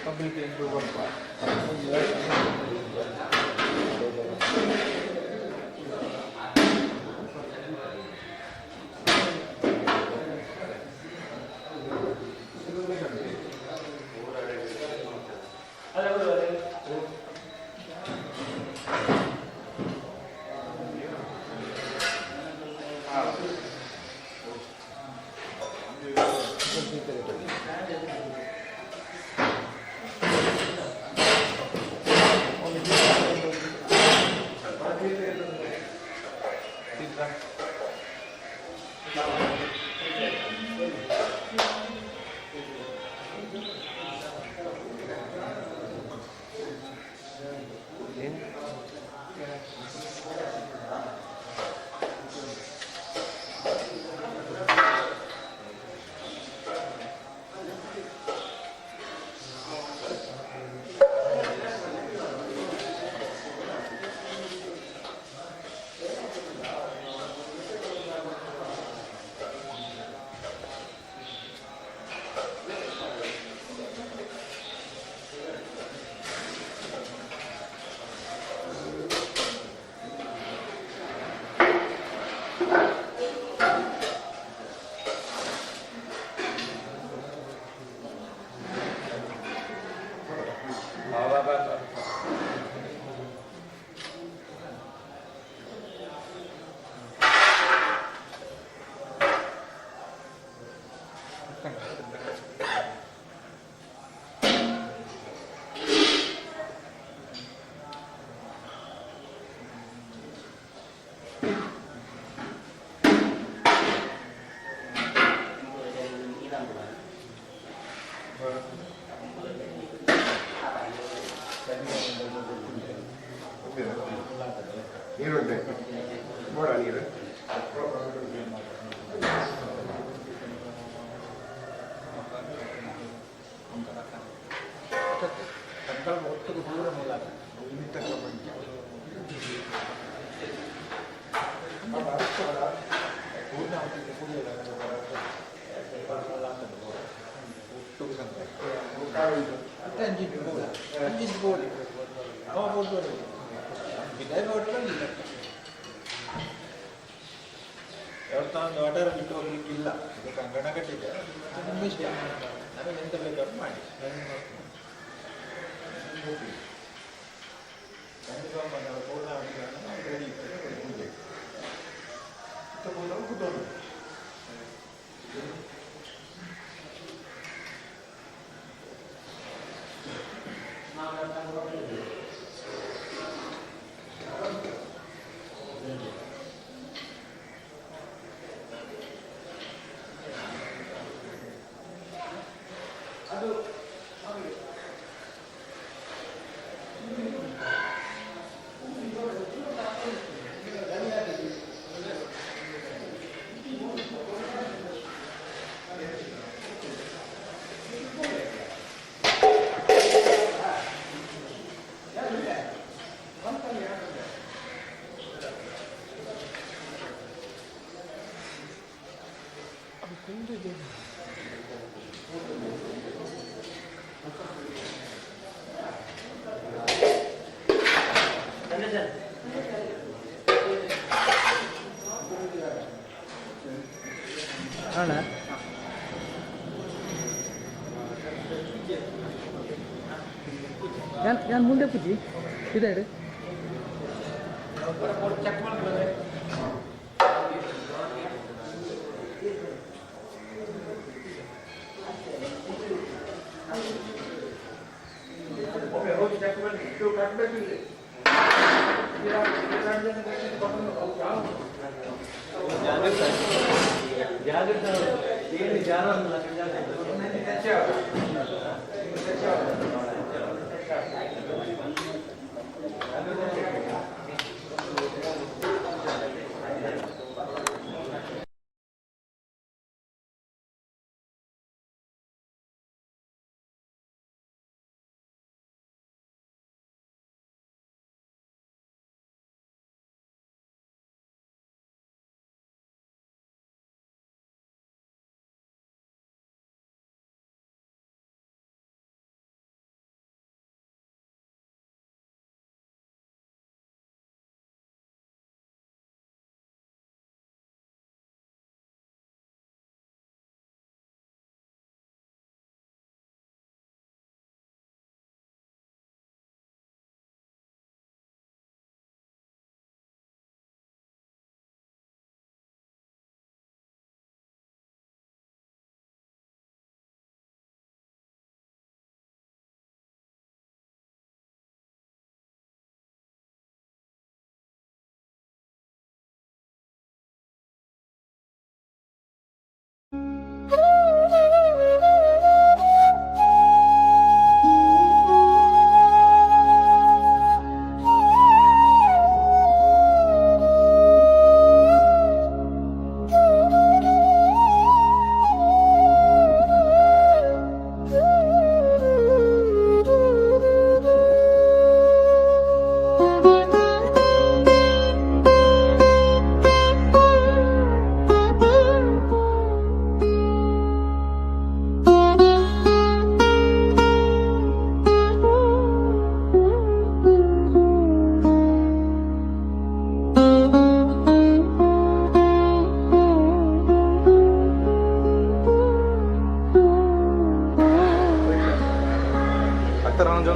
Public improve ನೀರುಂಟೆ ಬೋಡ ನೀರು. ಒಟ್ಟುಗು ದೂರ ಮೂಲ. ಅಂಚಿಂಚು ಬೋಡಿ ಅವ ಬೋಡು ಬಿದಾಯ ಬೋಡು. ದೇವಸ್ಥಾನದ ಆರ್ಡರ್ ಬಿಟ್ಟು ಹೋಗ್ಲಿಕ್ಕಿಲ್ಲ. ಇದು ಕಂಕಣ ಕಟ್ಟಿದೆ, ಅದು ನಿಮ್ಮ ಇಷ್ಟ. ನನಗೆ ಎಂತ ಬೇಕಾದ್ರೂ ಮಾಡಿ. ಪೂರ್ಣ ರೆಡಿ ಇರ್ತದೆ ಪೂಜೆಗೆ. ಕೂತ್ಕೊಂಡು. ಅಣ್ಣ, ഞാൻ ഞാൻ ಮುಂದೆ ಪೂಜಿ ಇದೆ. ಜಾಗ್ರತೆ ಏನು ಜಾರ. ಎತ್ತರ ನಾನು.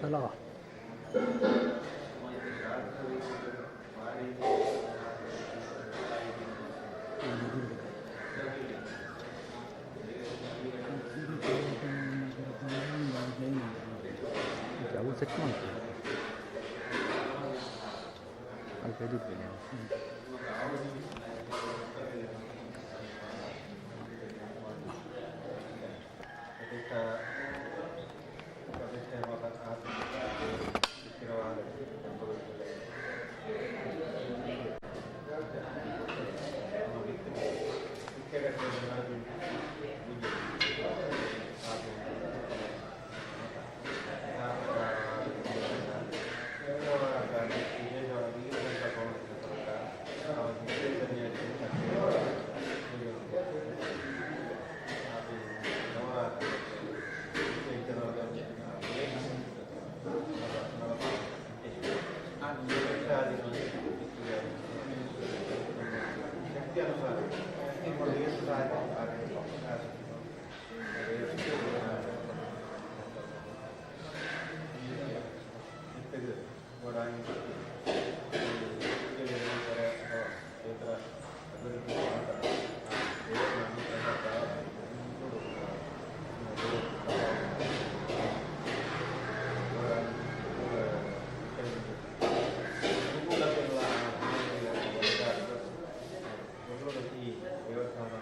ಹಲೋ. ಅವು ಸೆಟ್ ಮಾಡ್ತೀವಿ ಅಲ್ಲಿ ಎಡಿಟ್. ಶಕ್ತಿ ಅನುಸಾರ. ಈ ದೇವಸ್ಥಾನ.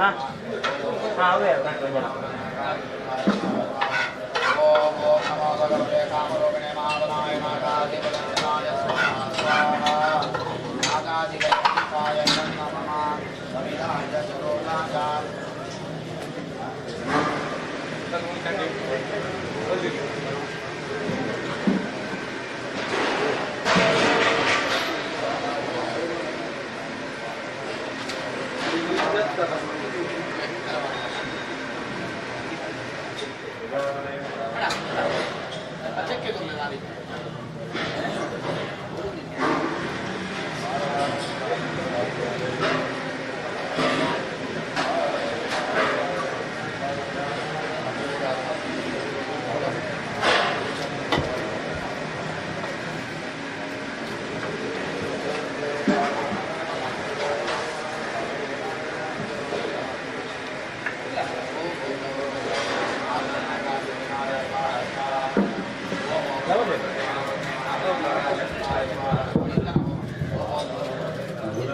ಹಾಂ ಹಾಂ ಅವೇ. ಓಂ ಓಂ ನಮೋ.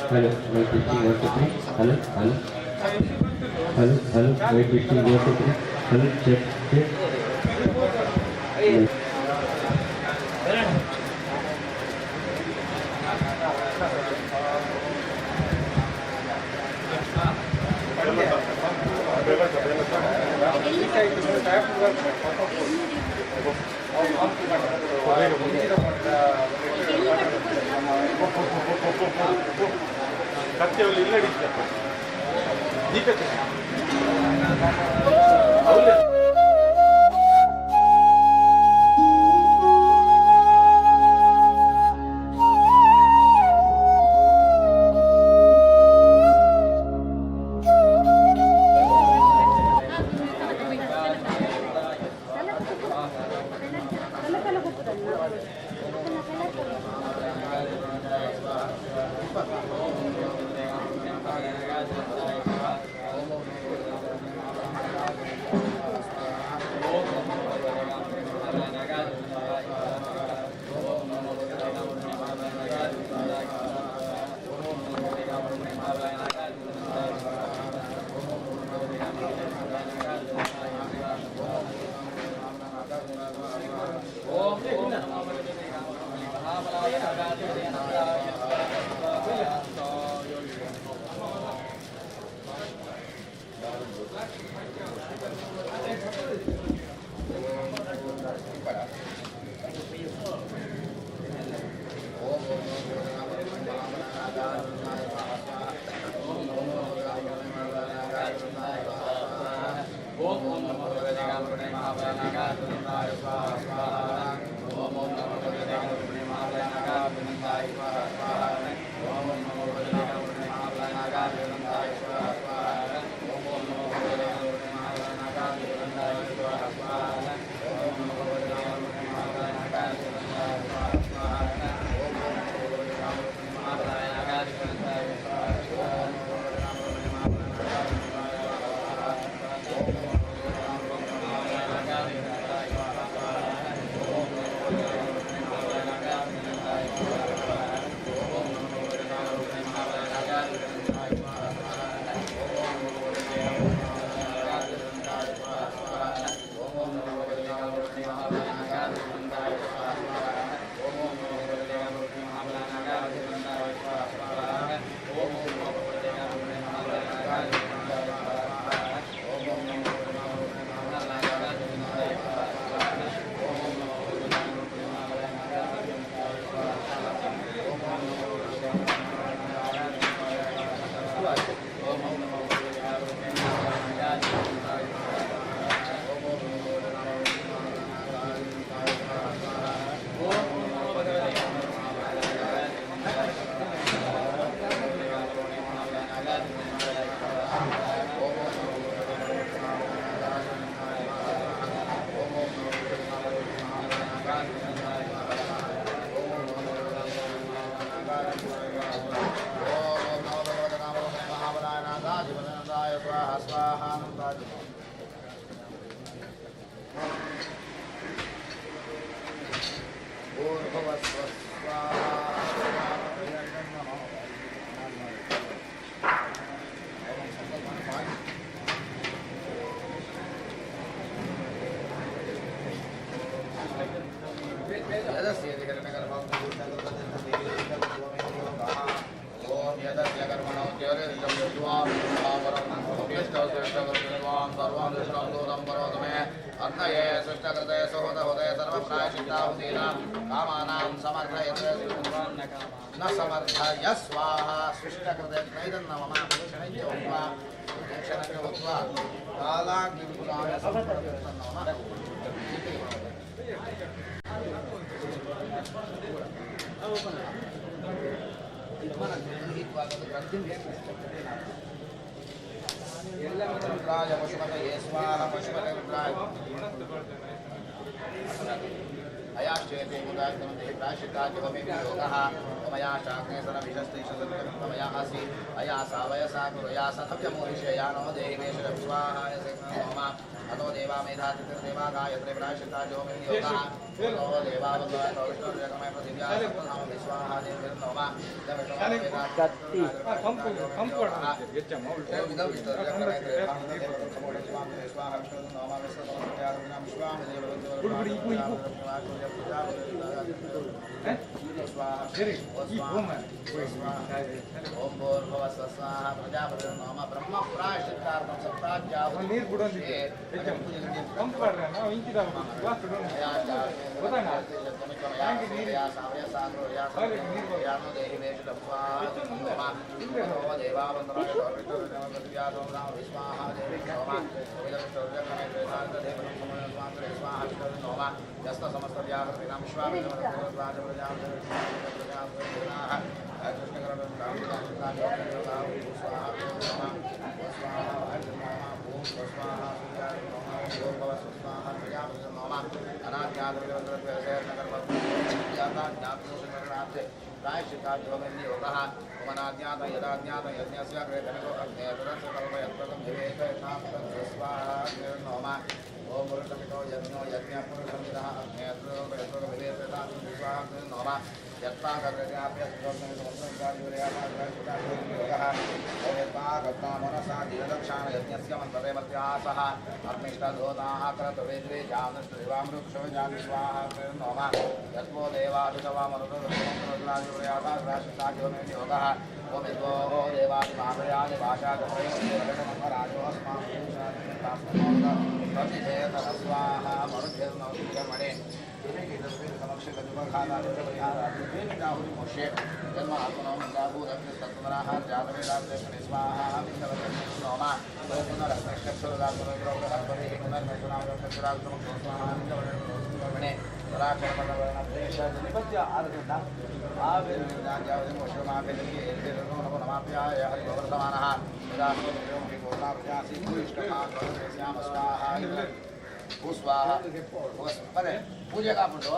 Hello, mic testing 1 2 3. Hello, hello. Hello, hello, mic testing 1 2 3. Hello, check, check. ಕತ್ತೆಯಲ್ಲಿ ಇಲ್ಲ अग्नये सृष्टकृते सुहृदहुदय सर्वप्रायश्चित्ताहुतीनां कामानां समर्थयते न समर्थय स्वाहा सृष्टकृते नैदन्न मम दक्षिणञ्च उक्त्वा दक्षिणञ्च उक्त्वा कालाग्निरुद्राय समर्थयते रुद्राय पशुपतये स्वाहा पशुपते रुद्राय अयाश्चेते मुदास्तमन्ते प्राशिताजवमे योगः मया चाग्नेसरविशस्तेषसत्यमया असि अया सा वयसा कुरुया सथव्यमोहिषया नो देहि मेषरं स्वाहाय मम अतो देवा मेधातिथिर्देवा गायत्रे प्राशिताजवमे योगः अतो देवा विष्णुर्जगमय पृथिव्या सप्तधाम विश्वाहा देवीर्नोम ఓం భూర్భువస్వ స్వాహ ప్రజాపతిర్నామ బ్రహ్మ ప్రాయశ్చిత్తార్థం సప్తాజ్యాహుతి ನೀರು ಬಿಡೊಂದಿದೆ ಪಂಪ್ ಮಾಡ್ರೆ ನಾವು ಇಂಚಿದ पूजे कापुंडु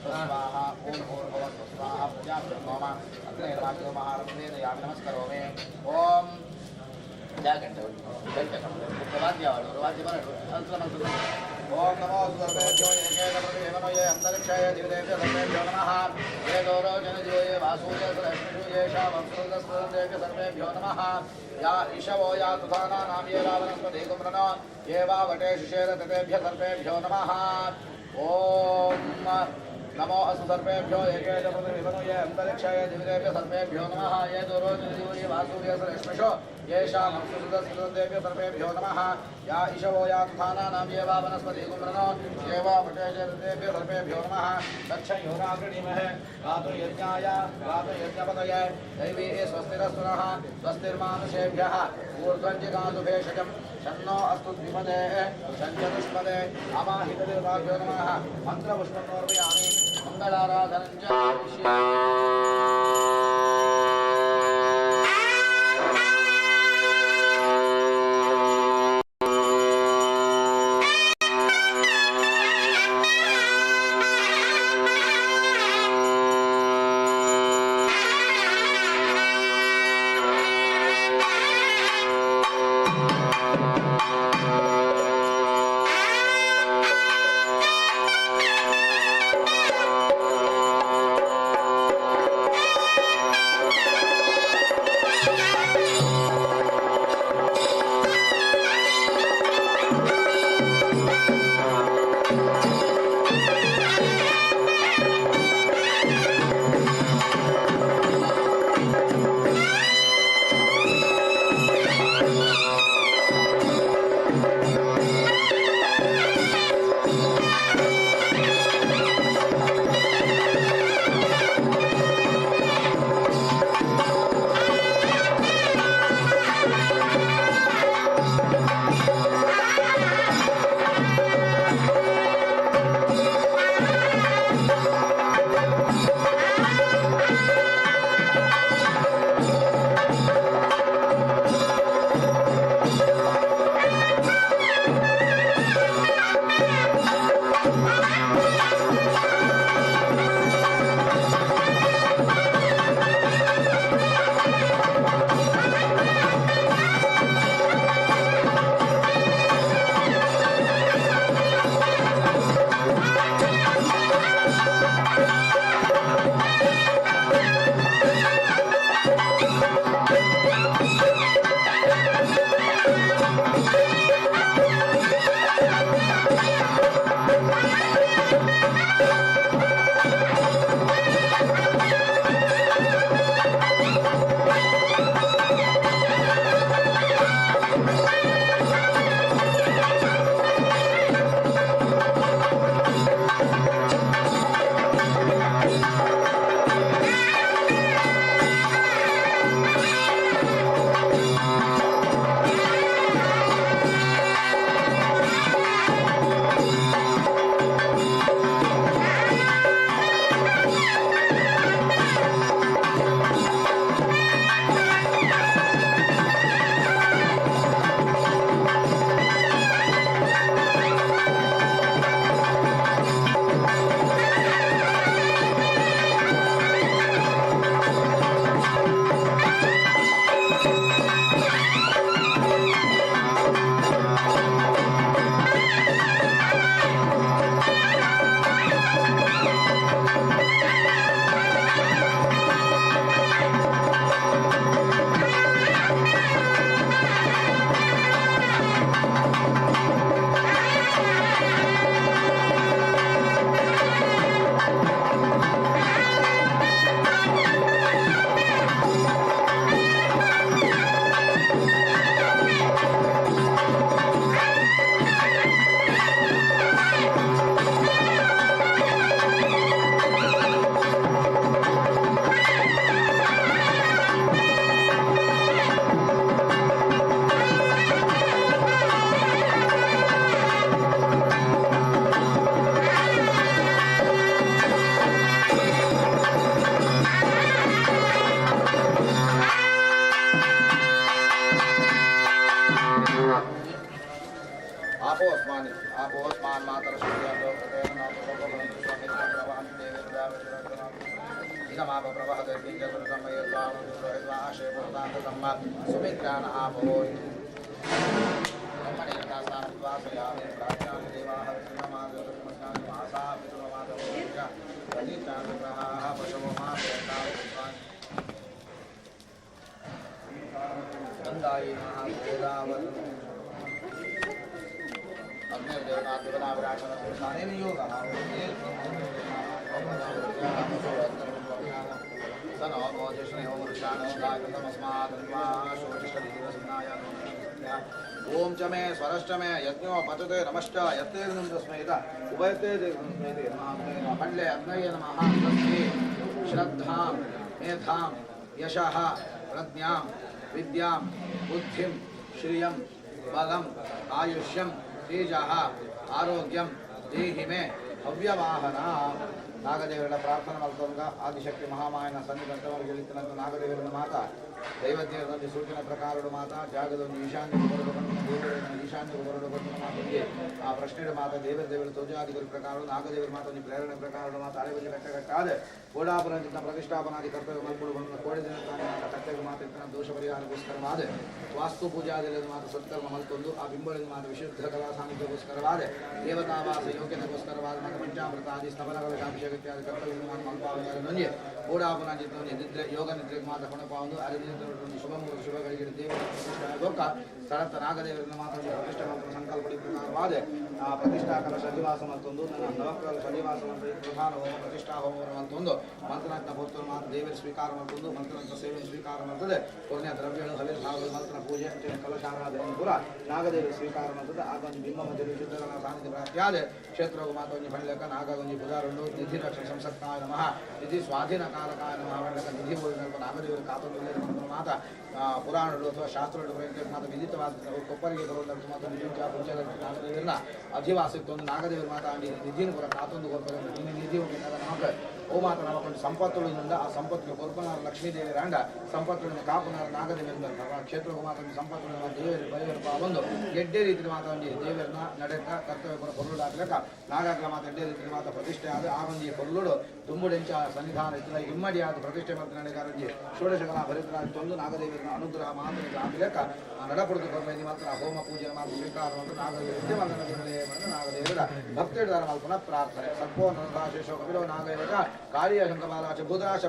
स्वाहा ओम भूर्भुवः स्वाहा प्रजापतिर्नमः अग्नेर्वाक्यो महारत्नेन यामि नमस्करोमि ओम ಜಾಗಂಟೆ ಗಂಟೆ ವಾದ್ಯ ವಾದ್ಯ ಬರ ಓಂ ನಮೋ ಸರ್ವೇಭ್ಯೋ ಏಕೇನ ಪ್ರತಿವೇಮನೋಯೇ ಅಂತರಿಕ್ಷಾಯ ದಿವ್ಯದೇವ್ಯ ಸರ್ವೇಭ್ಯೋ ನಮಃ ಯೇ ಗೌರವಜನಜೋಯೇ ವಾಸೂಯ ಸರಶ್ಮಿಷೂಯೇಷಾ ವಂಶೋದಸ್ವದೇವ್ಯ ಸರ್ವೇಭ್ಯೋ ನಮಃ ಯಾ ಇಷವೋ ಯಾ ತುಥಾನಾನಾಂ ಯೇ ವಾ ವನಸ್ಪತಿ ಕುಮ್ರನೋ ಯೇ ವಾ ವಟೇ ಶಿಶೇರ ತದೇಭ್ಯ ಸರ್ವೇಭ್ಯೋ ನಮಃ ಓಂ ನಮೋ ಅಸ್ತು ಸರ್ವೇಭ್ಯೋ ಏಕೇನ ಪ್ರತಿವೇಮನೋಯೇ ಅಂತರಿಕ್ಷಾಯ ದಿವ್ಯದೇವ್ಯ ಸರ್ವೇಭ್ಯೋ ನಮಃ ಯೇ ದೂರೋಜನಜೋಯೇ ವಾಸೂಯ ಸರಶ್ಮಿಷೋ येषां हंसुसुदस्कृतदेव्य सर्वेभ्यो नमः या इषवो या तुथानानां ये वा वनस्पति कुम्रनो ये वा वटेशेभ्य सर्वेभ्यो नमः दक्षयोरागृणीमहे गातुर्यज्ञाय गातुर्यज्ञपतये दैवी स्वस्तिरस्तु नः स्वस्तिर्मानुषेभ्यः ऊर्ध्वञ्जिगातुभेषजं शन्नो अस्तु द्विपदे शञ्चतुष्पदे अमाहितदेवाभ्यो नमः मन्त्रपुष्पं समर्पयामि मङ्गलाराधनं च करिष्ये। Thank ಇದಮಾಪ ಪ್ರವಹದ ಸುಮಿತ್ರಾನ ಆಪೋ ಓಂ ಚ ಮೇ ಸ್ವರಶ್ಚ ಮೇ ಯಜ್ಞೋ ಪಚತೆ ನಮಶ್ಚ ಯತ್ತೇ ತಸ್ಮೈತ ಉಭಯತೆ ತಸ್ಮೈತೆ ನಮಃ ಪಂಡ್ಲೆ ಅಗ್ನಯೇ ನಮಃ ತಸ್ಮೈ ಶ್ರದ್ಧಾಂ ಮೇಧಾಂ ಯಶಃ ಪ್ರಜ್ಞಾಂ ವಿದ್ಯಾಂ ಬುದ್ಧಿಂ ಶ್ರಿಯಂ ಬಲಂ ಆಯುಷ್ಯಂ ತೇಜಃ ಆರೋಗ್ಯಂ ದೇಹಿ ಮೇ ಹವ್ಯವಾಹನ. ನಾಗದೇವರ ಪ್ರಾರ್ಥನೆ ಮಲ್ತೊಂಗ ಆದಿಶಕ್ತಿ ಮಹಾಮಾಯನ ಸನ್ನಿಧಂತವರಿಗೆ ನಾಗದೇವರನ ಮಾತ ದೈವಜ್ಞರಲ್ಲಿ ಸೂಚನೆ ಪ್ರಕಾರಡು ಮಾತ ಜಾಗದೊಂದು ಈಶಾನ್ಯಕ್ಕೆ ಬರಡು ದೇವರನ್ನು ಈಶಾನ್ಯಕ್ಕೆ ಬರಡು ಮಾತೊಂದಿಗೆ ಆ ಪ್ರಶ್ನೆಯ ಮಾತ ದೇವರ ದೇವರ ತೋಜಾದಿಗಳ ಪ್ರಕಾರ ನಾಗದೇವರ ಮಾತೊಂದು ಪ್ರೇರಣೆ ಪ್ರಕಾರಡು ಮಾತ ಅರೆಬಲ್ಲಿ ಕಟ್ಟಕಟ್ಟಾದ ಕೋಡಾಪುರ ಪ್ರತಿಷ್ಠಾಪನಾದಿ ಕರ್ತವ್ಯ ಮಲ್ಪಡು ಬಂದ ಕೋಡಿ ದಿನ ಮಾತ ಕರ್ತವ್ಯ ಮಾತ ದೋಷ ಪರಿಹಾರಕ್ಕೋಸ್ಕರವಾದ ವಾಸ್ತು ಪೂಜಾದಿಗಳ ಮಾತು ಸತ್ಕರ್ಮ ಮಲ್ತೊಂದು ಆ ಬಿಂಬಳಿನ ಮಾತು ವಿಶುದ್ಧ ಕಲಾ ಸಾನ್ನಿಧ್ಯಕ್ಕೋಸ್ಕರವಾದ ದೇವತಾವಾಸ ಯೋಗ್ಯತೆಗೋಸ್ಕರವಾದ ಮಾತ ಪಂಚಾಮೃತ ಆದಿ ಸ್ತವನಗಳ ಅಭಿಷೇಕ ಇತ್ಯಾದಿ ಕರ್ತವ್ಯ ಮಾತು ಮಲ್ಪಾವನೆ ಕೋಡಾಪುರ ನಿದ್ರೆ ಯೋಗ ನಿದ್ರೆಗೆ ಮಾತ ಕೊಣಪಾವುದು ಅರಿವಿನ ಶುಭ ಶುಭಗಳಿಗೆ ದೇವರ ಪ್ರತಿಷ್ಠಾ ಸ್ಥಳತ್ತ ನಾಗದೇವರನ್ನು ಮಾತ್ರ ಪ್ರತಿಷ್ಠೆ ಮಾತ್ರ ಸಂಕಲ್ಪ ಪ್ರಕಾರವಾದ ಆ ಪ್ರತಿಷ್ಠಾ ಕಲಶ ಅಧಿವಾಸ ಮತ್ತೊಂದು ನನ್ನ ನವಕಲಶ ಅಧಿವಾಸ ಮಂತ್ರ ಪ್ರಧಾನ ಹೋಮ ಪ್ರತಿಷ್ಠಾ ಹೋಮ ಅಂತೊಂದು ಮಂತ್ರನಾಥ ಪುತ್ರ ಮಾತ್ರ ದೇವರ ಸ್ವೀಕಾರ ಮತ್ತೊಂದು ಮಂತ್ರನಾಥ ಸೇವೆ ಸ್ವೀಕಾರ ಮಾಡ್ತದೆ ಪುಣ್ಯ ದ್ರವ್ಯಗಳು ಹವಿರ್ಭಾವಗಳು ಮಂತ್ರ ಪೂಜೆ ಕಲಶಾರಾಧನೆ ಪುರ ನಾಗದೇವರ ಸ್ವೀಕಾರ ಮಾಡ್ತದೆ. ಆಗ ಒಂದು ಬಿಂಬ ಮಧ್ಯೆ ವಿಶುದ್ಧಗಳ ಸಾನ್ನಿಧ್ಯ ಪ್ರಾಪ್ತಿಯಾದ ಕ್ಷೇತ್ರವು ಮಾತೊಂಜಿ ಫಳ್ಳಕ ನಾಗಗೊಂಜಿ ಬುಧಾರುಂಡು ನಿಧಿ ರಕ್ಷ ಸಂಸಕ್ತಾಯ ನಮಃ ನಿಧಿ ಸ್ವಾಧೀನ ಕಾರಕಾಯ ನಮಃ ಫಳ್ಳಕ ನಿಧಿ ನಾಗದೇವರ ಕಾತೊಂದು ಮಾತ ಪುರಾಣಗಳು ಅಥವಾ ಶಾಸ್ತ್ರಗಳು ಮಾತ ವಿದಿತವಾದ ಕೊಪ್ಪರಿಗೆ ಬರುವಂಥ ಮಾತ ನಿಜ ಪುಂಚ ನಾಗದೇವರನ್ನ ಅಧಿವಾಸಕ್ಕೊಂದು ನಾಗದೇವರ ಮಾತ ನಿಧಿನ ಪುರ ಕಾತೊಂದು ಕೊರ್ಪರ ನಿಧಿ ನಮಕ ಓ ಮಾತ ನಮಕೊಂಡು ಸಂಪತ್ತುಳಿಂದ ಆ ಸಂಪತ್ತು ಕೊರ್ಪನಾರ ಲಕ್ಷ್ಮೀದೇವಿ ರಾಂಡ ಸಂಪತ್ತುಳಿನ ಕಾಪುನಾರ ನಾಗದೇವರಿಂದ ಕ್ಷೇತ್ರವು ಮಾತ ಸಂಪತ್ತುಳಿನ ದೇವರು ಬೈವರಪ್ಪ ಒಂದು ಎಡ್ಡೆ ರೀತಿಯ ಮಾತ ಒಂದು ದೇವರನ್ನ ನಡೆತ ಕರ್ತವ್ಯ ಪುರ ಪೊರುಳು ಹಾಕ್ಲಕ್ಕ ನಾಗಾಗ್ಲ ಮಾತ ಎಡ್ಡೆ ರೀತಿಯ ಮಾತ ಪ್ರತಿಷ್ಠೆ ಆದ ಆ ಒಂದು ಪೊರುಳುಡು ತುಂಬುಡೆಂಚ ಸನ್ನಿಧಾನ ಇತ್ತು ಇಮ್ಮಡಿಯಾದ ಪ್ರತಿಷ್ಠೆ ಮತ್ತು ನಡೆಗಾರಂಜಿ ಷೋಡಶಕಲಾ ಭರಿತರಾಜ್ ತೊಂದು ನಾಗದೇವರನ್ನ ಅನುಗ್ರಹ ಮಾತ್ರ ಹಾಕ್ಲಕ್ಕ ನಡಪುಡಿದು ಕೊರ್ಮೇದಿ ಮಾತ್ರ ಹೋಮ ಪೂಜೆ ಮಾತ್ರ ಸ್ವೀಕಾರ ಮತ್ತು ನಾಗದೇವರ ನಾಗದೇವರ ಭಕ್ತಿದಾರ ಮಲ್ಪನ ಪ್ರಾರ್ಥನೆ ಸರ್ಪೋ ನರಶೇಷೋ ಕಪಿಲೋ ನಾಗದೇವರ ಕಾಳಿಯ ಶಂಕಮಾಲಾಚ ಭೂತರಾಶ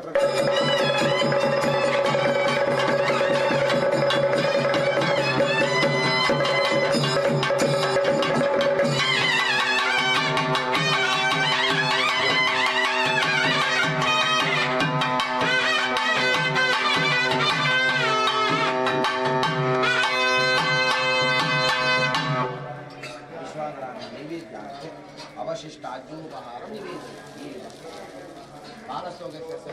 ಅವಶಿಷ್ಟಾಜ್ಯೋಪಹಾರ ನಿವೇದಯಾಮಿ. ಮಾನಸೋಗತ್ಯಸ್ಯ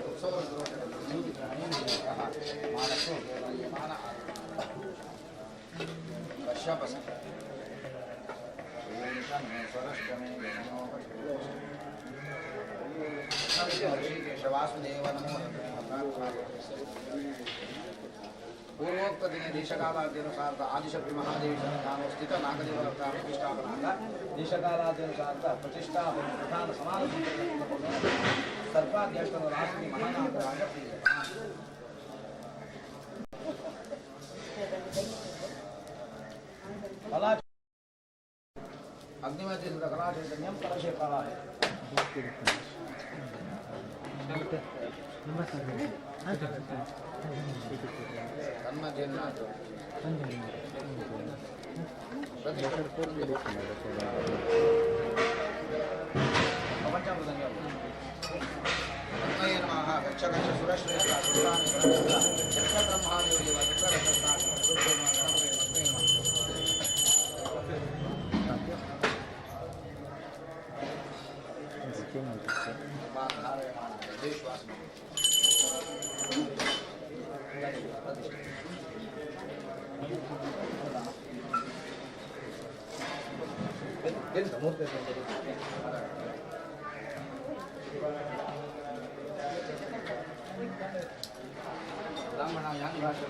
ಮಾನಸೋ ಮಾನ ಕಶ್ಯಪಸ ಋಷಿಕೇಶ ವಾಸುದೇವ ನಮೋ ಪೂರ್ವೋಕ್ತ ದಿನ ದೇಶಕಾಲಾದ್ಯನುಸಾರದ ಆದಿಶಕ್ತಿ ಮಹಾದೇವಿ ಸನ್ನಿಧಾನೋ ಸ್ಥಿತ ನಾಗದೇವರ ಪ್ರತಿಷ್ಠಾಪನಾಂಗ ದೇಶಕಾಲಾದ್ಯನುಸಾರದ ಪ್ರತಿಷ್ಠಾಪನ ಪ್ರಧಾನ ಸಮಾನ ಸರ್ಪಾಧ್ಯಕ್ಷರ ರಾಶಿ ಮಹಾನಾಗರಾಜ ಕಲಾ ಅಗ್ನಿಮಧ್ಯದ ಕಲಾ ಚೈತನ್ಯಂ ಕಲಶೆ ಕಲಾ ಗಚ್ಚ ಗಚ್ಚ ಸುರಶ್ರೇಷ್ಠ ಸುರಾಣಿ ಚಕ್ರ ಬ್ರಹ್ಮಾದೇವ ಚಕ್ರ ಬ್ರಾಹ್ಮಣ ಯಾಂಗ್ ಭಾಷೆ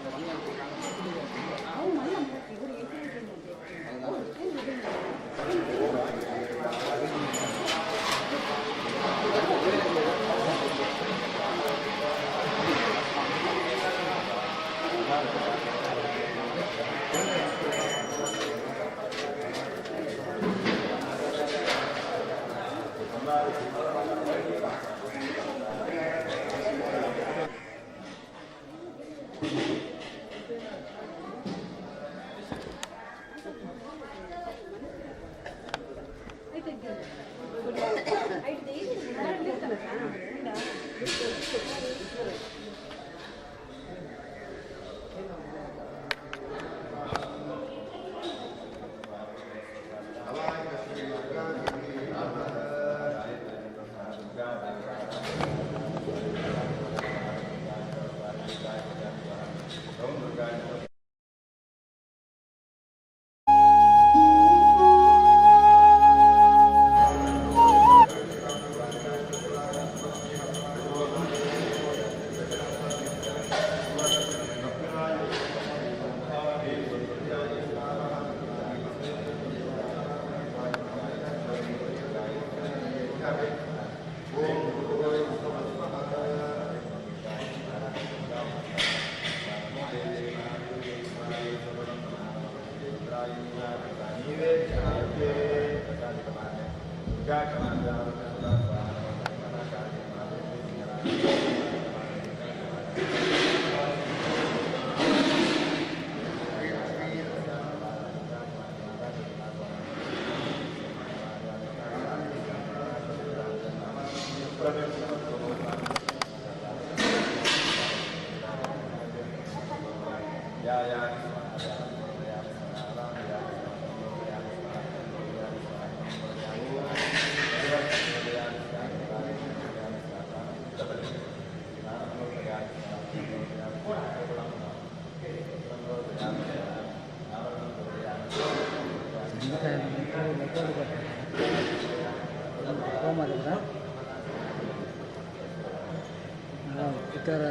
ಇತರ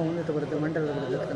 ಉನ್ನತ ಬರುತ್ತೆ ಮಂಡಲ ಬರುತ್ತೆ.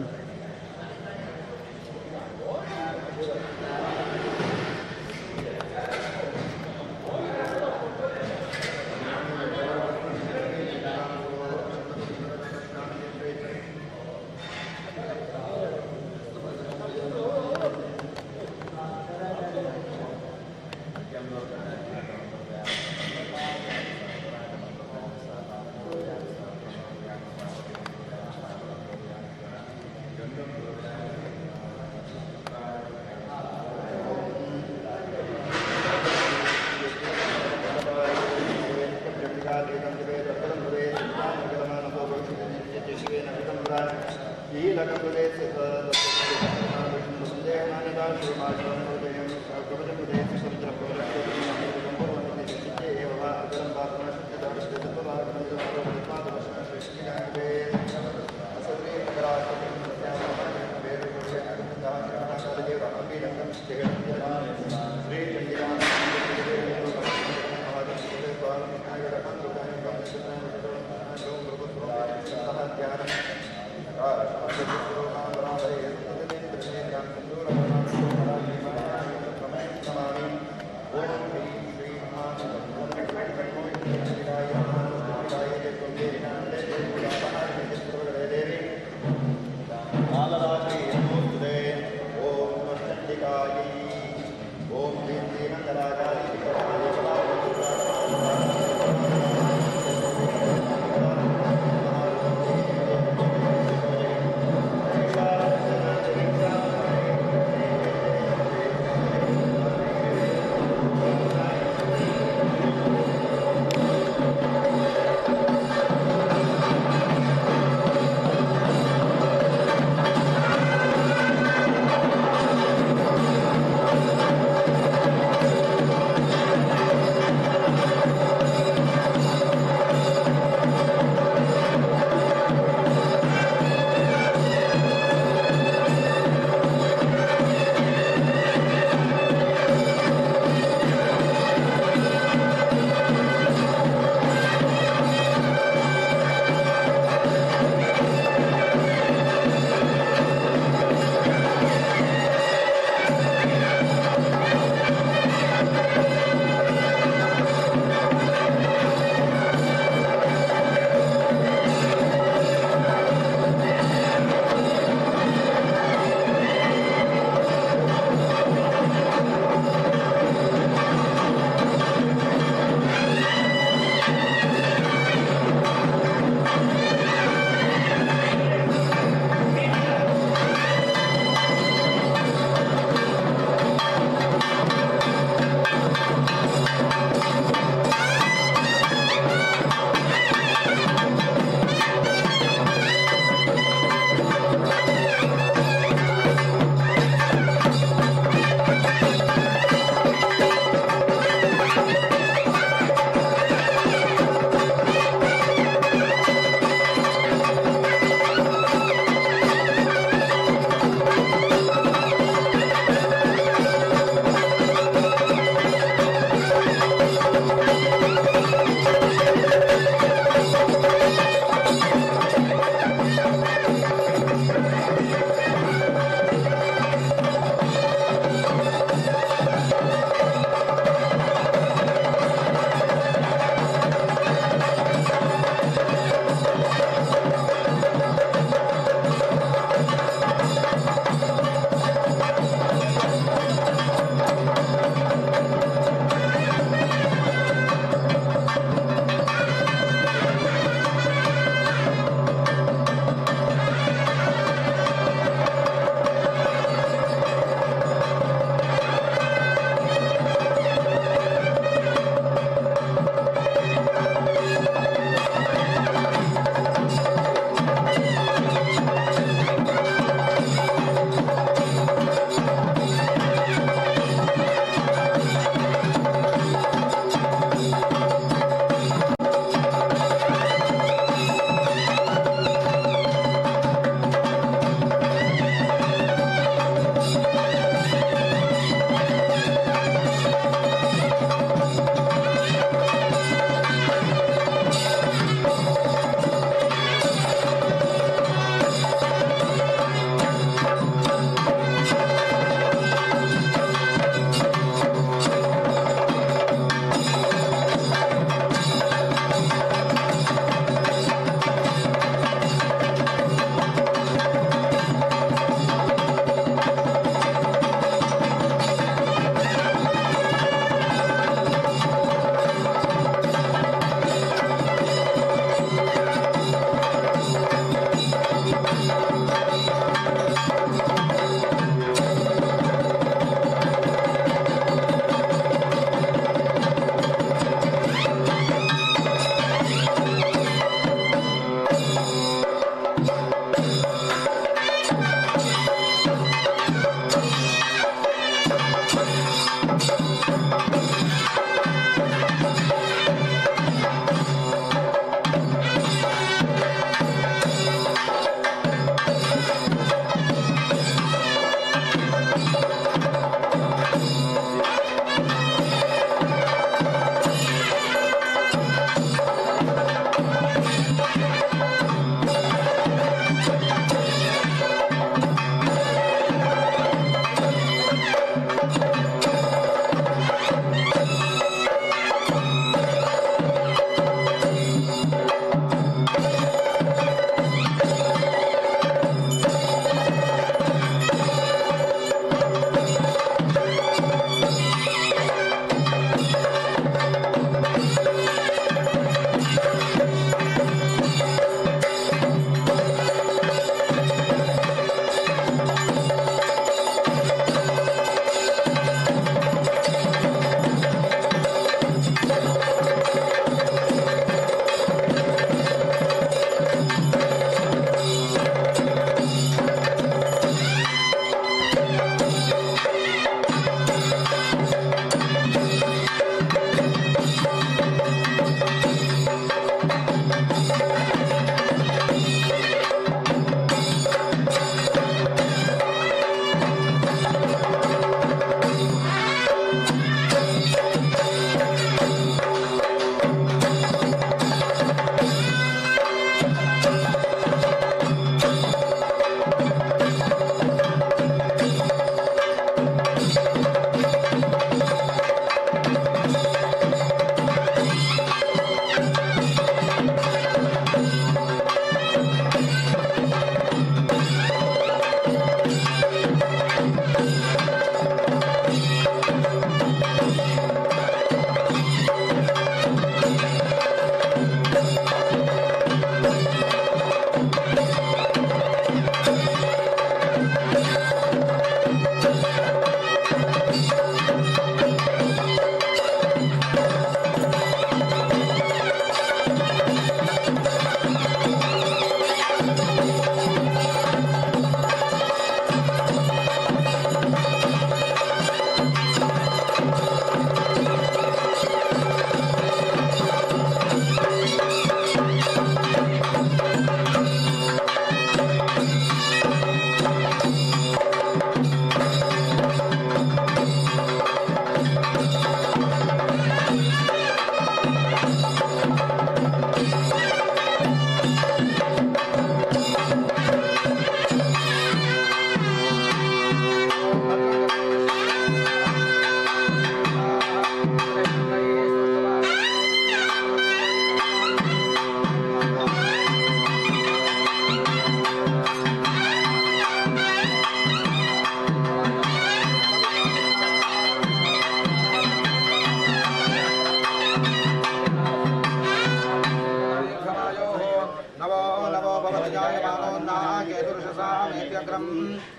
प्रत्यग्रं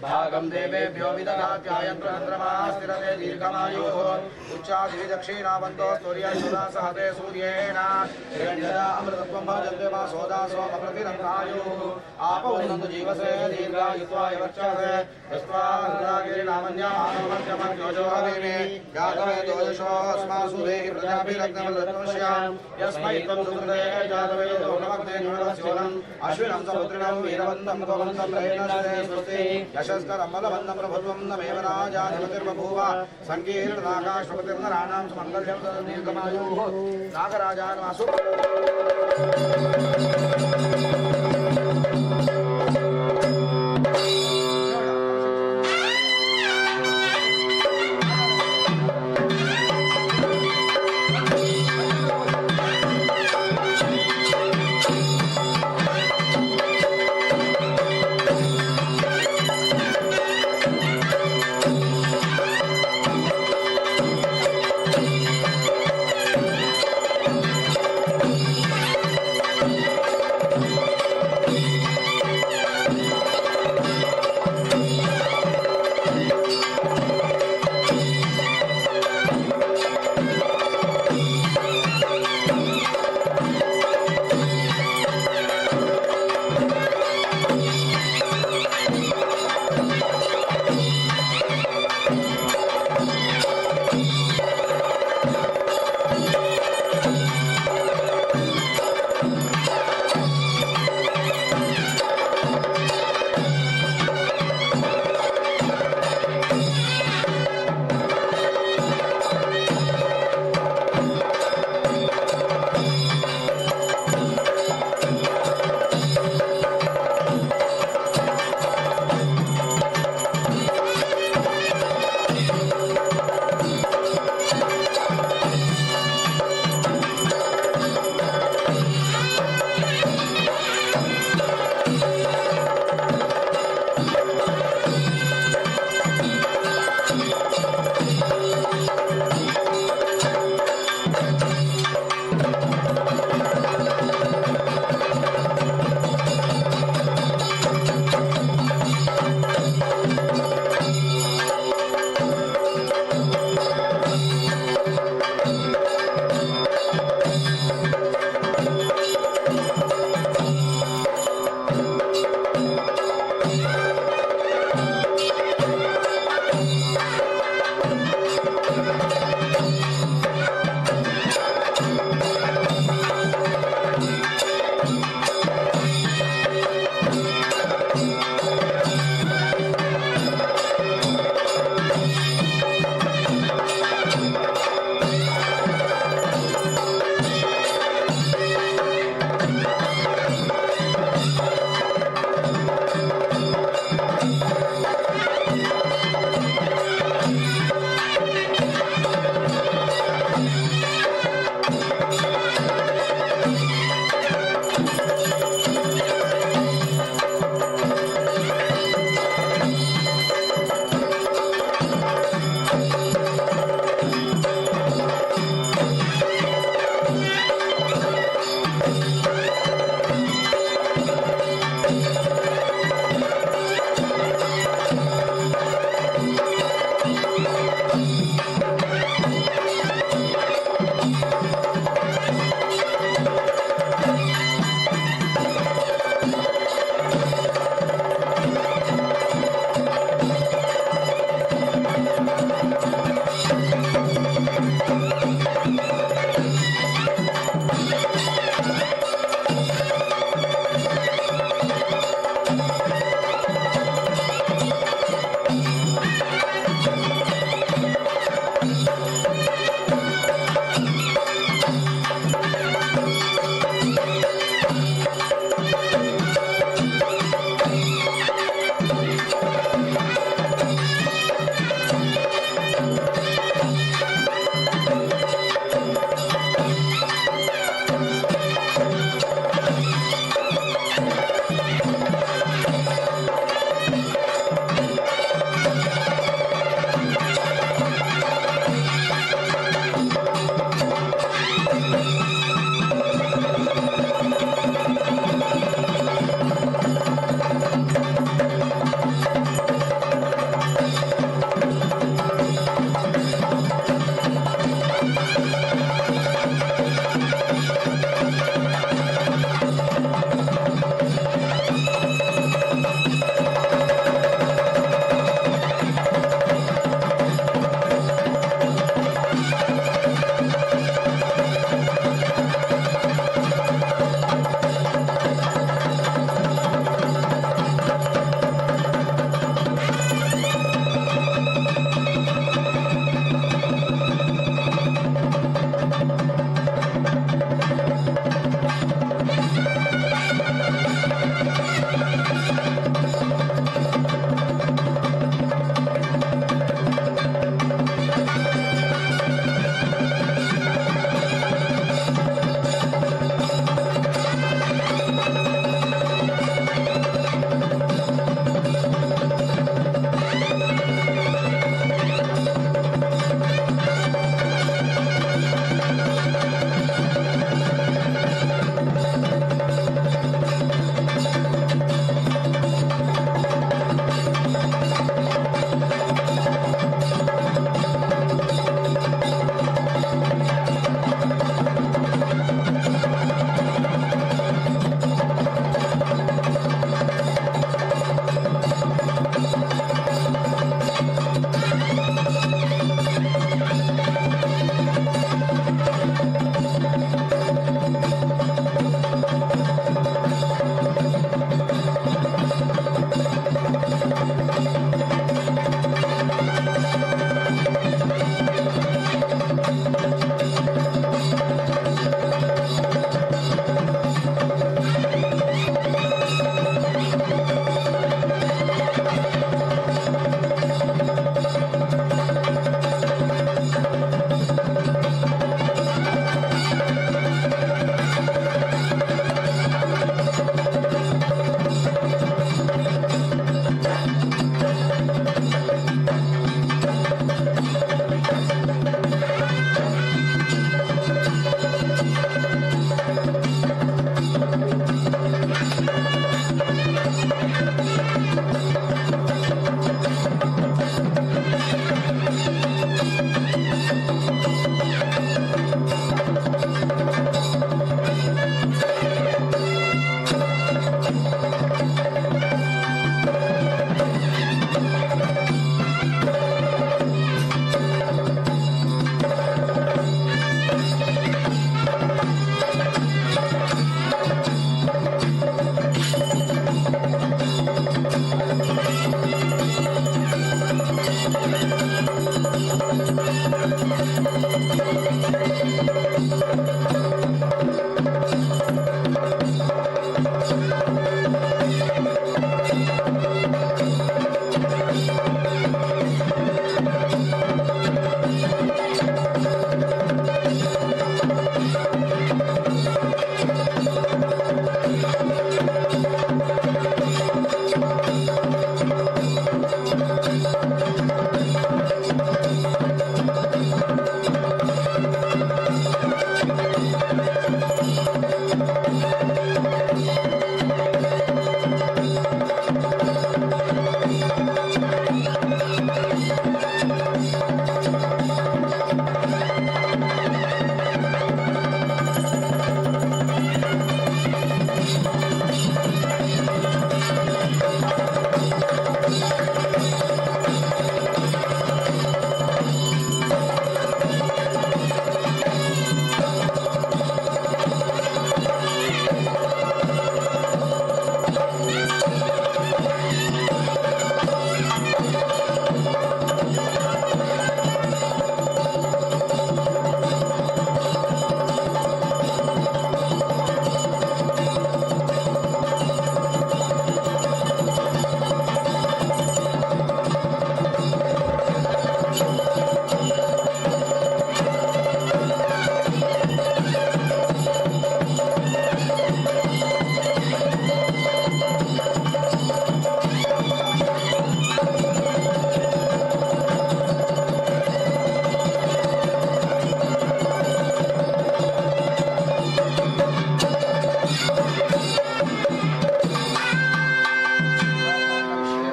भागं देवेभ्यो विदधात्यायन्त्रचन्द्रमा स्थिरते दीर्घमायुः उच्चादिवि दक्षिणावन्तो स्तूर्यशुरा सहते सूर्येण हिरण्यदा अमृतत्वं भजन्ते मा सोदा सोमप्रतिरन्तायुः आप उन्नन्तु जीवसे दीर्घायुत्वाय वर्चसे यस्त्वा हृदागिरिनामन्यामानवमर्त्यमर्त्योजो हवीमि जातवेदो यशोऽस्मासु देहि प्रजाभिरग्नवलत्वश्याम् यस्मै त्वं सुकृते जातवेदो नमग्ने न्यूनस्योनम् अश्विनं समुद्रिणं वीरवन्तं गोवन्तं प्रेणस्ते स्वस्ति यशस्करं बलवन्तं प्रभुत्वं नमेव राजाधिपतिर्बभूव सङ्कीर्णनागाश्वपतिर्नराणां सुमङ्गल्यं दीर्घमायुः नागराजानमासु।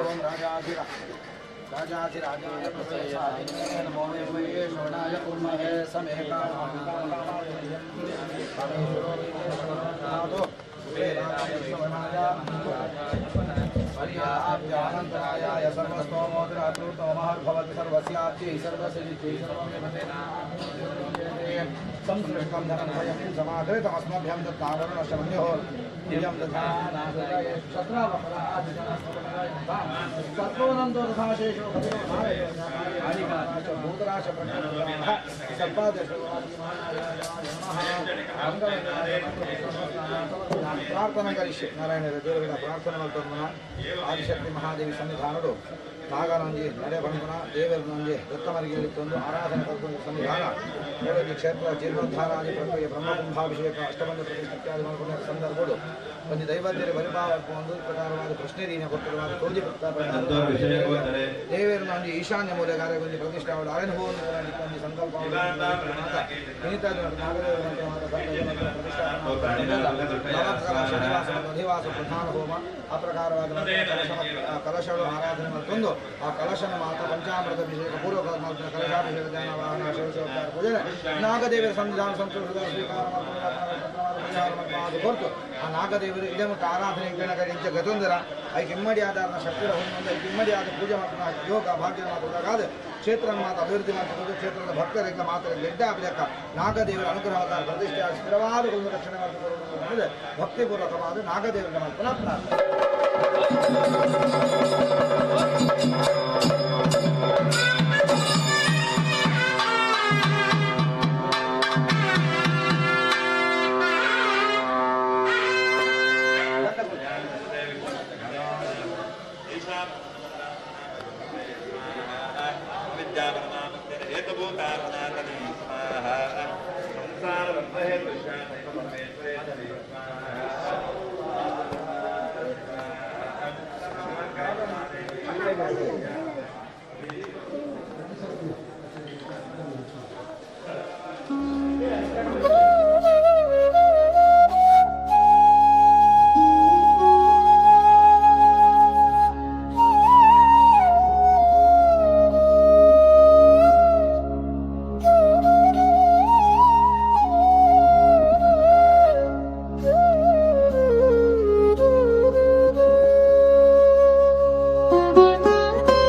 ಓಂ ರಾಜಾಧಿರ ರಾಜಾಧಿರಾಜಾಯ ಪ್ರಸೇಸಾಯ ನಮೋ ವೈ ಶ್ರವಣಾಯ ಕುರ್ಮಹೇ ಸಮೇಕಾನಂತರಾಯ ಸರ್ವಸ್ತೋಮೋದರಾತೃತೋಮಹರ್ಭವತಿ ಸರ್ವಸ್ಯಾಪ್ತಿ ಸರ್ವಸಿದ್ಧಿ ಸಂಸೃಷ್ಟಂ ಧನಂ ಭಯಂ ಸಮಾಧೃತಮಸ್ಮಭ್ಯಂ ದತ್ತಾವರುಣಶಮನ್ಯೋः ನಿಜಂ ದಧಾನಾಸತ್ರೋನಂದೋ ತಥಾಶೇಷೋ ಭೂತರಾಶ ಪ್ರಾರ್ಥನಾ ಕರಿಷ್ಯೆ. ನಾರಾಯಣ ದೇವರ ಪ್ರಾರ್ಥನೆ ಮಲ್ತೊಂದನ. ಆದಿಶಕ್ತಿ ಮಹಾದೇವಿ ಸನ್ನಿಧಾನಡು ನಾಗನೊಂಜಿ ನಡೆ ಬಂಧನ ದೇವರನೊಂಜಿ ದತ್ತಮರಿಗೆಯಲ್ಲಿ ತಂದು ಆರಾಧನೆ ಕಲ್ಪನೆ ಸನ್ನಿಧಾನ ಮೂರನೇ ಕ್ಷೇತ್ರ ಜೀರ್ಣೋದ್ಧಾರಾದಿ ಪ್ರಕ್ರಿಯೆ, ಬ್ರಹ್ಮಕುಂಭಾಭಿಷೇಕ, ಅಷ್ಟಬಂಧ ಪ್ರತಿಷ್ಠೆ ಇತ್ಯಾದಿ ಮಾಡಿಕೊಂಡ ಸಂದರ್ಭಗಳು ಒಂದು ದೈವಜ್ಞರ ಪರಿಭಾವಕ್ಕೆ ಒಂದು ಪ್ರಕಾರವಾದ ಪ್ರಶ್ನೆ ದೀನ ಕೊಟ್ಟಿರುವ ತೋಜಿ ದೇವರನ್ನ ಈಶಾನ್ಯ ಮೂಲೆಗಾರ ಒಂದು ಪ್ರತಿಷ್ಠೆ ಅವಳು ಅರಣ್ಯ ಒಂದು ಸಂಕಲ್ಪ ಶನಿವಾಸ ಮತ್ತು ಅಧಿವಾಸ ಪ್ರಧಾನ ಹೋಮ ಆ ಪ್ರಕಾರವಾದ ಕಲಶಗಳು ಆರಾಧನೆ ಮತ್ತೊಂದು ಆ ಕಲಶನ ಮಾತ ಪಂಚಾಮೃತ ಅಭಿಷೇಕ ಪೂರ್ವಕ ಕಲಶಾಭಿಷೇಕ, ಧ್ಯಾನ, ವಾಹನ, ಷೋಡಶೋಪಚಾರ ಪೂಜೆ, ನಾಗದೇವರ ಸನ್ನಿಧಾನ ಸಂತೋಷದ ಸ್ವೀಕಾರ ಕೊರತು ಆ ನಾಗದೇವರು ಇದೇ ಮತ್ತು ಆರಾಧನೆ ಗಣಕರಿಂಚ ಗತೊಂದರ ಐಕೆ ಇಮ್ಮಡಿ ಆಧಾರನ ಶಕ್ತಿರ ಹೊಂದೊಂದು ಐಕೆ ಇಮ್ಮಡಿ ಆದ ಪೂಜೆ ಮಾಡ್ತಾನ ಯೋಗ ಭಾಗ್ಯ ಮಾತಾದ ಕ್ಷೇತ್ರ ಮಾತು ಅಭಿವೃದ್ಧಿ ಮಾಡ್ತಿರೋದು. ಕ್ಷೇತ್ರದ ಭಕ್ತರಿಂದ ಮಾತ್ರ ಗೆಡ್ಡ ಲೆಕ್ಕ ನಾಗದೇವರ ಅನುಗ್ರಹದ ಪ್ರತಿಷ್ಠೆ ಸ್ಥಿರವಾದ ಒಂದು ರಕ್ಷಣೆ ಮಾಡಿಕೊಳ್ಳುವುದು ಭಕ್ತಿಪೂರ್ವಕವಾದ ನಾಗದೇವರ ಮಾಡ್ತಾನ ಪ್ರಾರ್ಥನೆ. Thank you.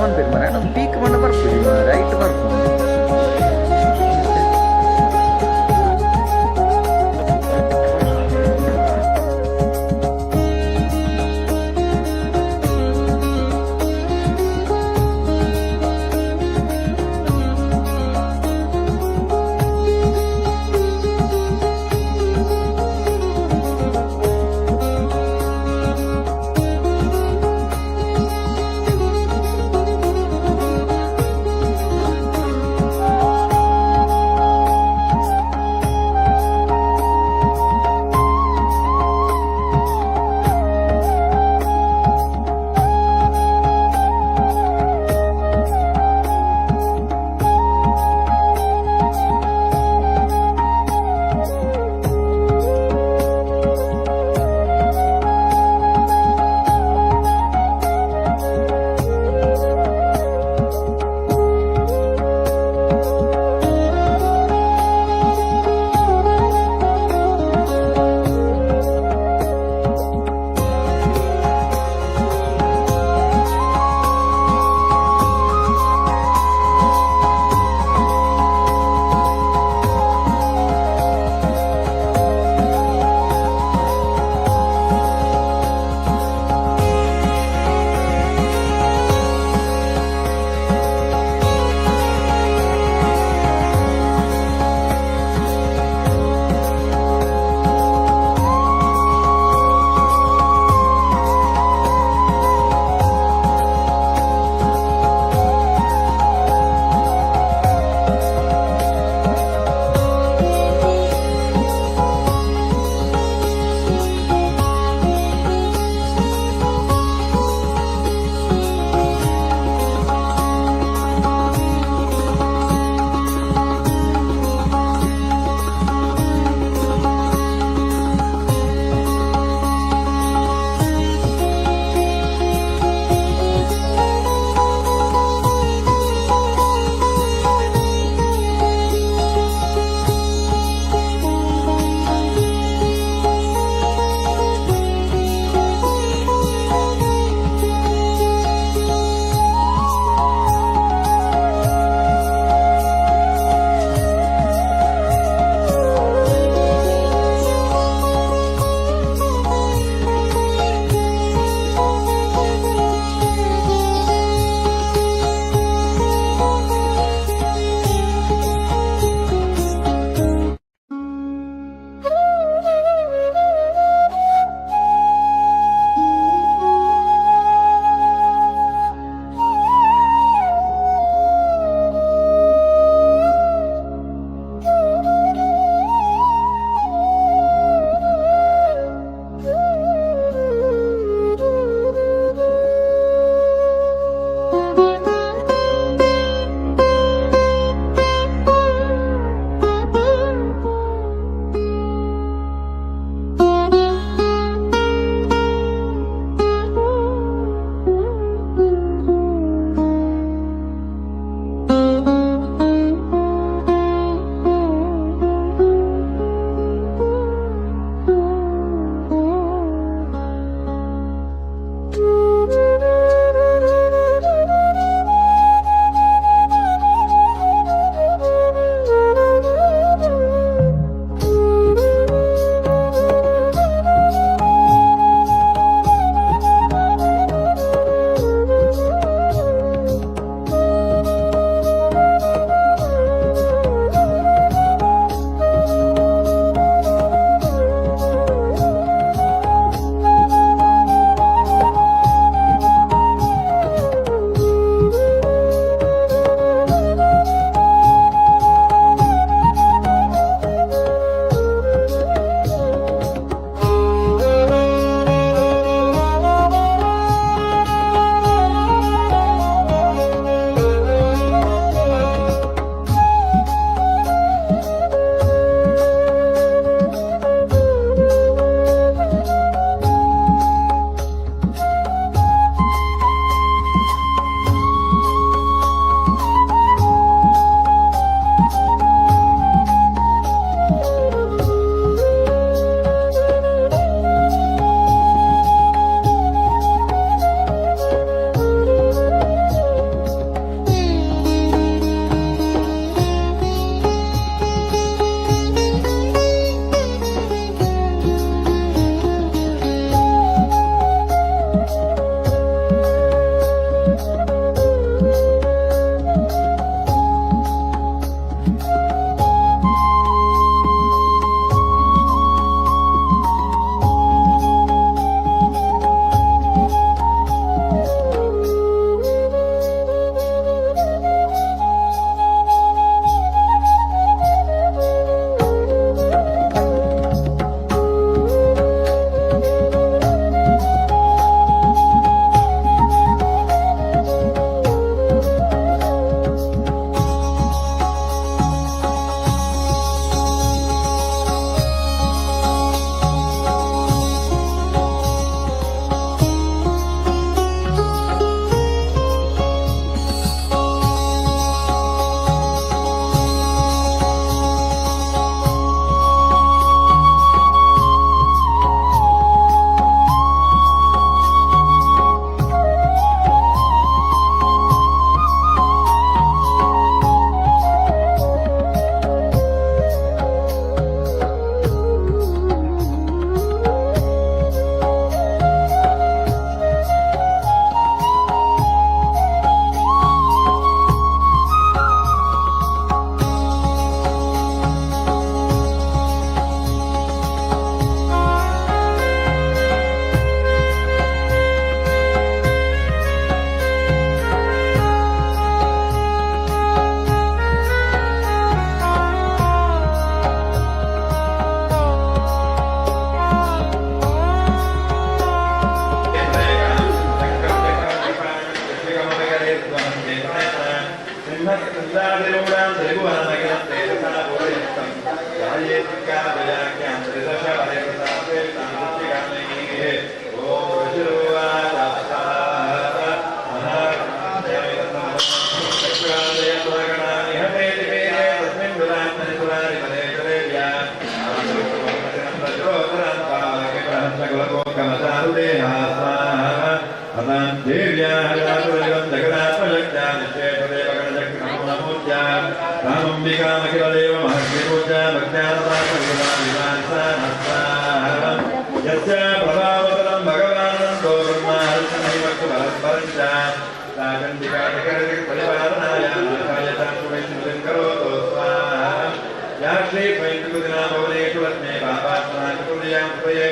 ಪನ್ಪೆರ್ ಮಾರ್ರೆ ಆಂಡ ಪೀಕ್ ಪಂಡ ಬರ್ಪುಜಿ ಮಾರ್ರೆ ಐಟ್ ಬರ್ಪುಂಡು.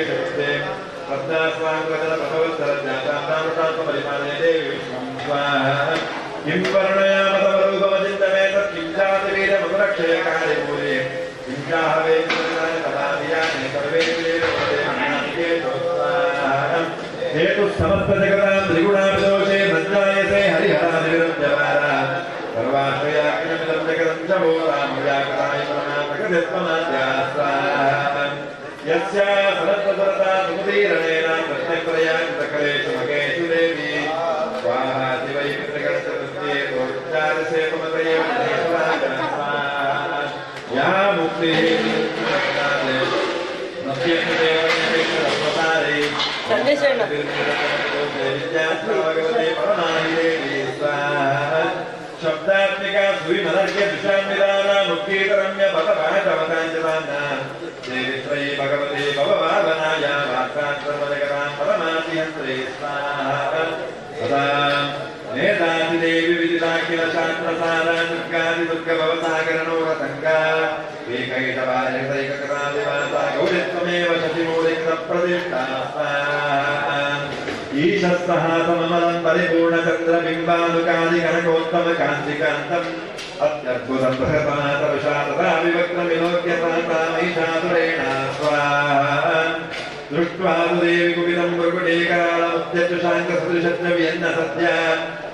ಚತುರ್ಥೆ ಪದ್ಮಾಸ್ವಾಂಗಜನ ದೇವಿ ಸ್ವಾಹ. ಕಿಂ ವರ್ಣಯಾಮತಮರೂಪಮಚಿन्तಮೇ ತತ್ ಕಿಂ ಚಾತಿವೀರಮಧುರಕ್ಷಯ ಕಾರ್ಯಪೂರೆ ಕಿಂ ಚಾಹವೇ ಸರ್ವೇ ಹೇತು ಸಮಸ್ತ ಜಗತಾಂ ತ್ರಿಗುಣಾಭಿದೋಷೇ ಸಜ್ಜಾಯತೆ ಹರಿಹರಾದಿವಿರುದ್ಧವಾರ ಸರ್ವಾಶ್ರಯಾಕಿರಮಿದಂ ಜಗದಂ ಚ ಭೋ ರಾಮವ್ಯಾಕರಾಯ ಪರಮಾ ಪ್ರಗತಿತ್ವಮಾದ್ಯಾ ಯಸ್ಯ ಸನತ್ತುರತಾ ಸುಮತೀರಣೇನ ಪ್ರತ್ಯಂತರಯಾ ಕೃತಕಲೇಶು ಮಗೇಶು ದೇವಿ ಸ್ವಾಹಾ ದಿವೈ ಪಿತೃಗಣಚತುರ್ಥೇ ಪ್ರೋಚ್ಚಾರಸೇ ಸ್ವಾಹಾ. ಯಾ ಮುಕ್ತಿಃ ಶಬ್ದಾತ್ಮಿಕಾ ಸುವಿಮಲರ್ಘ್ಯ ದಿಶಾನ್ವಿದಾನ ಮುಕ್ತೀತರಮ್ಯ ಪದಪಾಠವತಾಂಜಲಾನ ದೇವಿ ತ್ರಯೀ ಭಗವತಿ ಭವಭಾವನಾಯ ವಾರ್ತಾಂ ಸರ್ವಜಗತಾಂ ಪರಮಾತಿಯಂತ್ರೇ ಸ್ವಾಹಾ. ಸದಾ ನೇದಾತಿದೇವಿ ವಿದಿತಾಖಿಲ ಶಾಸ್ತ್ರಸಾರ ದುರ್ಗಾದಿ ದುರ್ಗ ಭವಸಾಗರನೋರತಂಗ ಏಕೈಕವಾಯಕೈಕಕರಾದಿವಾಸ ಗೌರಿತ್ವಮೇವ ಶಶಿಮೂಲಿಕೃತ ಪ್ರತಿಷ್ಠಾ ಸ್ವಾಹಾ. ಈಶಸ್ಸಃ ಸಮಮಲಂ ಪರಿಪೂರ್ಣಚಂದ್ರಬಿಂಬಾನುಕಾದಿ ಕನಕೋತ್ತಮ ಕಾಂತಿಕಾಂತಂ ಅತ್ಯದ್ಭುತಂ ಬೃಹತಮಾತರುಷಾ ತಥಾ ವಿವಕ್ತ ವಿಲೋಕ್ಯ ಮಹಿಷಾಸುರೇಣ ಸ್ವಾಹಾ. ದೃಷ್ಟ್ವಾ ತು ದೇವಿ ಕುಪಿತಂ ಭ್ರುಕುಟೀಕರಾಳಮುತ್ಯಚ್ಚುಶಾಂಕ ಸದೃಶದ್ರವ್ಯನ್ನ ಸತ್ಯ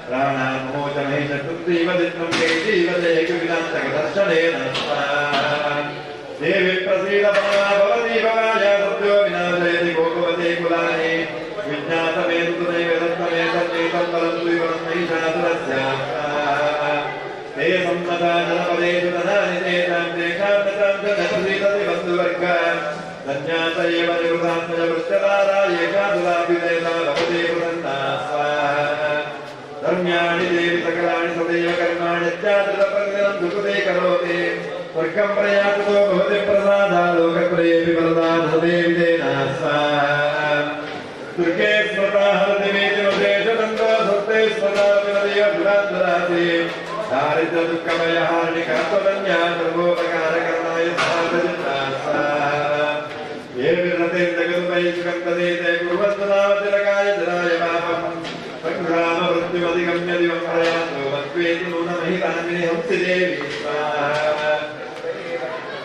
ಪ್ರಾಣಾನ್ಮೋಚ ಮಹಿಷಸ್ತುತ್ರೀವ ಚಿತ್ರಂ ಕೇಶೀವ ದೇಹಿವಿಲಾಂತಕ ದರ್ಶನೇನ ಸ್ವಾಹಾ. ದೇವಿ ಪ್ರಸೀದ ಪರಮಾ ಭವತಿ ಭವಾಯ ಸದ್ಯೋ ವಿನಾಶಯತಿ ಗೋಪವತೆ ಕುಲಾನಿ ವಿಜ್ಞಾತಮೇತು ನೈವ ದತ್ತಮೇತನ್ನೇತಂ ಬಲಂ ವಿವರಂ ಮಹಿಷಾಸುರಸ್ಯ ಸ್ವಾಹಾ. ते सम्मता जनपदेषु धनानि तेषां तेषां न तां च न प्रसीदति बन्धुवर्ग धन्यास एव निवृतात्मजवृत्यदारा एषा सुराभिदेता भवते प्रसन्ना स्वाहा. धर्म्याणि देवि सकलानि सदैव कर्माणि सुकृते करोति स्वर्गं प्रयाततो भवति प्रसादा लोकत्रयेऽपि वरदा सदेवि तेन स्वाहा. दुर्गे स्मृता हरति वेदिवशेषतन्त्रो सत्ते स्मृता विनदेव दुरान्तराति दारिद्र दुःखमयहारिणि कर्तव्या सर्वोपकारकरणाय साधजिता स्वाहा. ये विरते जगदुपै सुखं तदेते कुर्वन्तु नाम तिलकाय जराय पापं संग्रामवृत्तिमधिगम्य दिवं प्रयान्तो मत्वेति नूनमहितामिनि हंसि देवी स्वाहा.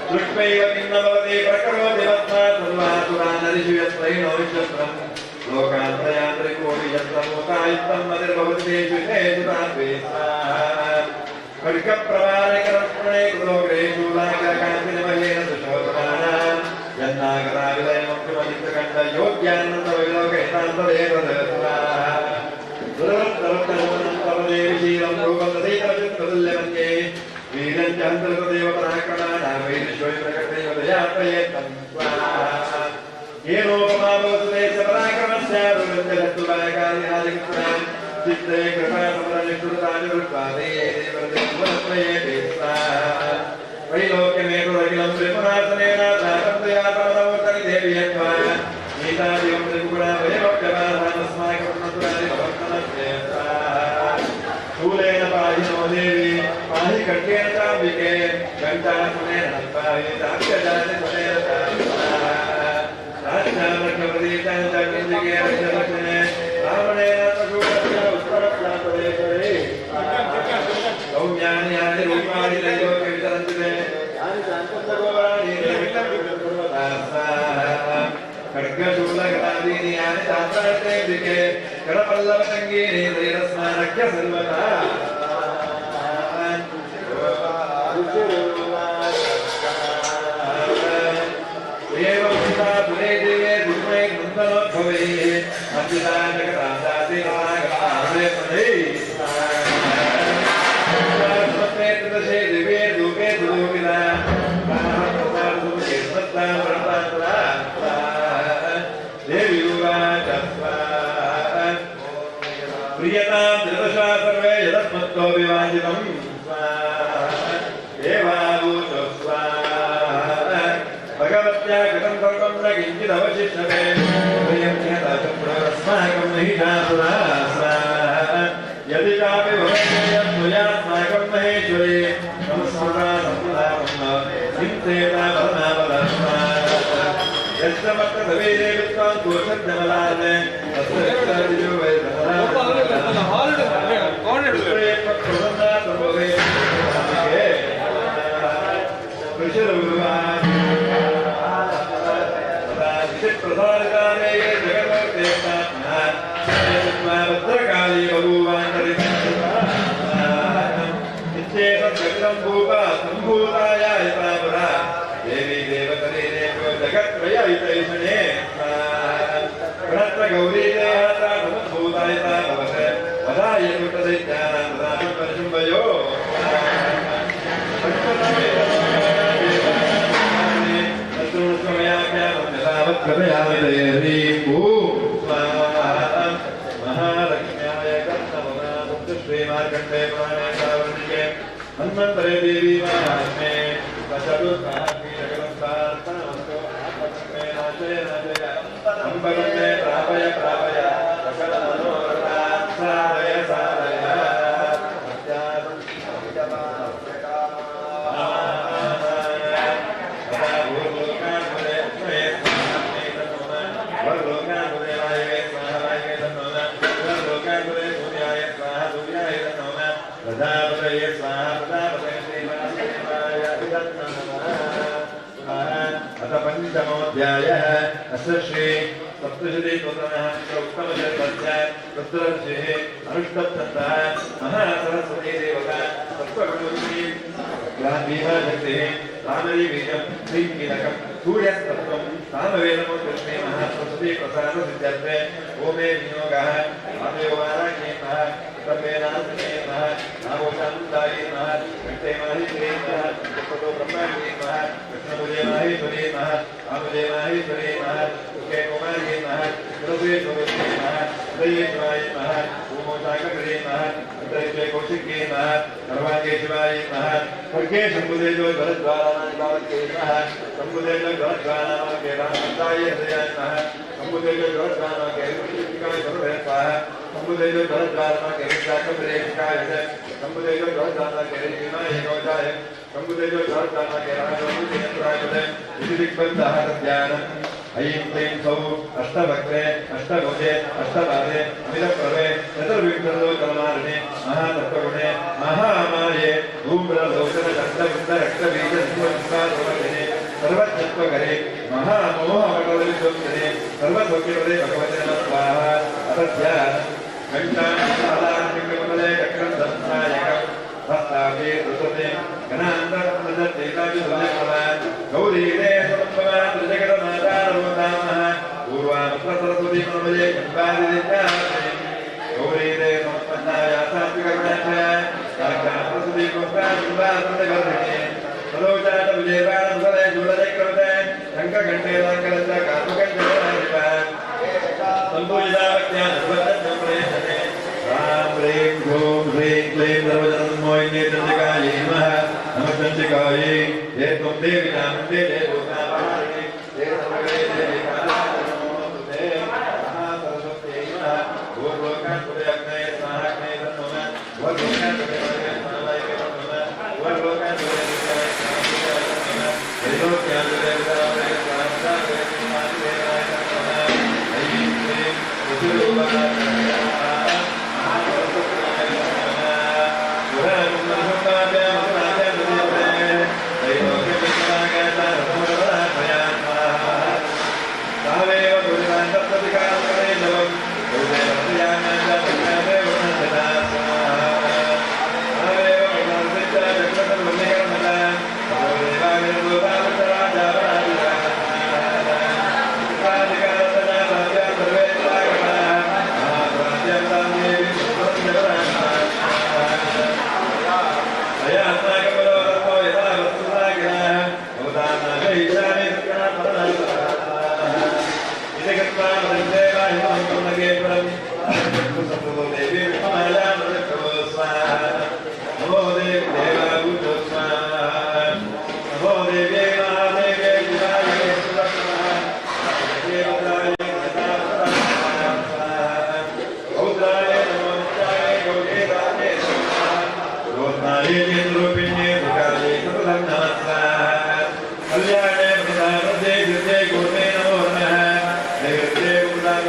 दृष्ट्वैव किं न भवति प्रकरोति भस्मा सर्वासुरानरिषु यत्रैणो विश्वत्रम् लोकान् प्रयान्त्रिकोटि यत्र मतिर्भवति तेषु तेषु तात्वे स्वाहा. खड्गप्रवारकरस्मणे कृतोग्रे शूलाकरकान्तिनिमहेन सुशोभमाना यन्नागराविलयमुक्तिमजितकण्ठ योग्यानन्दविलोकहितान्तदेव स्वाहा. दुरवत्तरत्तरवनं तव देवी शीलं रूपं तथैतचित्ततुल्यमन्ये वीरं च हन्तदेव पराक्रमाणां वैरिश्वै प्रकटेव दयाप्रयत्नं स्वाहा. येनोपमावसुते च पराक्रमस्य रूपं च शत्रुपायकादिहादिकृत्वां चित्ते कृपा समरनिष्ठुरतानि वृत्वा देवरते स्वाहा. त्रैलोक्यमेतदखिलं त्रिपुरासनेन प्रातन्तया तमदमूर्तनि देवी यत्त्वा गीतादिवं त्रिपुरा वयमप्यबाधानस्माकं भवत्तमस्ते स्वाहा. शूलेन पाहि नो देवी पाहि खड्गेन चाम्बिके घण्टासुनेन पाहि चाप्यजातिसुनेन स्वाहा. राष्ट्रामक्षप्रतीतां च कुञ्जिके रक्षलक्षणे रावणेन प्रसूतस्य उत्तरप्रान्तदेशे सौम्यानि यानि रूपाणि त्रैलोक्य वितरन्ति ते यानि चान्तगोपराणि स्वाहा. खड्गशूलगदादीनि यानि चात्राणि करपल्लवसङ्गीनि त्रैरस्मारक्ष्य सर्वदा. एवं पिता पुरे देवे गुरुमय नन्दनोद्भवैः अर्चिता जगतां दासे त्रिदशे दिव्ये धूपे धूपिता देवी उवाच स्वाहा. प्रियतां त्रिदशा सर्वे यदस्मत्तो विवाजितं स्वाहा. देवाभूतो स्वाहा. भगवत्या कृतं सर्वं न किञ्चिदवशिष्यते प्रियं ह्यदाशुप्रस्माकं महिषासुरा स्वाहा. यदि चापि भवत्ययं त्वयास्माकं महेश्वरे संस्मृता संस्मृता हिंसेता परमाबल स्वाहा. यस्य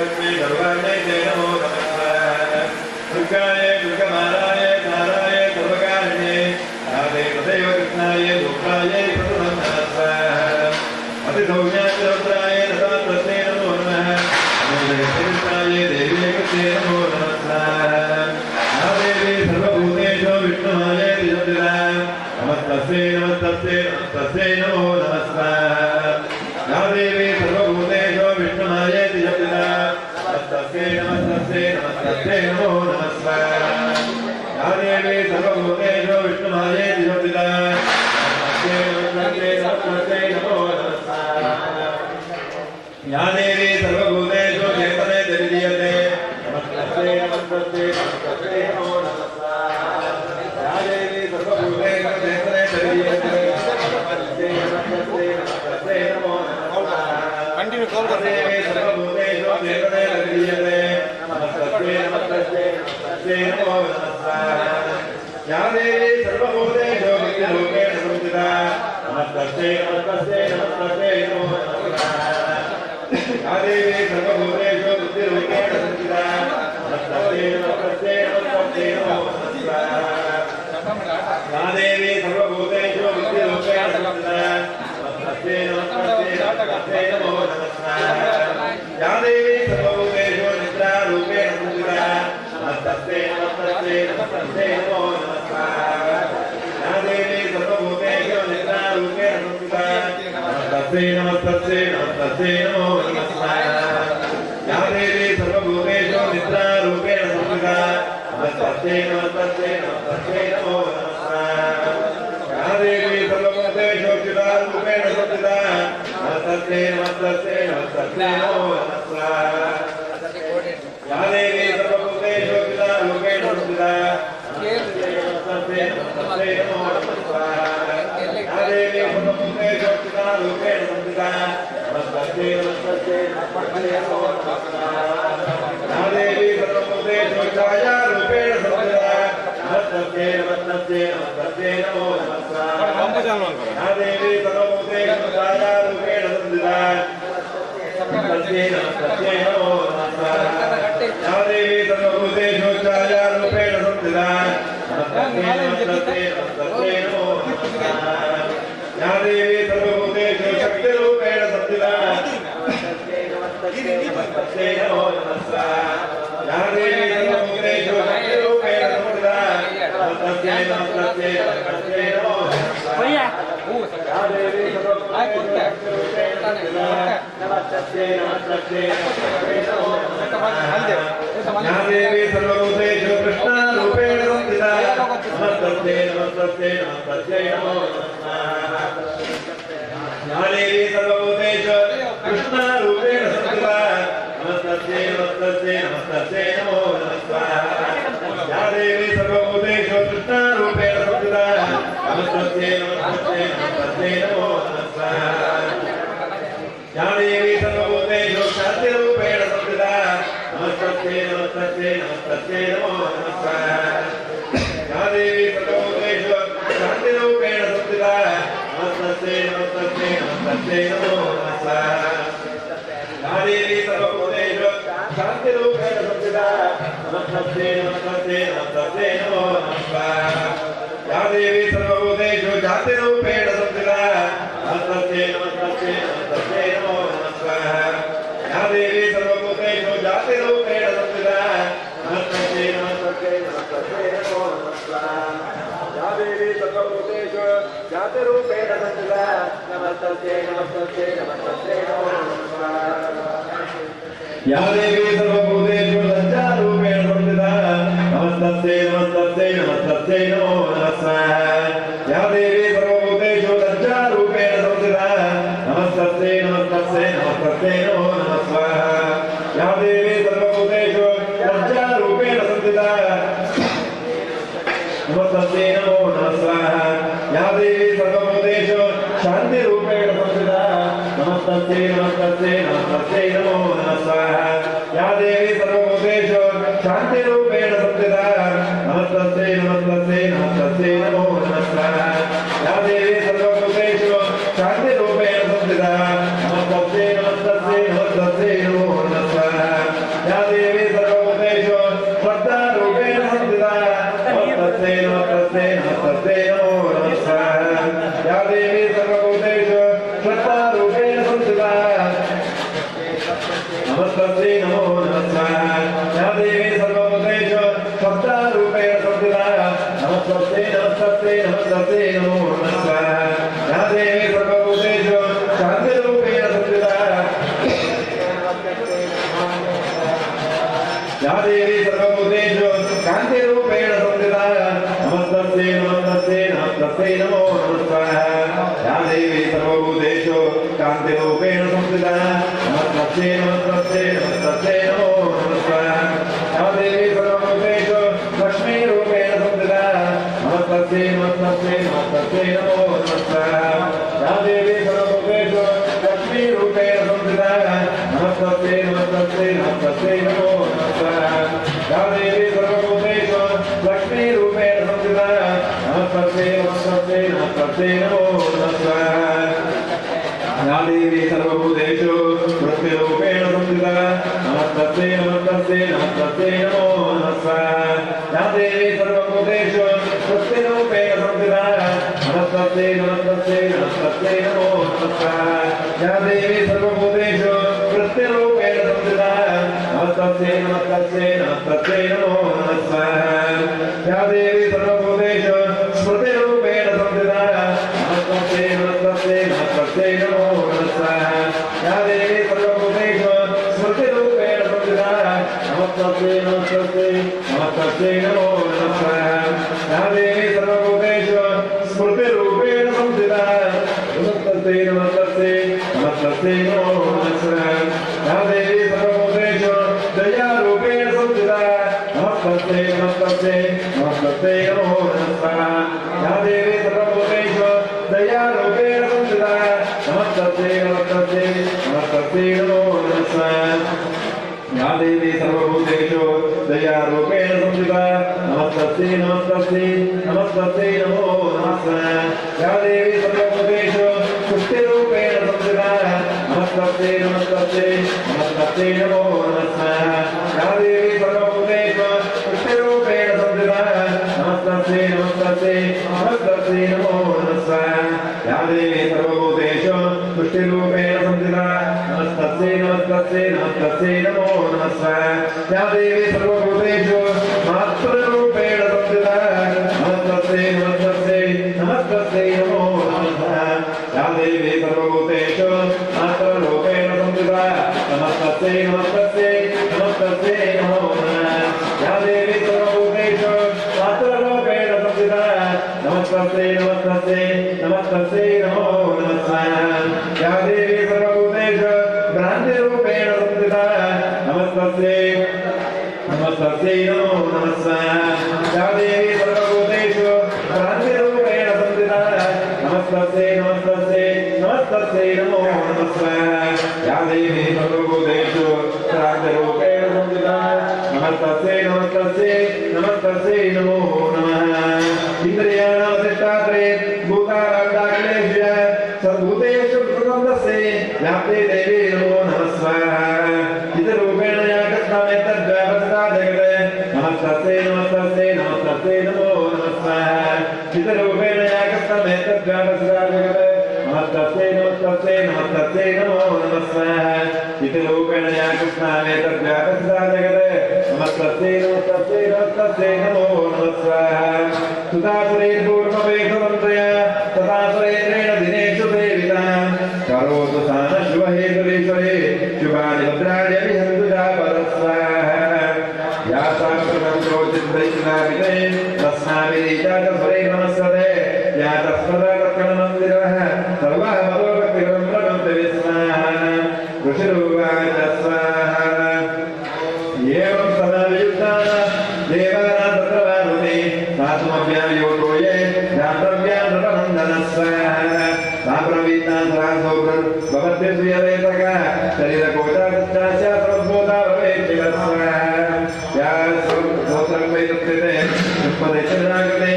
Lakshmi सर्वाण्यै ते नमो नमः। दुर्गाय दुर्गमालाय ताराय सर्वकारिणे राधे तथैव कृष्णाय दुर्गाय प्रथमं नमः। अतिसौम्याय दत्तात्रये नमो नमः। कृष्णाय देवी कृते नमो नमः। देवी सर्वभूतेषु विष्णुमाय दिशन्तिरा नमस्तस्यै नमस्तस्यै नमस्तस्यै नमो नमः। या देवी सर्वभूतेषु विष्णुमाय दिशन्तिरा नमस्तस्यै नमस्तस्यै नमस्तस्यै नमो नमः। या देवी सर्वभूतेषु विष्णुमाय दिशन्तिरा नमस्तस्यै नमस्तस्यै नमस्तस्यै नमो नमः। या देवी सर्वभूतेषु चेतने विधीयते नमस्तस्यै नमस्तस्यै नमस्तस्यै नमो नमः। या देवी सर्वभूतेषु चेतने विधीयते नमस्तस्यै नमस्तस्यै नमस्तस्यै नमो नमः। देवी सर्वभूतेषु चेतने विधीयते नमस्तस्यै नमस्तस्यै नमस्तस्यै नमो नमः। या देवी सर्वभूतेषु बुद्धिरूपेण संस्थिता नमस्तस्यै नमस्तस्यै नमस्तस्यै नमो नमः। या देवी सर्वभूतेषु बुद्धिरूपेण संस्थिता नमस्तस्यै नमस्तस्यै नमस्तस्यै नमो नमः। या देवी सर्वभूतेषु बुद्धिरूपेण संस्थिता नमस्तस्यै नमस्तस्यै नमस्तस्यै नमो नमः। या देवी सर्वभूतेषु निद्रारूपेण संस्थिता नमस्तस्यै नमस्तस्यै नमस्तस्यै नमो नमः। या देवी सर्वभूतेषु निद्रारूपेण संस्थिता नमस्तस्यै नमस्तस्यै नमस्तस्यै नमो नमः। या देवी सर्वभूतेषु निद्रारूपेण संस्थिता नमस्तस्यै नमस्तस्यै नमस्तस्यै नमो नमः। या देवी सर्वभूतेषु चिदारूपेण संस्थिता नमस्तस्यै नमस्तस्यै नमस्तस्यै नमो नमः। या देवी सर्वभूतेषु चिदारूपेण संस्थिता नमस्तस्यै नमस्तस्यै नमो नमः। या देवी सर्वभूतेषु चिदारूपेण संस्थिता नमस्तस्यै नमस्तस्यै नमस्तस्यै नमो नमः। या देवी सर्वभूतेषु छायारूपेण संस्थिता नमस्तस्यै नमस्तस्यै नमस्तस्यै नमो नमः। या देवी सर्वभूतेषु छायारूपेण संस्थिता नमस्तस्यै नमस्तस्यै नमो नमः। या देवी सर्वभूतेषु छायारूपेण संस्थिता नमस्तस्यै नमस्तस्यै नमस्तस्यै नमो नमः। या देवी सर्वभूतेषु शक्तिरूपेण संस्थिता नमस्तस्यै नमो नमः। या देवी सर्वभूतेषु शक्तिरूपेण संस्थिता नमस्तस्यै नमस्तस्यै नमस्तस्यै नमो नमः। या देवी सर्वभूतेषु शक्तिरूपेण संस्थिता नमस्तस्यै नमस्तस्यै नमस्तस्यै नमो नमः। या देवी सर्वभूतेषु कृष्णारूपेण संस्थिता नमस्तस्यै नमस्तस्यै नमस्तस्यै नमो नमः। या देवी सर्वभूतेषु कृष्णारूपेण संस्थिता नमस्तस्यै नमस्तस्यै नमस्तस्यै नमो नमः। या देवी सर्वभूतेषु कृष्णारूपेण संस्थिता नमस्तस्यै नमस्तस्यै नमस्तस्यै नमो नमः। या देवी सर्वभूतेषु शान्तिरूपेण संस्थिता नमस्तस्यै नमस्तस्यै नमस्तस्यै नमो नमः। या देवी सर्वभूतेषु शान्तिरूपेण संस्थिता नमस्तस्यै नमस्तस्यै नमस्तस्यै नमो नमः। या देवी सर्वभूतेषु शान्तिरूपेण संस्थिता नमस्तस्यै नमस्तस्यै नमस्तस्यै नमो नमः। या देवी सर्वभूतेषु जातिरूपेण संस्थिता नमस्तस्यै नमस्तस्यै नमस्तस्यै नमो नमः। या देवी सर्वभूतेषु जातिरूपेण संस्थिता नमस्तस्यै नमस्तस्यै नमस्तस्यै नमो नमः। या देवी सर्वभूतेषु जातिरूपेण संस्थिता नमस्तस्यै नमस्तस्यै नमस्तस्यै नमो नमः। या देवी सर्वभूतेषु लज्जारूपेण संस्थिता नमस्तस्यै नमस्तस्यै नमस्तस्यै नमो नमः। या देवी सर्वभूतेषु लज्जारूपेण संस्थिता नमस्तस्यै नमस्तस्यै नमस्तस्यै नमो नमः। या देवी सर्वभूतेषु लज्जारूपेण संस्थिता नमस्तस्यै नमो नमः। या देवी सर्वभूतेषु शान्तिरूपेण संस्थिता नमस्तस्यै नमस्तस्यै नमस्तस्यै नमो नमः। या देवी सर्वभूतेषु शान्तिरूपेण संस्थिता नमस्तस्यै नमस्तस्यै नमस्तस्यै नमो नमः। या देवी सर्वभूतेषु शान्तिरूपेण संस्थिता नमस्तस्यै नमस्तस्यै नमस्तस्यै नमो नमः। नमस्तस्यै नमो नमः। या देवी सर्वभूतेषु शब्दारूपेण संस्थिता नमस्तस्यै नमस्तस्यै नमस्तस्यै नमो नमः। या देवी सर्वभूतेषु शान्तिरूपेण संस्थिता या देवी सर्वभूतेषु कान्तिरूपेण संस्थिता नमस्तस्यै नमस्तस्यै नमस्तस्यै नमो नमः। या देवी सर्वभूतेषु कान्तिरूपेण संस्थिता नमस्तस्यै नमस्तस्यै नमस्तस्यै नमो नमः। या देवी सर्वभूतेषु लक्ष्मीरूपेण संस्थिता नमस्तस्यै नमस्तस्यै नमस्तस्यै नमो नमः। या देवी सर्वभूतेषु लक्ष्मीरूपेण संस्थिता नमस्तस्यै नमस्तस्यै नमस्तस्यै नमो नमः। या देवी सर्वभूतेषु लक्ष्मीरूपेण संस्थिता नमस्तस्यै नमस्तस्यै नमस्तस्यै नमो नमः। या देवी सर्वभूतेषु वृत्तिरूपेण संस्थिता नमस्तस्यै नमस्तस्यै नमस्तस्यै नमो नमः। या देवी सर्वभूतेषु वृत्तिरूपेण संस्थिता नमस्तस्यै नमस्तस्यै नमस्तस्यै नमो नमः। या देवी सर्वभूतेषु वृत्तिरूपेण संस्थिता नमस्तस्यै नमस्तस्यै नमस्तस्यै नमो नमः। या देवी सर्वभूतेषु स्मृतिरूपेण संस्थिता नमस्तस्यै नमस्तस्यै नमस्तस्यै नमो नमः। या देवी सर्वभूतेषु स्मृतिरूपेण संस्थिता नमस्तस्यै नमस्तस्यै नमस्तस्यै नमो नमः। या देवी सर्वभूतेषु स्मृतिरूपेण संस्थिता नमस्तस्यै नमस्तस्यै नमस्तस्यै नमो नमः। या देवी सर्वभूतेषु दयारूपेण संस्थिता नमस्तस्यै नमस्तस्यै नमस्तस्यै नमो नमः। या देवी सर्वभूतेषु दयारूपेण संस्थिता नमस्तस्यै नमस्तस्यै नमस्तस्यै नमो नमः। या देवी सर्वभूतेषु दयारूपेण संस्थिता नमस्तस्यै नमस्तस्यै नमस्तस्यै नमो नमः। या देवी सर्वभूतेषु तुष्टिरूपेण संस्थिता नमस्तस्यै नमस्तस्यै नमस्तस्यै नमो नमः। या देवी सर्वभूतेषु तुष्टिरूपेण संस्थिता नमस्तस्यै नमस्तस्यै नमस्तस्यै नमो नमः। या देवी सर्वभूतेषु तुष्टिरूपेण संस्थिता नमस्तस्यै नमस्तस्यै नमस्तस्यै नमो नमः। या देवी सर्वभूतेषु मातृरूपेण संस्थिता नमस्तस्यै नमस्तस्यै नमस्तस्यै नमो नमः। या देवी सर्वभूतेषु मातृरूपेण संस्थिता नमस्तस्यै नमस्तस्यै नमस्तस्यै नमो नमः। या देवी सर्वभूतेषु मातृरूपेण संस्थिता नमस्तस्यै नमस्तस्यै नमस्तस्यै नमो नमः। या देवी सर्वभूतेषु भ्रान्तिरूपेण संस्थिता नमस्तस्यै नमस्तस्यै नमो नमः। या देवी सर्वभूतेषु भ्रान्तिरूपेण संस्थिता नमस्तस्यै नमस्तस्यै नमस्तस्यै नमो नमः। या देवी सर्वभूतेषु भ्रान्तिरूपेण संस्थिता नमस्तस्यै नमस्तस्यै नमस्तस्यै नमो नमः। इन्द्रियाणामधिष्ठात्रे भूतारादाखिलेभ्य सद्भूतेषु कृतं तस्यै व्याप्ते देवी नमो नमः स्वाहा। इतरूपेण या कृष्णामेतद्व्यापस्ता जगत् नमस्तस्यै नमस्तस्यै नमस्तस्यै नमो नमः स्वाहा। इतरूपेण या कृष्णामेतद्व्यापस्ता जगत् नमस्तस्यै नमस्तस्यै नमस्तस्यै नमो नमः स्वाहा। इतरूपेण या कृष्णामेतद्व्यापस्ता जगत् नमस्तस्यै नमस्तस्यै नमस्तस्यै नमो नमः स्वाहा। सुतासुरैर्पूर्णवेषमन्त्रया तथासुरेन्द्रेण दिनेषु सेविता करोतु सा न शुभहेतुरीश्वरे शुभानि भद्राणि अभिहन्तु जापदस्वाहा। या सा प्रसङ्गोचित्रैष्णाविदे तस्माभिरीचा च सुरैर्नमस्यते या तस्मदाकर्कणमन्दिरः सर्वः मदोभक्तिकरं प्रपन्ति विस्वाहा। ऋषिरुवाच स्वाहा। एवं सदावियुक्ताः देवानां तत्र वारुणे सात्मभ्यां योगो ये ध्यातव्यां नृपनन्दनः स्वाहा। साप्रवीतां भवत्यसूयवेतकः शरीरकोशादश्चास्य सद्भूता भवेत् शिवः स्वाहा। या स्तोत्रं वैतस्यते पुष्पदे चरणागते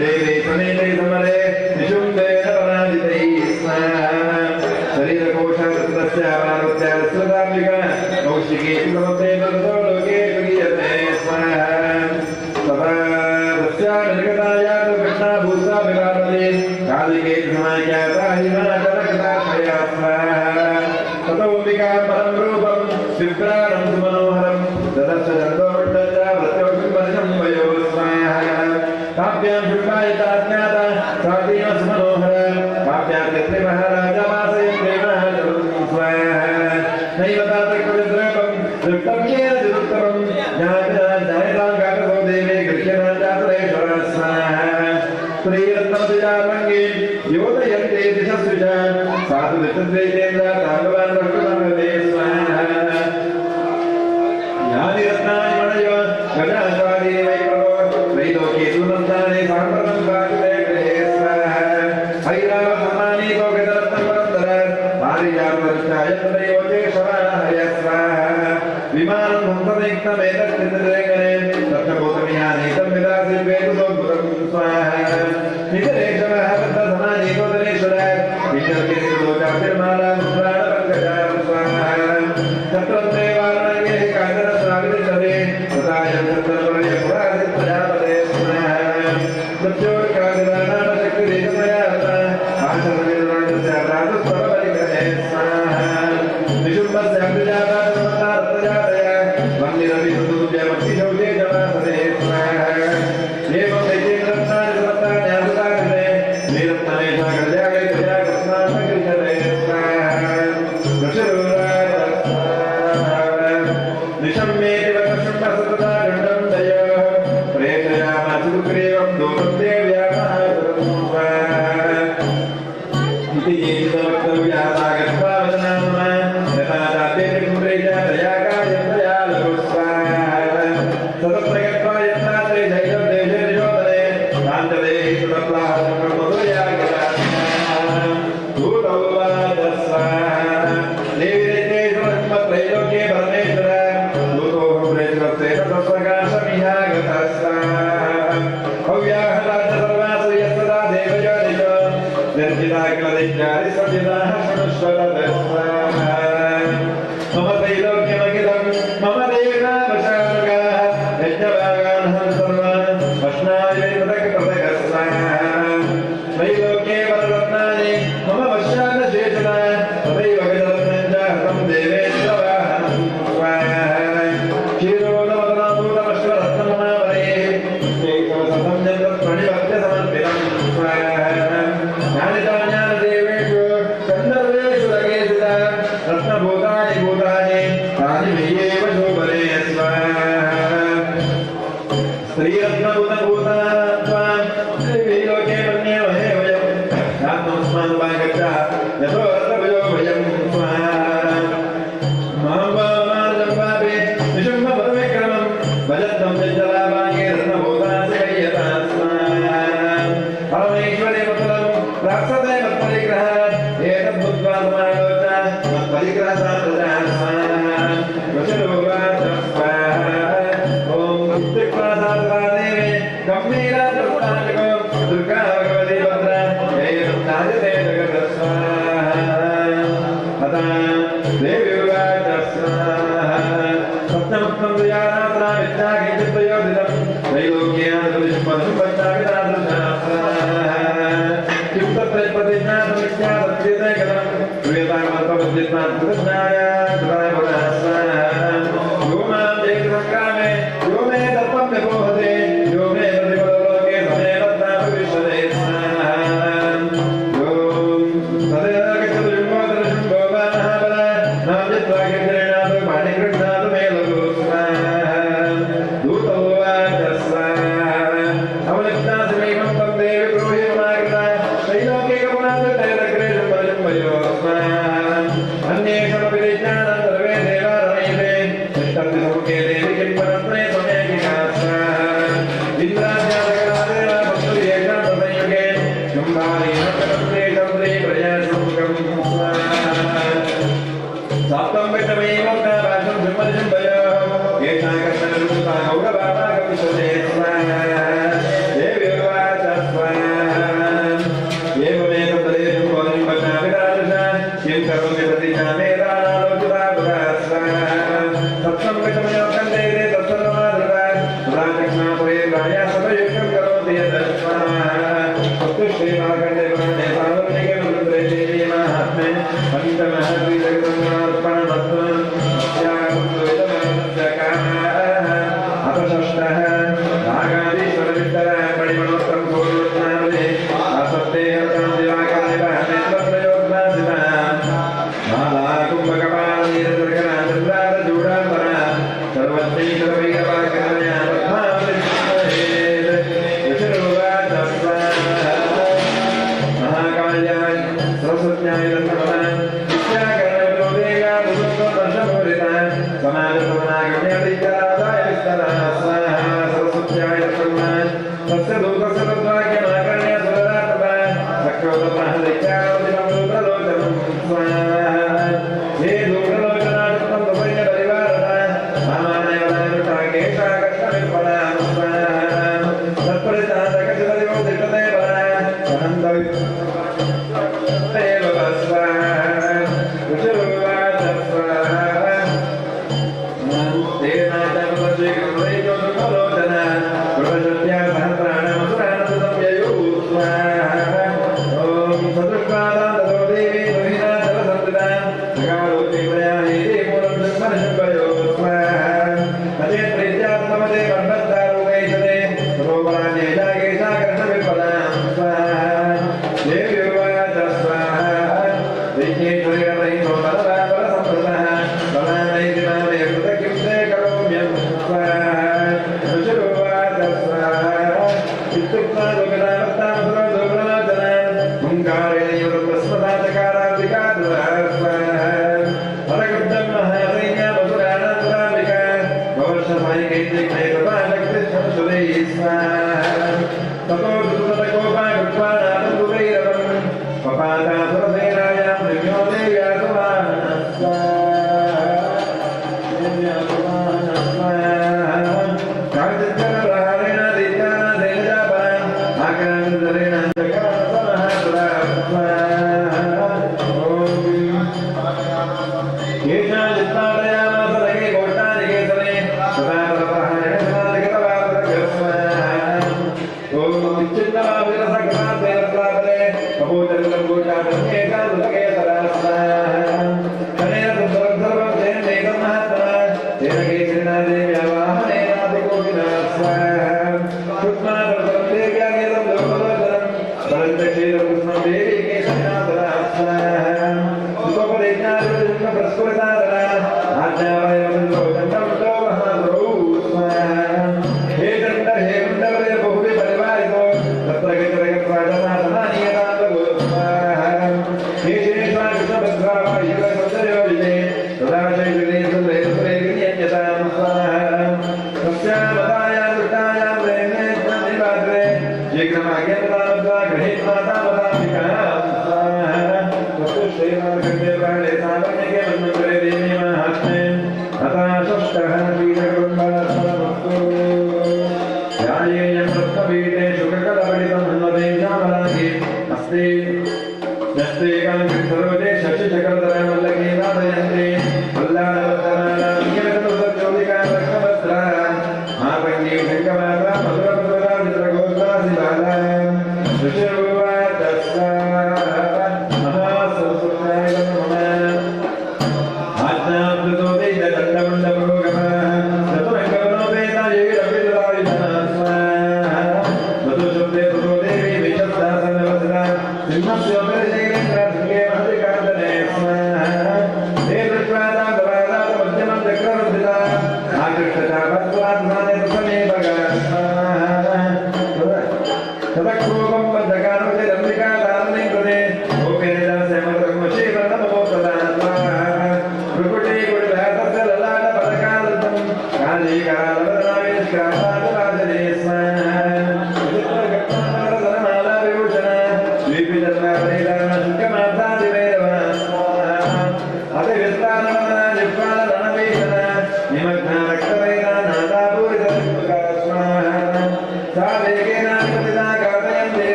देवे समेते समरे निशुम्भेन पराजितैः स्वाहा। शरीरकोशादस्य पार्वत्या सुतात्मिका कौशिकी समते ततो लोकेषु गीयते स्वाहा। तथा तस्या निर्गताया तु कृष्णाभूषा विभावते कालिके समाख्याता हिमाचलकृताश्रया स्वाहा। ततोऽम्बिका परं रूपं विभ्राणं ಸುಮನೋಹರಂ ದದರ್ಶ ಚಂದೋಪಟ್ಟಂಚ ಮೃತ್ಯೋಷುಪರ್ಶಂ ವಯೋ ಸ್ವಾಹ. ಕಾವ್ಯಾಂ ಶುಂಭಾಯಿತಾಜ್ಞಾತ ಸಾಧೀನ ಸುಮನೋಹರ ಕಾವ್ಯಾತ್ಯತ್ರಿ ಮಹಾರಾಜ ವಾಸಯಂತೆ ಮಹಾಜಲಂ ಸ್ವಾಹ. ನೈವ ತಾತಕವಿದ್ರೂಪಂ ದೃಷ್ಟಂ ಯೇನ ಜುರುತ್ತಮಂ ಜ್ಞಾಯತಾಂ ಕಾಕಸೋ ದೇವಿ ಗೃಹ್ಯನಾಚಾಸುರೇಶ್ವರ ಸ್ವಾಹ. ಶ್ರೀರತ್ನಮತಿಜಾಲಂಗೀ ಯೋಧಯಂತೆ ದಿಶಸ್ವಿಷ ಸಾಧು ದಿಶಸ್ವೇಂದ್ರ ತಾಂಗವಾನ್ ರಕ್ಷಣೇ ಸ್ವಾಹ. ಯಾನಿ ರತ್ನಾನಿ ಮಣಯೋ ಗಜಾಶ್ವಾದೀನಿ ವೈ ಪ್ರಭೋ ತ್ರೈಲೋಕ್ಯೇ ಸುರತ್ನಾನಿ ಸಾಂಪ್ರತಂ ಪಾತಿತೆ ಗೃಹೇ ಸ್ವಾಹ. ಐರಾವ ಸಮಾನಿ ಲೋಕದರತ್ನ ಪರಂತರ ಪಾರಿಜಾತವೃಕ್ಷಾಯ ತದೈವಚೇಶವಾಹಯ ಸ್ವಾಹ. ವಿಮಾನಂ ಹಂಸದಯುಕ್ತಮೇತಚ್ಚಿತ್ರಗಣೆ ರತ್ನಗೌತಮಿಯಾನೀತಂ ವಿಲಾಸಿಲ್ವೇತು ಸೋದ್ಭುತಂ ಸ್ವಾಹ. ನಿಜರೇಶವಃ ಸಮಾನೀತೋದರೇಶ್ವರ ವಿಜಯಕೇತುಲೋಕಾಭಿರ್ಮಾಲಾ ಮುದ್ರಾಣ ಪಂಕಜಾಂ ಸ್ವಾಹ. ಛತ್ರಂತೆ ವಾರಣಂಗೆ ಕಾಂಚನಸ್ರಾವಿತಿಷ್ಠತೆ ತಥಾಯಂ ಛತ್ರಪರಯ ಪುರಾಸಿ ಪ್ರಜಾಪತೆ ಸ್ವಾಹ. ಮೃತ್ಯೋರ್ಕಾದಿದಾನಾಮಶಕ್ತಿರೇಕಮಯಾರ್ಥ ಆಶರವಿರಾಜಸ್ಯ ಪ್ರಾತಃಸ್ವರಪರಿಗ್ರಹೇ ಸ್ವಾಹ. ನಿಶುಂಭಸ್ಯಾಬ್ಜಜಾತಾತ್ಮತಾರತ್ನಜಾತಯ ವಂದಿರವಿ ಸುತುಭ್ಯ ಭಕ್ತಿಶೌಚೇ ಜಮಾಸದೆ ಸ್ವಾಹ. ಏವಂ ದೈತ್ಯೇಂದ್ರತ್ನಾನಿ ಸಮರ್ಥಾನಿ ಆಸುತಾಕೃತೆ ಶ್ರೀರತ್ನಮೇಷ ಕಲ್ಯಾಣೇ ತ್ವಯಾ ಕೃಷ್ಣಾತ್ಮಕೃಷ್ಣತೆ ಸ್ವಾಹ. ಋಷಿರುರಾಜ ಸ್ವಾಹ. ನಿಶಮ್ಯೇತಿ ವಕಶುಂಭ ಸತತ ಗಂಡಂ ದಯೋ ಪ್ರೇಷಯಾಮಾಸ ಸುಗ್ರೀವಂ ದೂತಂ ದೇವ್ಯಾ ಮಹಾಸುರಂ ಸ್ವಾಹ. इति जीवितवक्तव्या सागत्वा वचनामम यथा चाप्येति दया कार्यं दया लघु स्वाहा. ततत्र गत्वा यत्नात्रे शैलं देशे निशोधने कान्तदेहि सुतप्लाहं मधुरया गिरा दूतौ वाच स्वाहा. देवी दैत्येश्वरत्रैलोक्ये परमेश्वर दूतो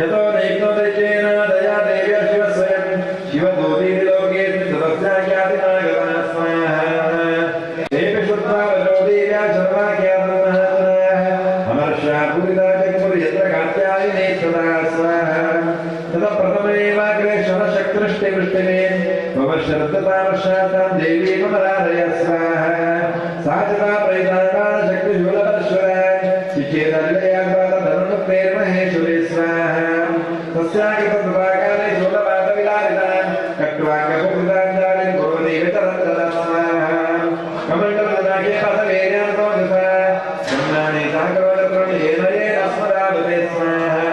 यतो नैक्तो दैत्येन दया देव्या शिवस्वयं शिवदूतीति लोकेऽस्मिन् ततस्याख्यातिनागता स्वाहा। तेऽपि श्रुत्वा वचो देव्या शर्वाख्यातमहात्मनः अमर्षा पूरिता चक्रुर्यत्र कात्यायने तदा स्वाहा। ततः प्रथमेवाग्रे शरशक्तृष्टिवृष्टिमे मम शरदतामर्षातां देवीमराधय स्वाहा। सा च ता प्रैताकालशक्तिशूलपरश्वरा चिचेदल्लयात्पादधनुप्रेर्महेश्वरे स्वाहा। तस्याकृतकृपाकाले शूलपातविलारिता कट्वाङ्गपुकृताञ्जालिं कुर्वती वितरन्तदा स्वाहा। कमण्डलदाके पदवेर्यान्तो कृता ब्रह्माणि साकरोचक्रं येन येन स्मरावते स्वाहा।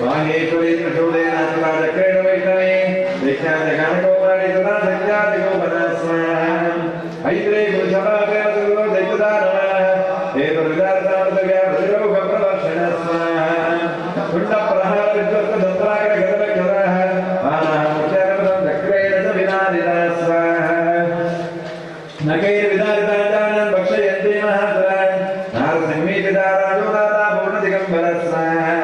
माहेश्वरी त्रिशूलेन तथा चक्रेण वैष्णवे दैत्यान्तकानकौमारी तथा शक्त्यादिगोपना स्वाहा। ऐत्रे पुरुषपापेन तुलो दैत्यदानवाः एतद्विदार्थामृतव्यापतिरोगप्रवर्षिणः स्वाहा। कुण्डप्रहारविध्वस्ततन्त्राग्रगतवक्षराः मानामुच्चारपदं चक्रेण च विनादिता स्वाहा। नखैर्विदारिताञ्जानान् भक्षयन्ति महासुरान् नारसिंहीपिताराजो दाता पूर्णदिगम्बरः स्वाहा।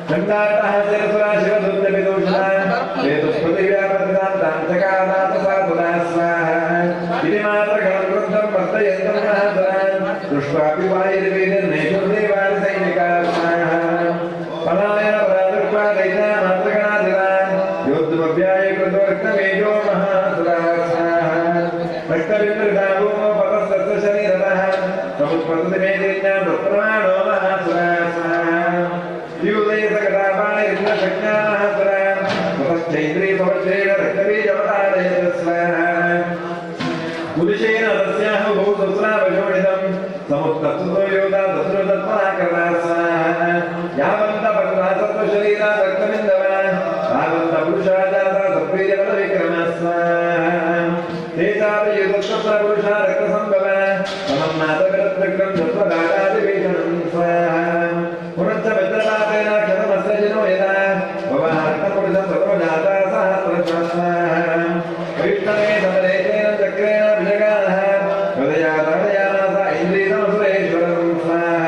चण्डार्थः शिरसुरा शिवदूत्यपिदूषणा हेतुस्मृतिव्यापतितां तां चकादातसा तदा स्वाहा। इति मात्रगणं क्रुद्धं वर्तयन्तं महासुरान् दृष्ट्वापि वायुर्वीर्नेशुर्देवानि सैनिकाः स्वाहा। पलायन परादृष्ट्वा दैत्या मातृगणाधिरान् योद्धुमव्याय कृतो रक्तमेजो महासुराः स्वाहा। रक्तबिन्दुरिताभूमो पतस्तस्य शरीरतः समुत्पतति मेदिन्यां तत्प्रमाणो महासुराः स्वाहा। द्युदयसकटापाणिरिन्द्रशक्त्या महासुरान् ततश्चैत्री सवज्रेण रक्तबीजमताडयत स्वाहा। पुरुषेण तस्याः उभौ सस्रावशोणितं समुत्तप्सुतो योधा दस्रुतत्पराकरणा स्वाहा। यावन्तपक्वा सत्त्वशरीरा रक्तबिन्दवा तावन्त पुरुषा जाता सत्त्वीर्यबलविक्रमा स्वाहा। ते चापि युधस्तत्र पुरुषा रक्तसम्भव समं मातृकरत्रिक्रं सत्त्वदातादिभीषणं स्वाहा। पुनश्च वज्रपातेन क्षतमस्य जनो यदा भवः रक्तपुरुषः ततो जाता सहस्रशः स्वाहा। वैष्णवे समरेतेन चक्रेण विजगानः हृदया ताडयामास ऐन्द्रीतमसुरेश्वरं स्वाहा।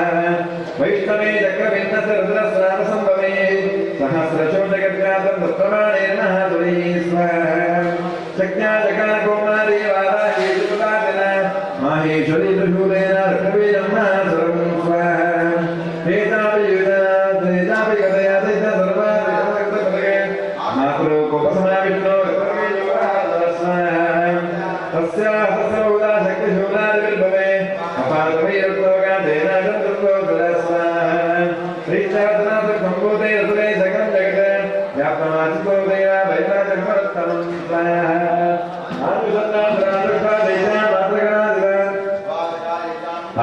वैष्णवे चक्रभिन्नस्य रुद्रस्नानसम्भवे सहस्रशो जगद्व्याप्तं तत्प्रमाणेन महासुरैः स्वाहा। शक्त्या जगन्कुमारी वाराही माहेश्वरी त्रिशूलेन रक्तबीजं महासुरं स्वाहा। तेजापि गतया दैत्य सर्वादिगतपदे मातृकोपसमाविष्णो रक्तबीजो स्वाहा। तस्याः सहस्रभूता शक्तिशूलादिविर्भवे अपादवैरक्तोगाधेनाचन्द्रतो स्वाहा। श्रीचातनाथसम्भूते रसुरे सकलं जगत् व्याप्तमासितो देवा वैराजमरत्तमं स्वाहा। आनुषन्नाथरानुष्ठा दैत्या मातृगणाधिरान्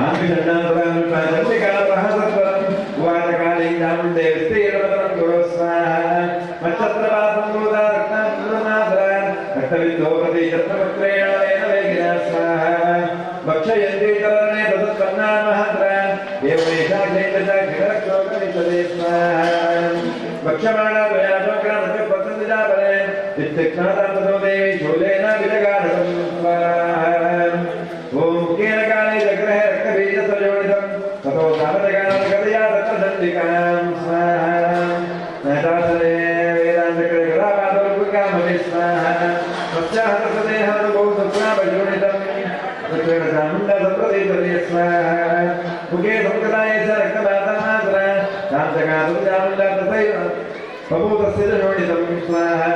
आनुषन्नाथरानुष्ठा चण्डिकाप्रहसत्वरम् उवाच काली चामुण्डे विस्तीर्णवदनं कुरु स्वाहा। मच्छत्रवासम्भूता रक्तान्तुरमासुरान् रक्तविद्धो प्रतीचत्रपत्रेण येन वेगिना स्वाहा। भक्षयन्ति चरणे तदुत्पन्नान् महासुरान् एवमेषा क्षेत्रचाक्षरक्षोकविशदे स्वाहा। भक्षमाणा त्वया शोक्रामस्य इत्युक्त्वा ततो देवी शूलेन विजगाढं स्वाहा। ॐ केन काले जग्रहे रक्तबीजसयोनितं ततो सामजगानं गदया तत्र स्वाहा। नटासने वेदान्तक्रे गदापादौर्गुकामपि स्वाहा। तस्याः तत्सदेहानुभौ सत्त्वापयोनितं तत्त्वेन चामुण्डा सत्त्वदेतरे स्वाहा। मुखे संकृताय च रक्तपातमात्रा तां चामुण्डा तथैव बभूतस्य च शोणितं स्वाहा।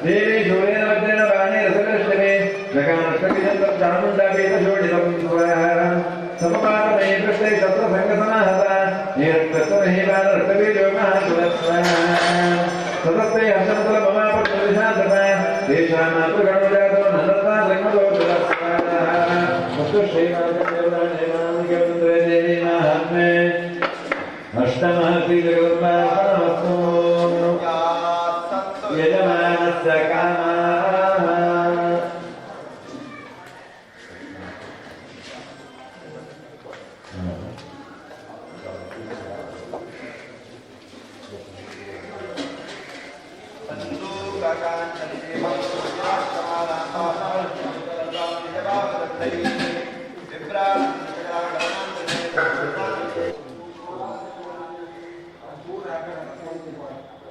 देवी शूलेन वज्रेण बाणे रसकृष्णवे जगानष्टकिजन्तं चामुण्डापीतशोणितं स्वाहा। समपातमयी पृष्ठे शस्त्रसङ्गसमाहता निरक्तस्तमहीपान रक्तबीजो महासुरः स्वाहा। ततस्ते हर्षमतलममापत्प्रदिशान्तता तेषां मातृगणो जातो नन्दत्वा जन्मदोषः स्वाहा। वस्तु श्रीमार्गदेवतां देवी महात्मे अष्टमः श्रीजगदम्बार्पणमस्तु। यजमानस्य कामाः Thank you.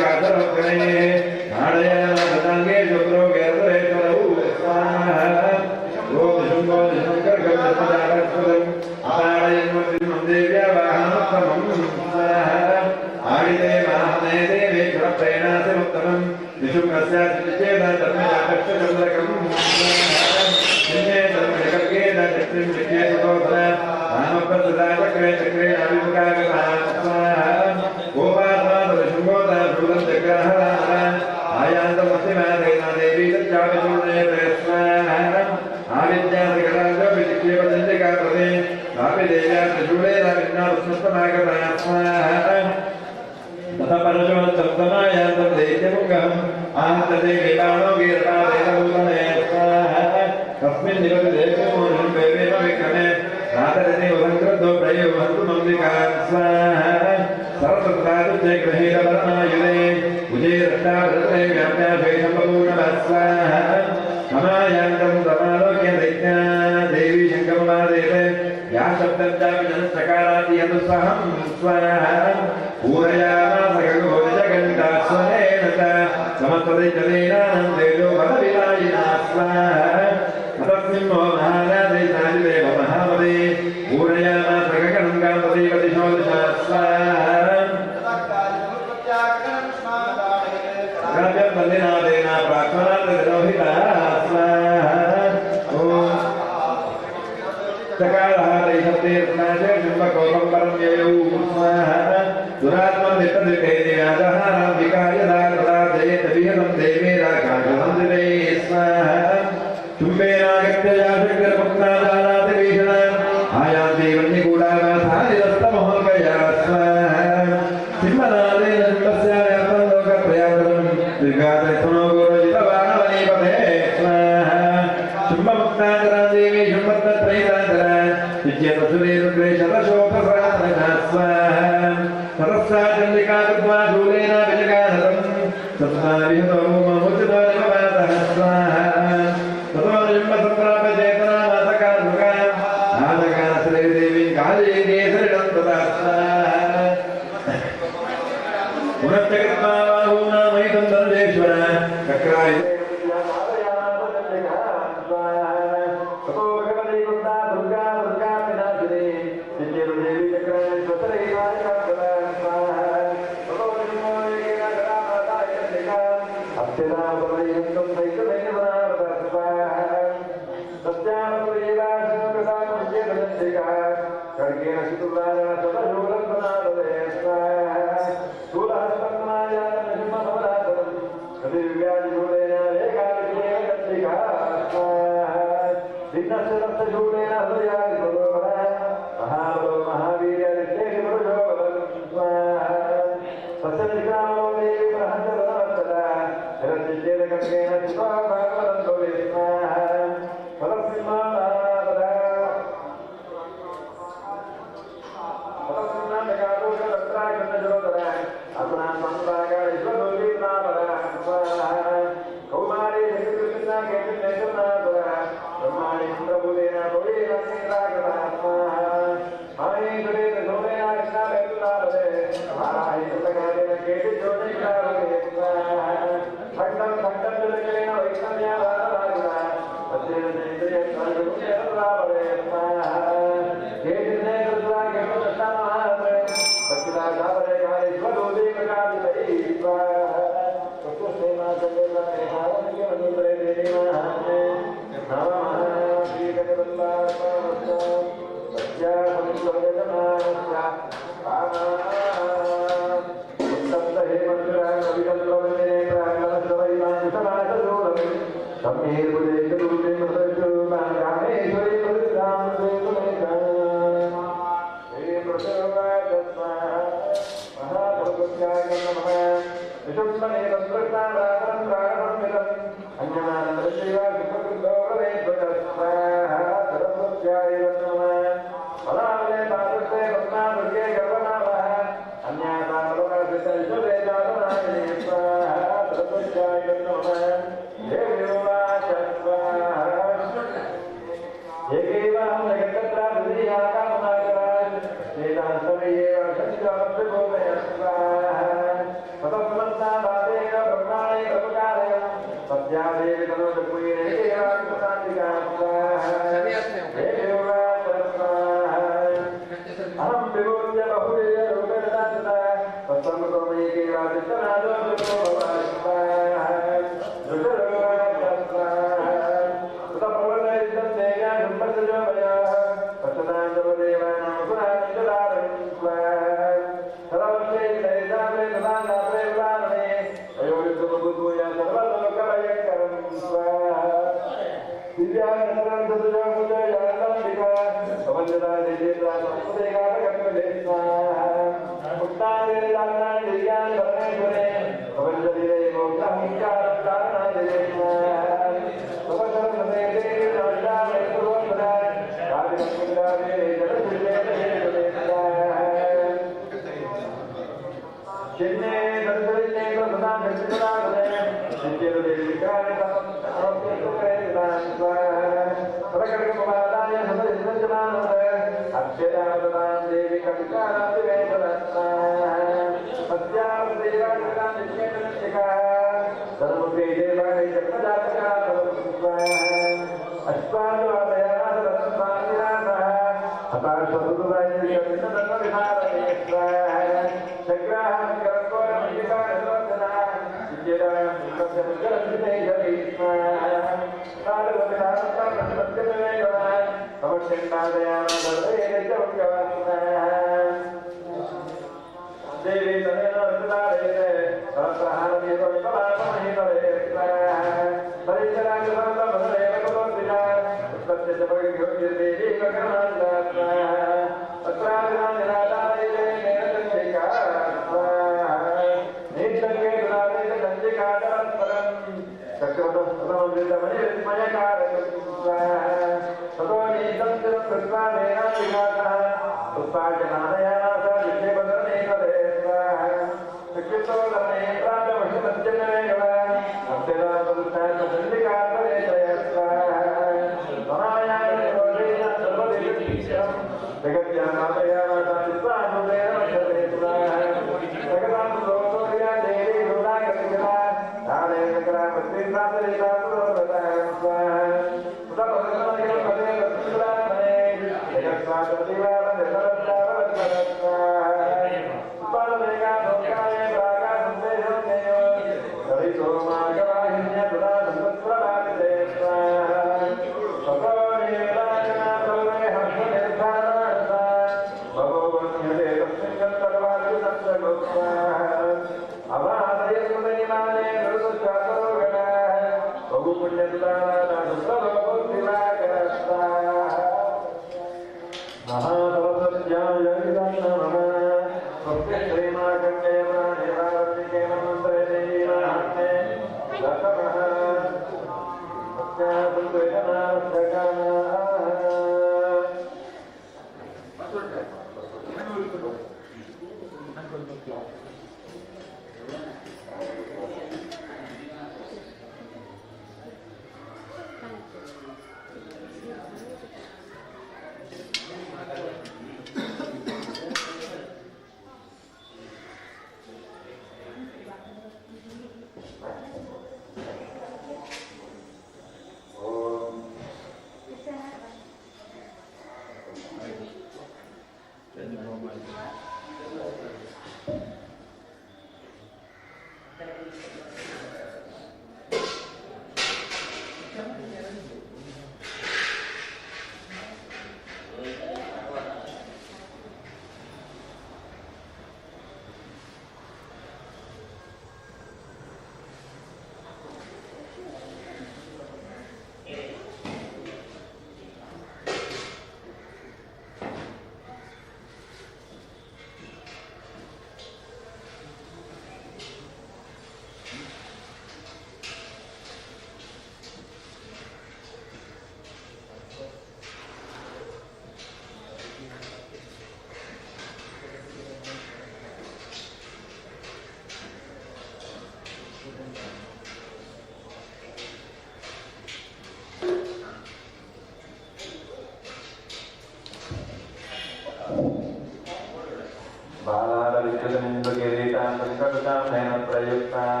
ವಿದ್ಯುತನಿಂದು ಕಿರೀಟಾಂ ಸಂಕಟತಾಂ ನೇನ ಪ್ರಯುಕ್ತಾಂ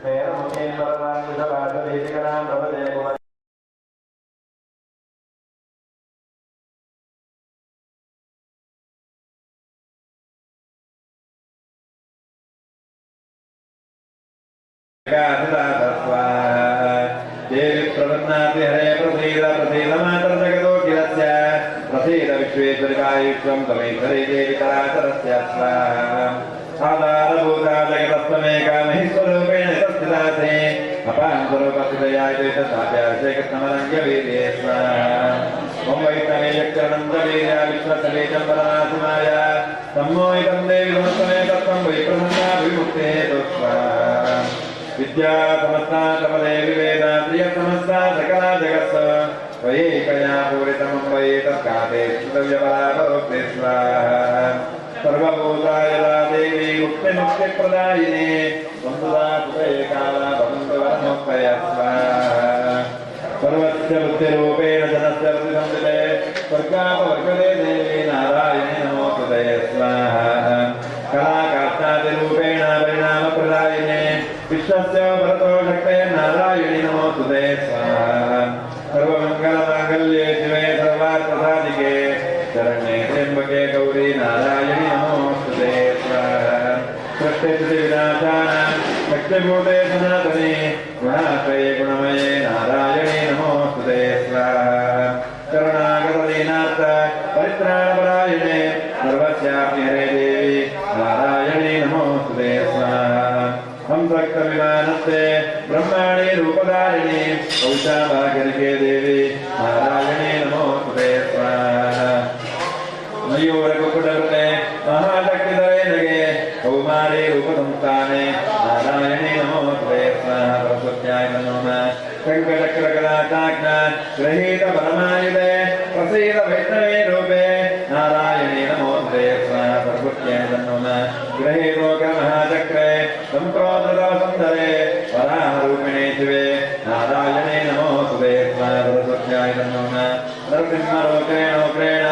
ಮೇರಮುಖೀಂ ವರದಾಂ ಕುಶಲಾಸದೀಪಿಕರಾಂ ಪ್ರಭದೆ ಕುಮ देवी प्रसन्नाति हरे प्रसीद प्रसीद मातर जगदोऽखिलस्य प्रसीद विश्वेश्वरिकायुष्वं तमेश्वरी देवी चराचरस्य स्वाहा। आधारभूता जगतस्तमेकामहि स्वरूपेण स्थितासि अपां स्वरूपस्थितया श्रीकृष्णमलङ्ग्यवीर्ये स्वाहा। ॐ वैष्णवे यक्षरणन्दवीर्या विश्वसलीचं परमासिमाय सम्मोहितं देवि समस्तमे तत्त्वं वै प्रसन्ना विमुक्तेतु स्वाहा। विद्या समस्ता तपदेवी वेदा प्रिय समस्ता सकला जगत्स त्वयैकया पूरितमं वै तत्काते श्रुतव्यबलापरोक्ते स्वाहा। सर्वभूताय देवी मुक्तिमुक्तिप्रदायिने वन्दुदा सुतैकाला भवन्तु वरमोक्तय स्वाहा। सर्वस्य बुद्धिरूपेण जनस्य प्रतिसंविते स्वर्गापवर्गदे देवी नारायणे नमोस्तुते स्वाहा। कलाकाष्ठादिरूपेण परिणामप्रदायिने विश्वस्य भरतो शक्ते नारायणि नमोस्तुते स्वाहा। सर्वमङ्गलमाङ्गल्ये शिवे सर्वार्थसाधिके शरण्ये त्र्यम्बके गौरी नारायणि नमोस्तुते स्वाहा। सृष्टिस्थितिविनाशानां शक्तिभूते सनातने गुणाश्रये गुणमये नारायणे नमोस्तुते स्वाहा। करुणागतदीनार्थ परित्राणपरायणे सर्वस्यापि हरे देवी नारायणे नमोस्तुते स्वाहा। हंसक्तविमानस्ते ब्रह्माणि रूपधारिणे कौशाभागिरिके देवी नारायणे नमोस्तुते स्वाहा। मयूरकुकुटवृते महाशक्तिधरे नगे कौमारे रूपसंस्थाने नारायणे नमोस्तुते स्वाहा। सरस्वत्याय नमः। शङ्खचक्रगदाचाज्ञा गृहीत परमायुधे प्रसीद वैष्णवे रूपे नारायणे नमोस्तुते स्वाहा। सरस्वत्याय नमः। गृहीतोकमहाचक्रे सन्त्रोधृतवसुन्दरे वराहरूपिणे शिवे नारायणे नमोस्तुते स्वाहा। सरस्वत्याय नमः। नरसिंहरूपेणोक्रेण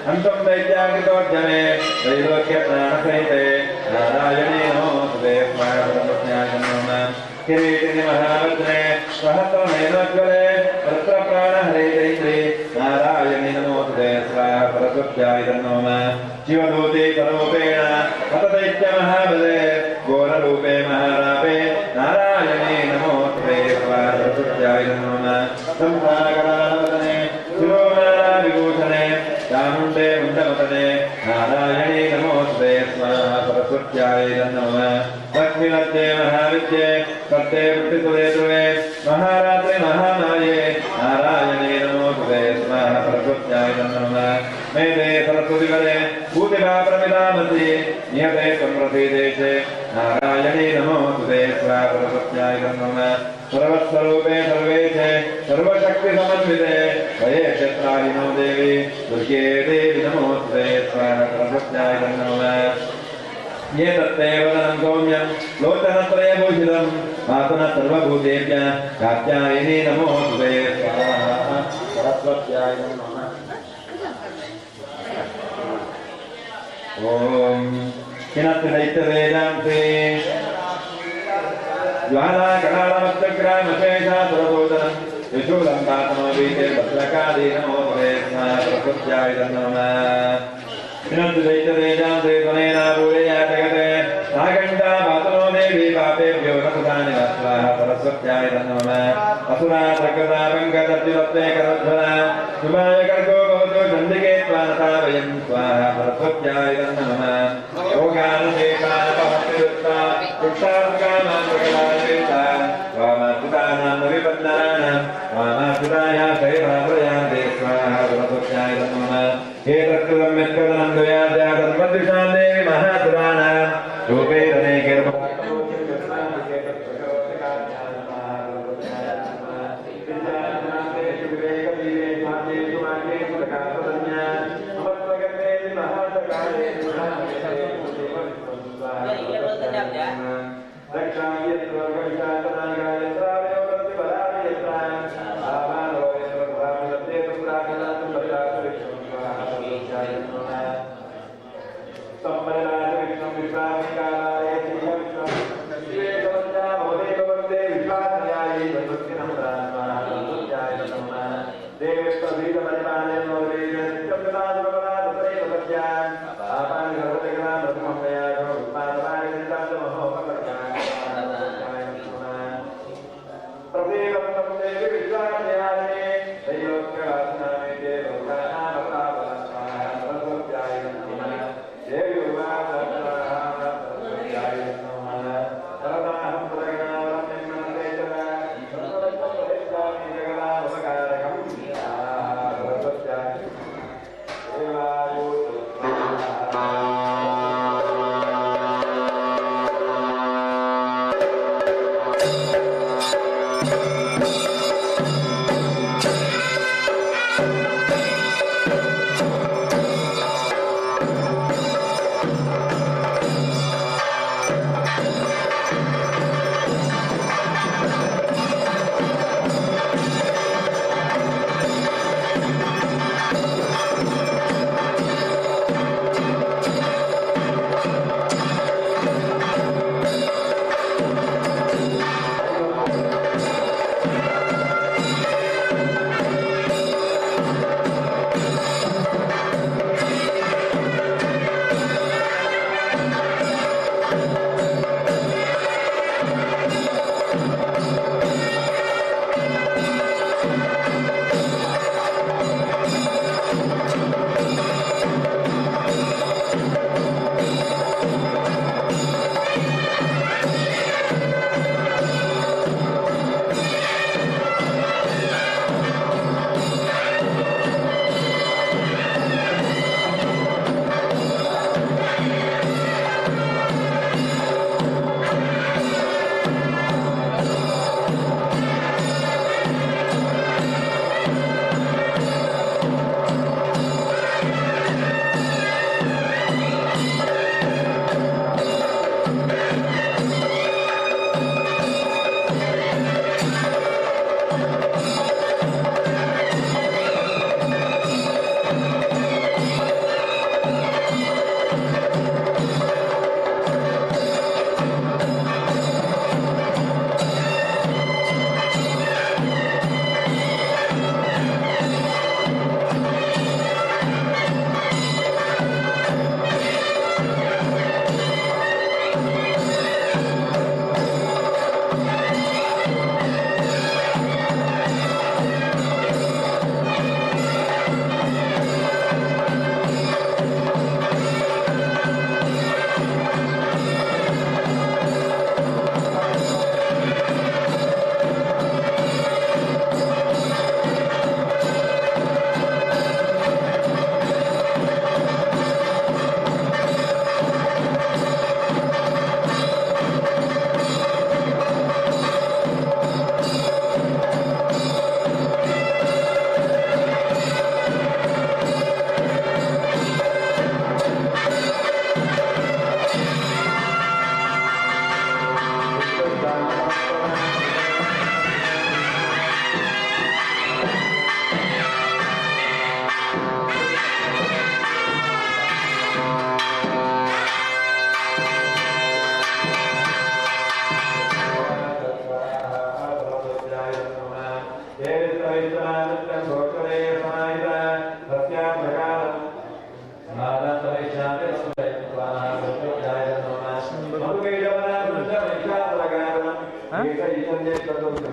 हन्तं दैत्याकृतोद्यमे त्रैलोक्यप्राणसहिते नारायणे नमोस्तुते स्वाहा। सरस्वत्याय नमः। किरीटिनि महावज्रे सहस्रनयनोज्ज्वले तत्र प्राणहरे नारायणे नमोस्तुते स्वाहा। सरस्वत्याय नमः। शिवदूते स्वरूपेण हतदैत्य महाबले घोररूपे महारापे नारायणे नमोस्तुते स्वाहा। सरस्वत्याय नमः। संसारकरालवदने शिरोमालाविभूषणे चामुण्डे मुण्डमतने नारायणे नमोस्तुते स्वाहा। सरस्वत्याय नमः। लक्ष्मीलज्जे महाविद्ये सत्ये वृत्तिसुरे ध्रुवे महारात्रे महामाये नारायणे नमोस्तुते स्वाहा। सरस्वत्याय नमः। मेदे सरस्वतिपदे भूतिभा प्रमितामसि नियते सम्प्रसीदेशे नारायणे नमोस्तुते स्वाहा। सरस्वत्याय नमः। सर्वस्वरूपे सर्वेशे सर्वशक्तिसमन्विते वये क्षेत्राहिनो देवी दुर्गे देवी नमोस्तुते स्वाहा। सरस्वत्याय नमः। ये तत्ते वदनं सौम्यं लोचनत्रयभूषितं मातुनः सर्वभूतेभ्यः कात्यायनी नमोस्तुते स्वाहा। सरस्वत्याय नमः। ॐ किनत्ति दैत्यतेजांसि ज्वालाकरालमस्तग्रामशेषासुरभूतनं त्रिशूलं पातनो वीते भद्रकाली नमोस्तुते स्वाहा। सरस्वत्याय नमः। किनत्ति दैत्यतेजांसि त्वनेनापूरया जगते नागण्डा पातनो देवी पापेभ्यो नसुतानि स्वाहा। सरस्वत्याय नमः। असुरा सकृता पङ्कजर्जितत्वे करोज्ज्वला शुभाय कर्गो भवतु चण्डिके त्वानता वयं स्वाहा। सरस्वत्याय नमः। योगानशेषानपहस्तियुक्ता वृक्षासुकामान् वामासुतानां रविबन्धनानां वामासुताया शैवाप्रयान्ते स्वाहा। सरस्वत्याय नमः। एतत्कृतं यत्कदनं द्वयाद्या तन्वद्विषां देवी महासुराणां रूपे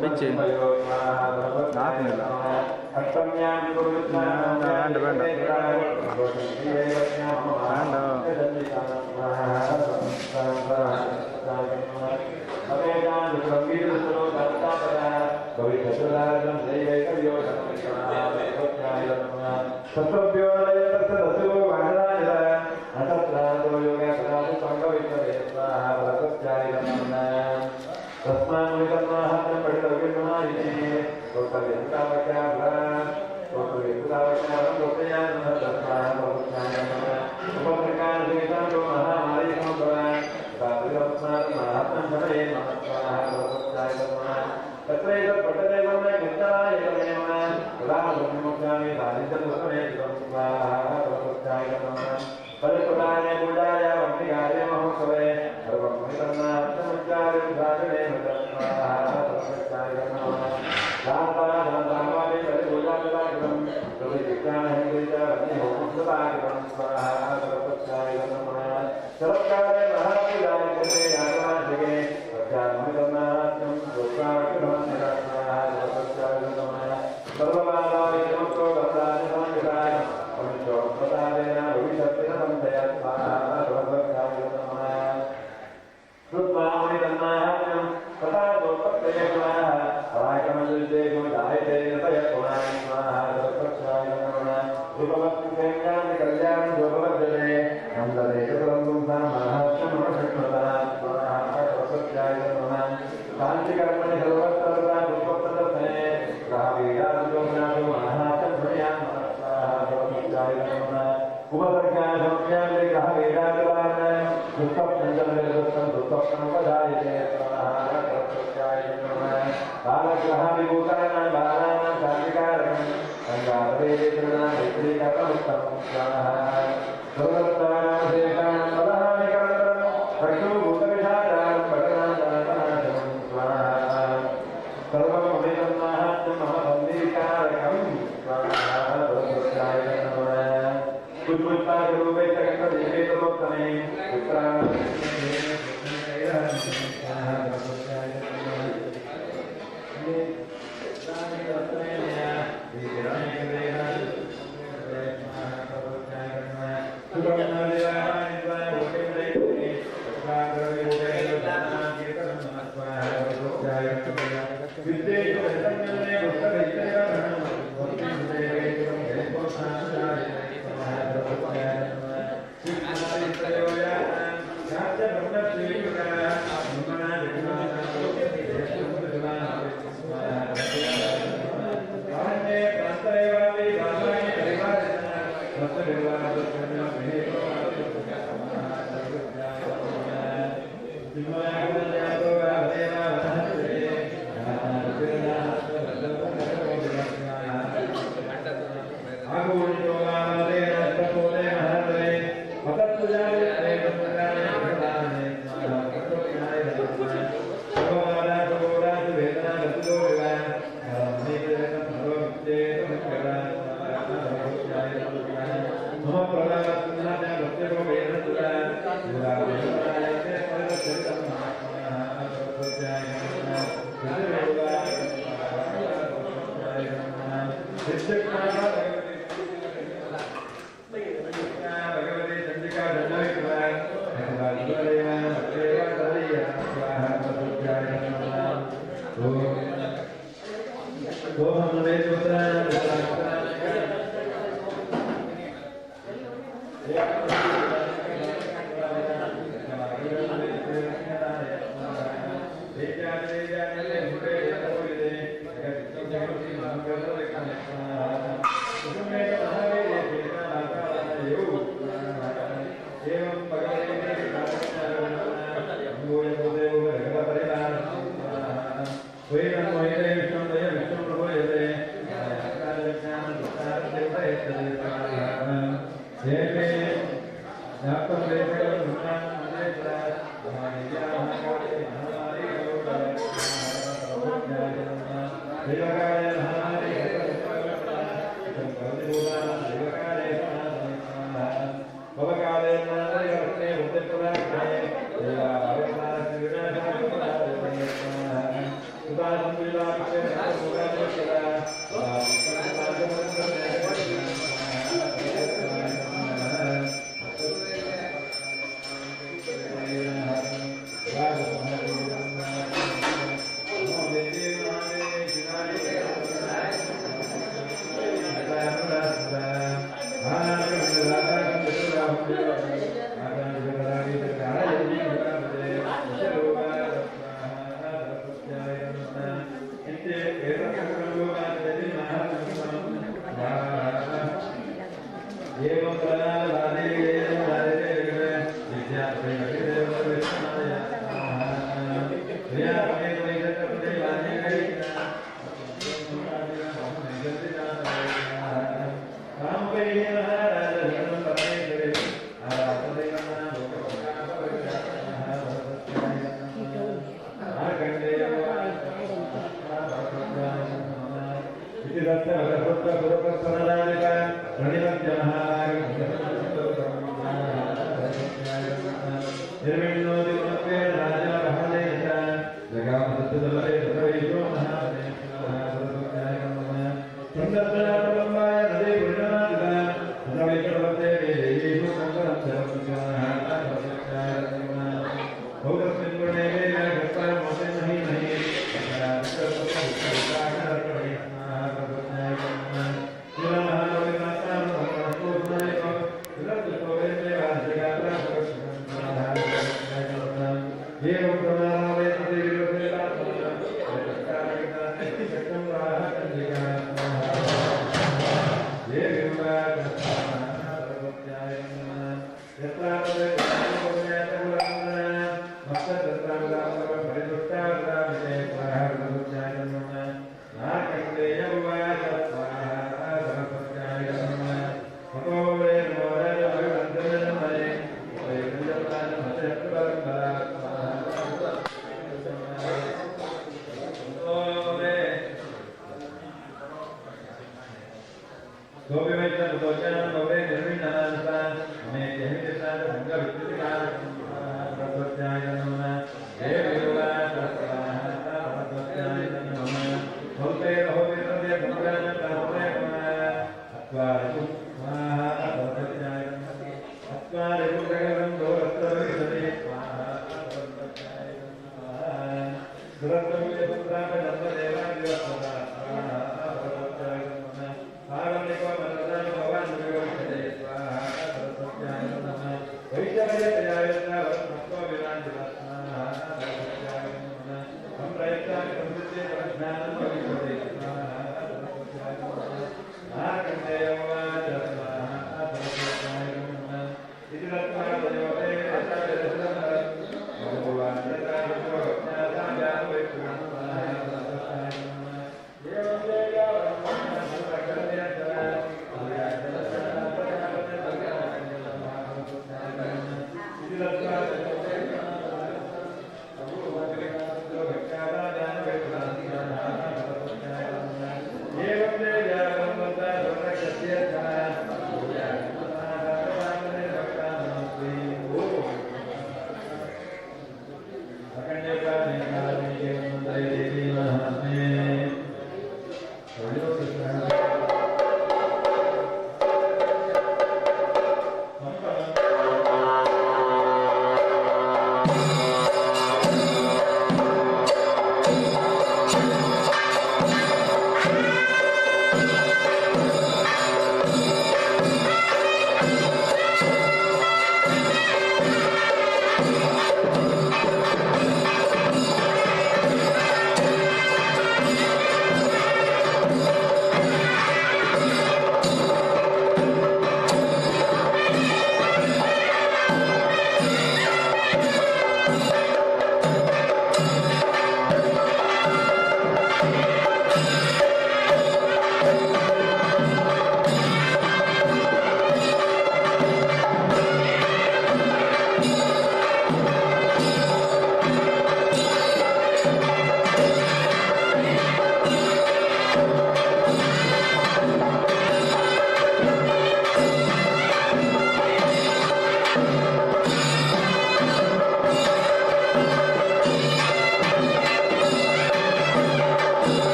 ಬಿಚ್ಚಿ. ನಾಲ್ಕನೇಲ್ಲ. ಬೇಡ, ಬೇಡ. ಬೇಡ.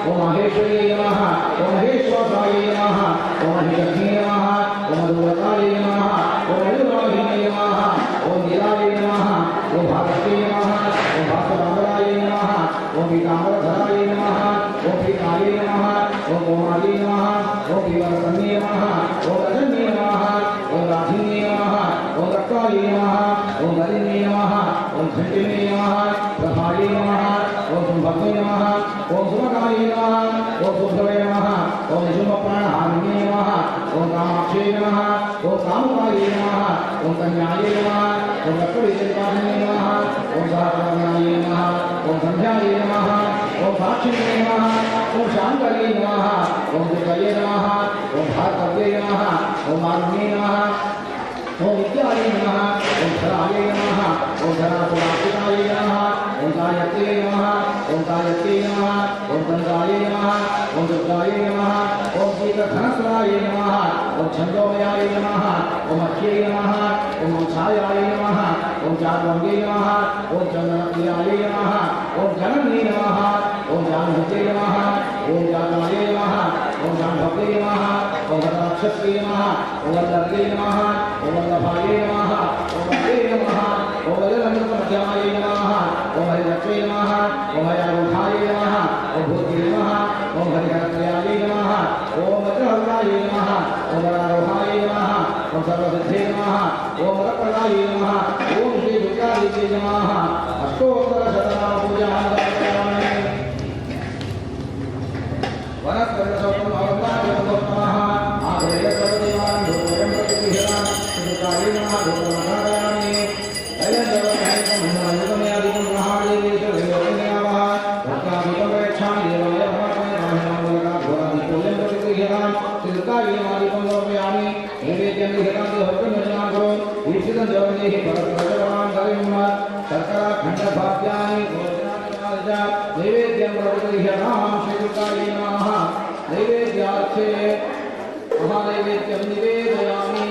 ओम महेश्वराय नमः, ओम महेशग्ने नमः, ओम दुर्गाय नमः, ओम मयूराय दुर्गायै नमः ओम वरिणे नमः ओम घंटिने नमः प्रभायै नमः ओम सुभद्रे नमः ओम सुमकायै नमः ओम सुभद्रे नमः ओम निशुम्भप्राणहारिणे नमः ओम कामाक्षे नमः ओम कामुकायै नमः ओम कन्यायै नमः ओम रक्तबीजनिपातिने नमः ओम सहस्राय नमः ओम संध्यायै नमः ओम साक्षिणे नमः ओम शांकर्यै नमः ओम दुर्गायै नमः ओम भार्गव्यै नमः ओम आरुण्यै नमः ओम विद्यायै नमः ओम धरायै नमः ओम धरासुरार्चितायै नमः ओम गायत्र्यै नमः ओम गायत्र्यै नमः ओम गंगायै नमः ओम दुर्गायै नमः ओम शीतधनस्वरायै नमः ओम छन्दोमयायै नमः ओम अख्यै नमः ओम छायायै नमः ओम चारुवङ्गे नमः ओम चन्दनप्रियायै नमः ओम जनन्यै नमः ओम जाह्नव्यै नमः ओम जातायै नमः ओम जाह्नव्यै नमः ओम वरदाक्षस्यै नमः ओम वल्लभ्यै नमः ओम वल्लभायै नमः ओम वल्लभ्यै नमः ओम वल्लभमृतमध्यमायै नमः ओम हरिरक्षै नमः ओम हयारूढायै नमः ओम भूत्यै नमः ओम हरिहरत्रयायै नमः ओम वज्रहस्तायै नमः ओम वरारोहायै नमः ओम सर्वसिद्धे नमः ओम वरप्रदायै नमः ओम श्री दुर्गादेव्यै नमः अष्टोत्तरशतनाम पूजां समर्पयामि। वनस्पतिसौतं अवतारयोगोत्तमः आधेयसर्वदेवान् धूपं प्रतिगृह्यतां श्रीदुर्गायै नमः धूपमर्पयामि। ऐलन्दवमहेन्द्रमण्डलयुगमयादिकं महादेवेश्वरयोगिन्यावः भक्तादिकं प्रयच्छामि देवाय परमात्मने ब्रह्मणामूलकाघोरादिपूजं प्रतिगृह्यतां श्रीदुर्गायै नमः दीपं समर्पयामि। नैवेद्यं गृह्यतां देवभक्तं यजमां कुरु ईप्सितं जवनेः परस्परजवां करिं शर्कराखण्डभाग्यानि भोजनानि च नैवेद्यं प्रतिगृह्यतां श्रीदुर्गायै नमः। नैवेद्यार्थे महानैवेद्यं निवेदयामि।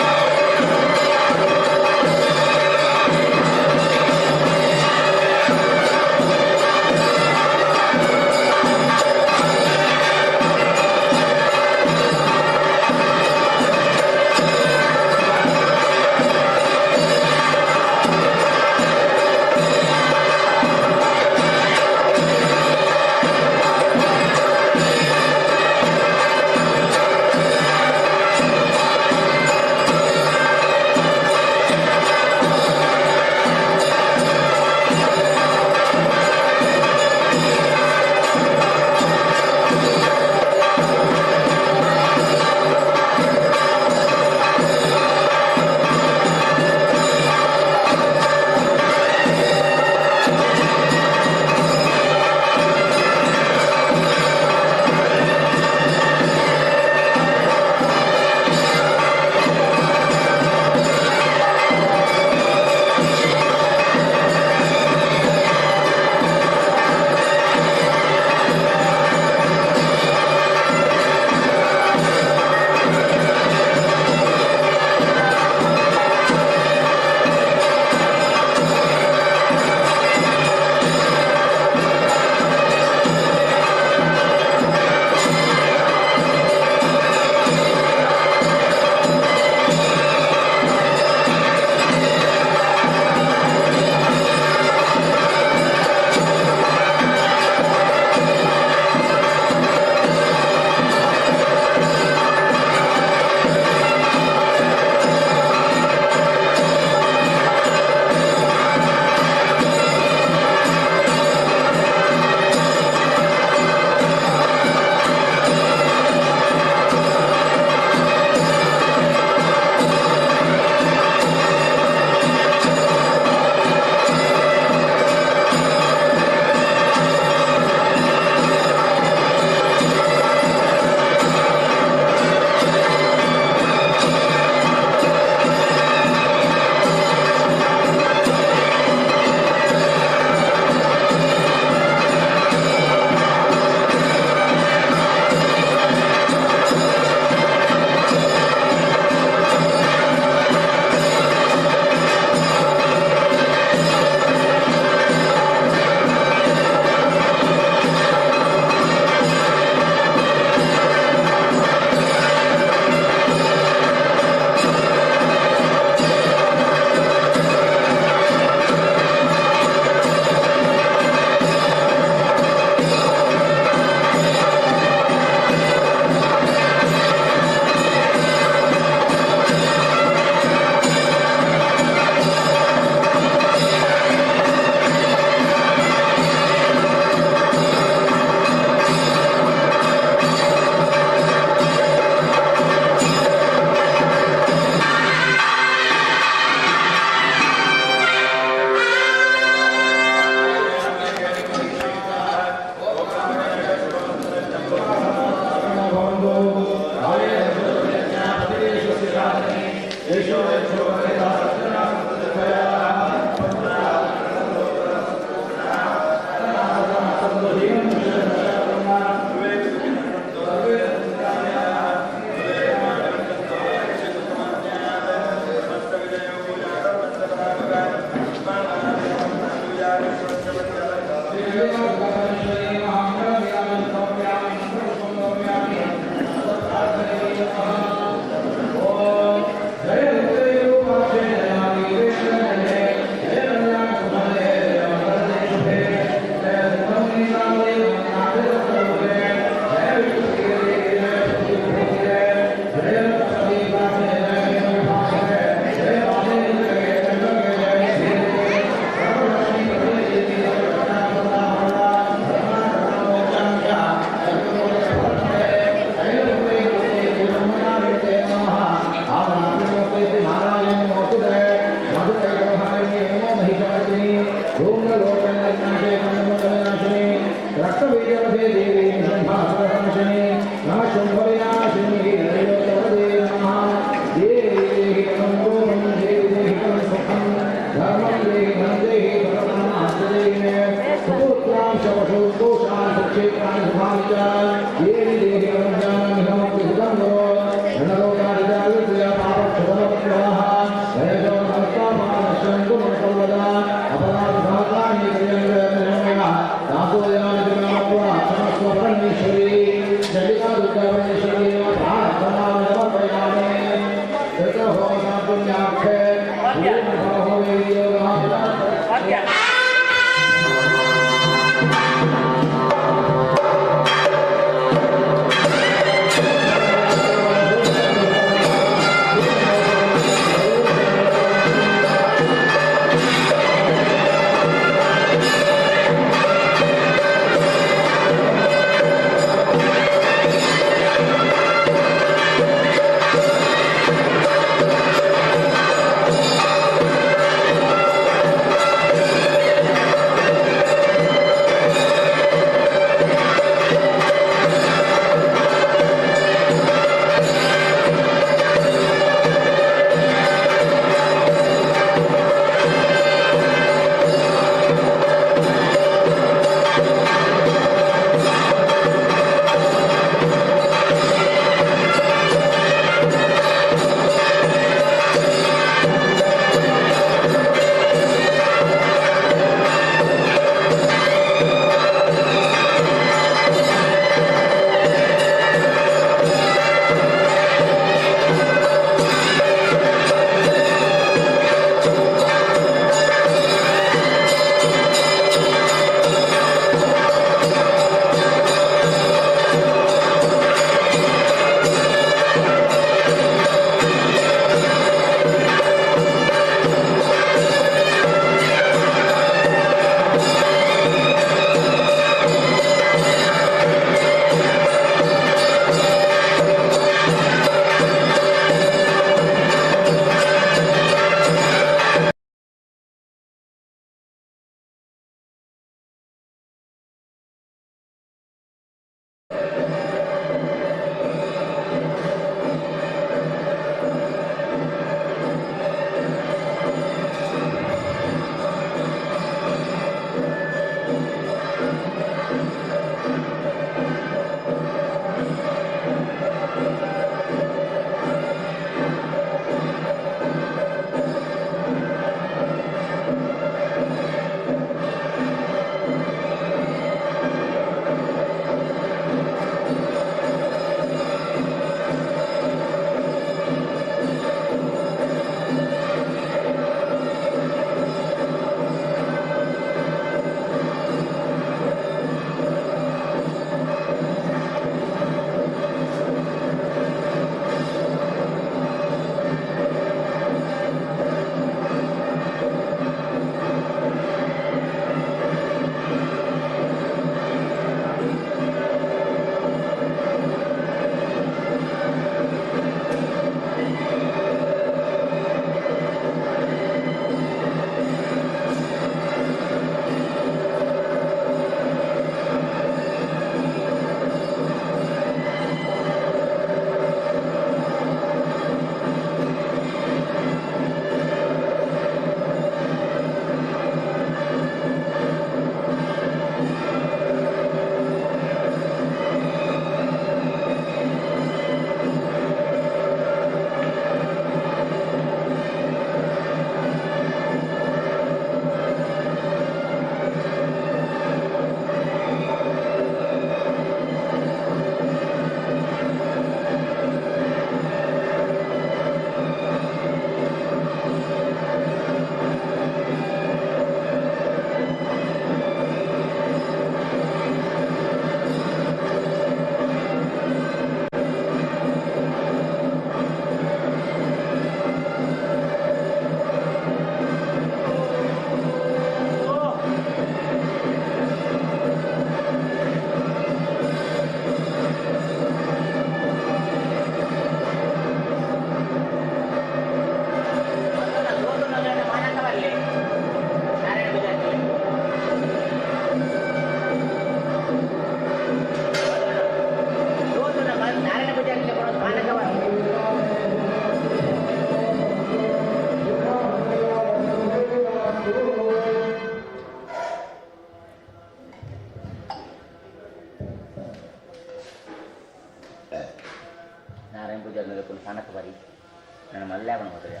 ಮಲ್ಲೆ ಹೋದ್ರೆ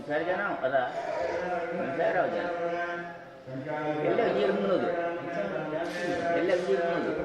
ಸಾರಿ ಜನ ಅಲ್ಲ ಸಾವಿರ ಜನ ಎಲ್ಲ ನೀರು ಮುನ್ನೋದು ಎಲ್ಲ ನೀರು ಮುನ್ನೋದು